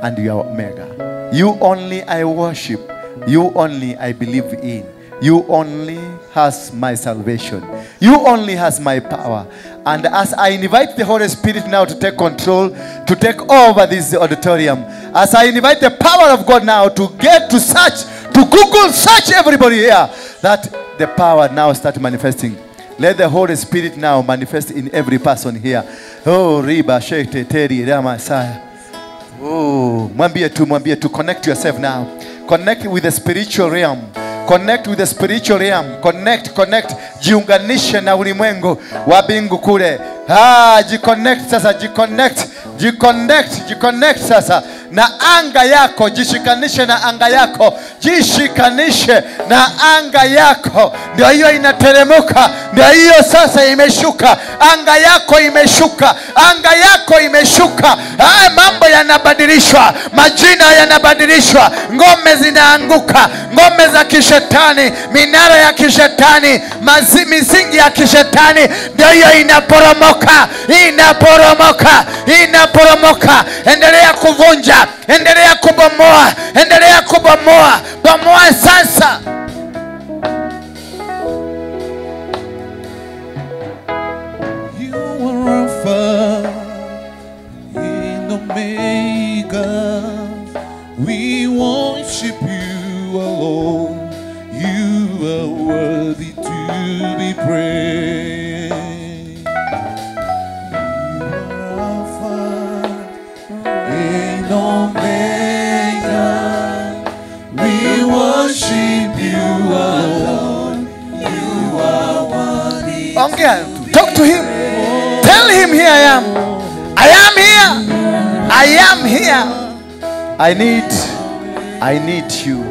and you are Omega. You only I worship. You only I believe in. You only has my salvation. You only has my power. And as I invite the Holy Spirit now to take control, to take over this auditorium, as I invite the power of God now to get to search, to Google search everybody here, that the power now start manifesting. Let the Holy Spirit now manifest in every person here. Oh, Riba, Shete, Teri, Rama, Saya. Oh, mwambie tu, connect yourself now. Connect with the spiritual realm. Connect with the spiritual realm. Connect, connect. Jiunganishe na ulimwengu wa mbingu kule. Ah, jiconnect sasa, jiconnect. Jiconnect, jiconnect sasa na anga yako, jishikanishe na anga yako, jishikanishe na anga yako. Ndio hiyo inateremuka, ndio hiyo sasa imeshuka, anga yako imeshuka, anga yako imeshuka. Haya mambo yanabadilishwa, majina yanabadilishwa, ngome zinaanguka, ngome za kishetani, minara ya kishetani, misingi ya kishetani, ndio hiyo inaporomoka, inaporomoka, inaporomoka. Endelea kuvunja, endelea kubomoa, endelea kubomoa, bomoa sasa. to be praised. You are Alpha and Omega. We worship you alone. You are worthy. Ongea, talk to him. Tell him, here I am. I am here. I am here. I need you.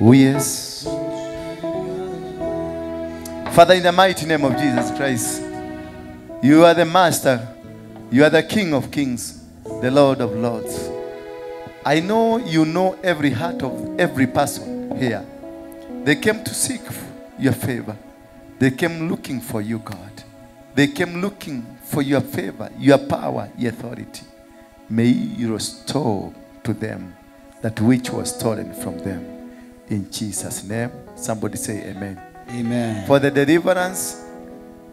Oh yes. Father, in the mighty name of Jesus Christ, you are the Master. You are the King of Kings, the Lord of Lords. I know you know every heart of every person here. They came to seek your favor. They came looking for you, God. They came looking for your favor, your power, your authority. May you restore to them that which was stolen from them. In Jesus' name, somebody say amen. Amen. For the deliverance,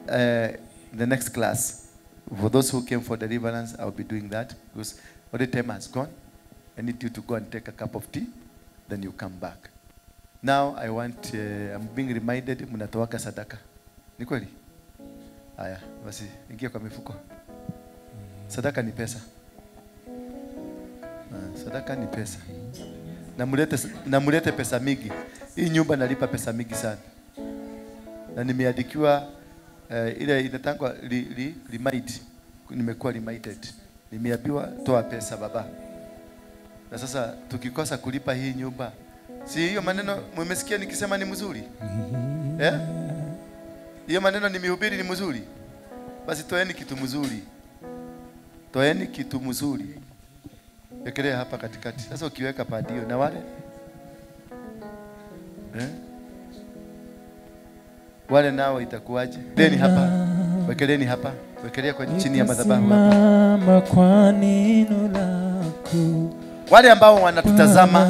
the next class, for those who came for deliverance, I'll be doing that because all the time has gone. I need you to go and take a cup of tea, then you come back. Now I want, I'm being reminded, mnatoaka sadaka. Ni kweli? Aya, basi ingia kwa mifuko. Sadaka ni pesa. Sadaka ni pesa. Na mulete pesa mingi. Hii nyumba nalipa pesa mingi sana. Na nimeandikiwa ile inatangwa remind. Nimekuwa reminded. Nimeambiwa toa pesa baba. Na sasa tukikosa kulipa hii nyumba, si hiyo maneno mmesikia nikisema ni mzuri? Eh? Hiyo maneno nimehubiri ni mzuri? Basi toeni kitu mzuri. Toeni kitu mzuri. Wekelea hapa katikati. Sasa ukiweka padio na wale? Eh? Wale nao itakuwaje? Deni hapa. Wekeleni hapa. Wekelea kwa chini ya madhabahu hapa. Kwa neno lako. Wale ambao wanatutazama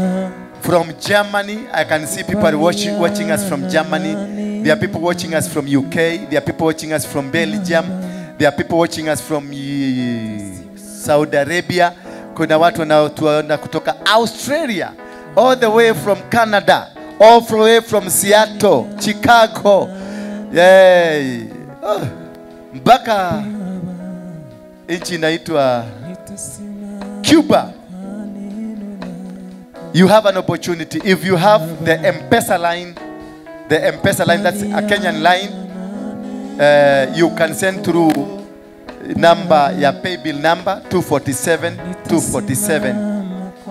from Germany, I can see people watching us from Germany. There are people watching us from UK. There are people watching us from Belgium. There are people watching us from Saudi Arabia. Kuna watu wanaotuona kutoka Australia, all the way from Canada, all the way from Seattle, Chicago. Yay. Oh, mpaka nchi inaitwa Cuba. You have an opportunity. If you have the M-Pesa line, the M-Pesa line, that's a Kenyan line, you can send through number, your pay bill number, 247 247.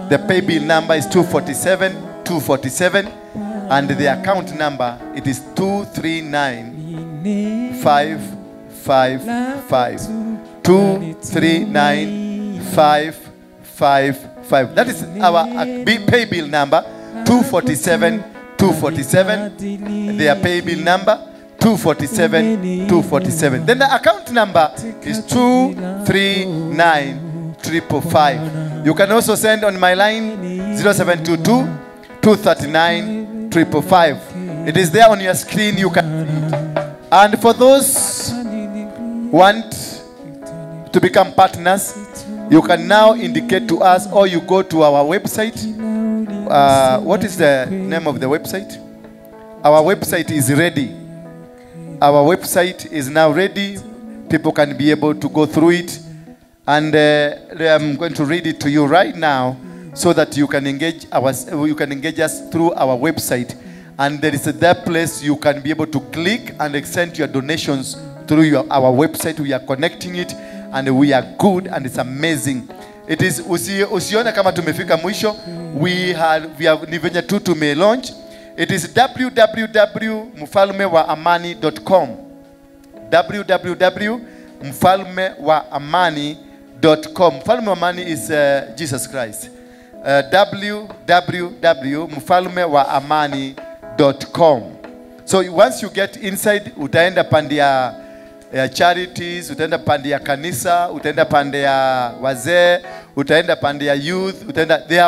The pay bill number is 247 247, and the account number, it is 239 555. 239 555. That is our pay bill number, 247 247. Their pay bill number, 247 247. Then the account number is 239 555. You can also send on my line 0722 239 555. It is there on your screen. You can see it. And for those want to become partners, you can now indicate to us, or you go to our website. What is the name of the website? Our website is ready. Our website is now ready. People can be able to go through it. And I'm going to read it to you right now so that you can engage us through our website. And there is that place you can be able to click and send your donations through our website. We are connecting it, and we are good, and it's amazing. It is usione kama tumefika mwisho. We have ni venye tu tume launch. It is www.mfalmewaamani.com. www.mfalmewaamani.com. Mfalme wa Amani is Jesus Christ. www.mfalmewaamani.com. So once you get inside, utaenda pande ya charities, utaenda pande ya kanisa, utaenda pande ya wazee, utaenda pande ya youth, utaenda, they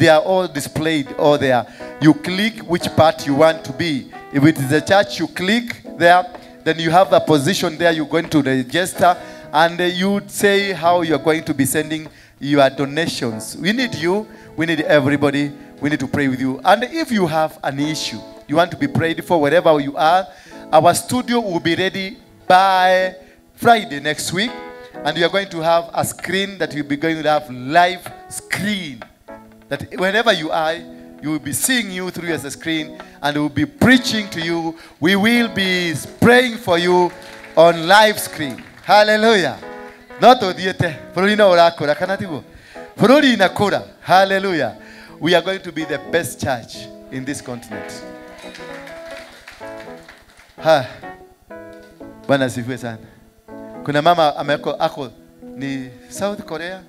are all displayed all there. You click which part you want to be. If it is a church, you click there. Then you have a position there. You're going to register, and you say how you're going to be sending your donations. We need you. We need everybody. We need to pray with you. And if you have an issue, You want to be prayed for wherever you are. Our studio will be ready by Friday next week. And we are going to have a screen that we'll be going to have live screen. That wherever you are, you will be seeing you through as a screen, and we will be preaching to you. We will be praying for you on live screen. Hallelujah. No tuthiete bũrũri no ũrakũra kana tiguo? Bũrũri inakũra. Hallelujah. We are going to be the best church in this continent. Ha. Bwana asifiwe sana. Kuna mama ameko ako ni South Korea.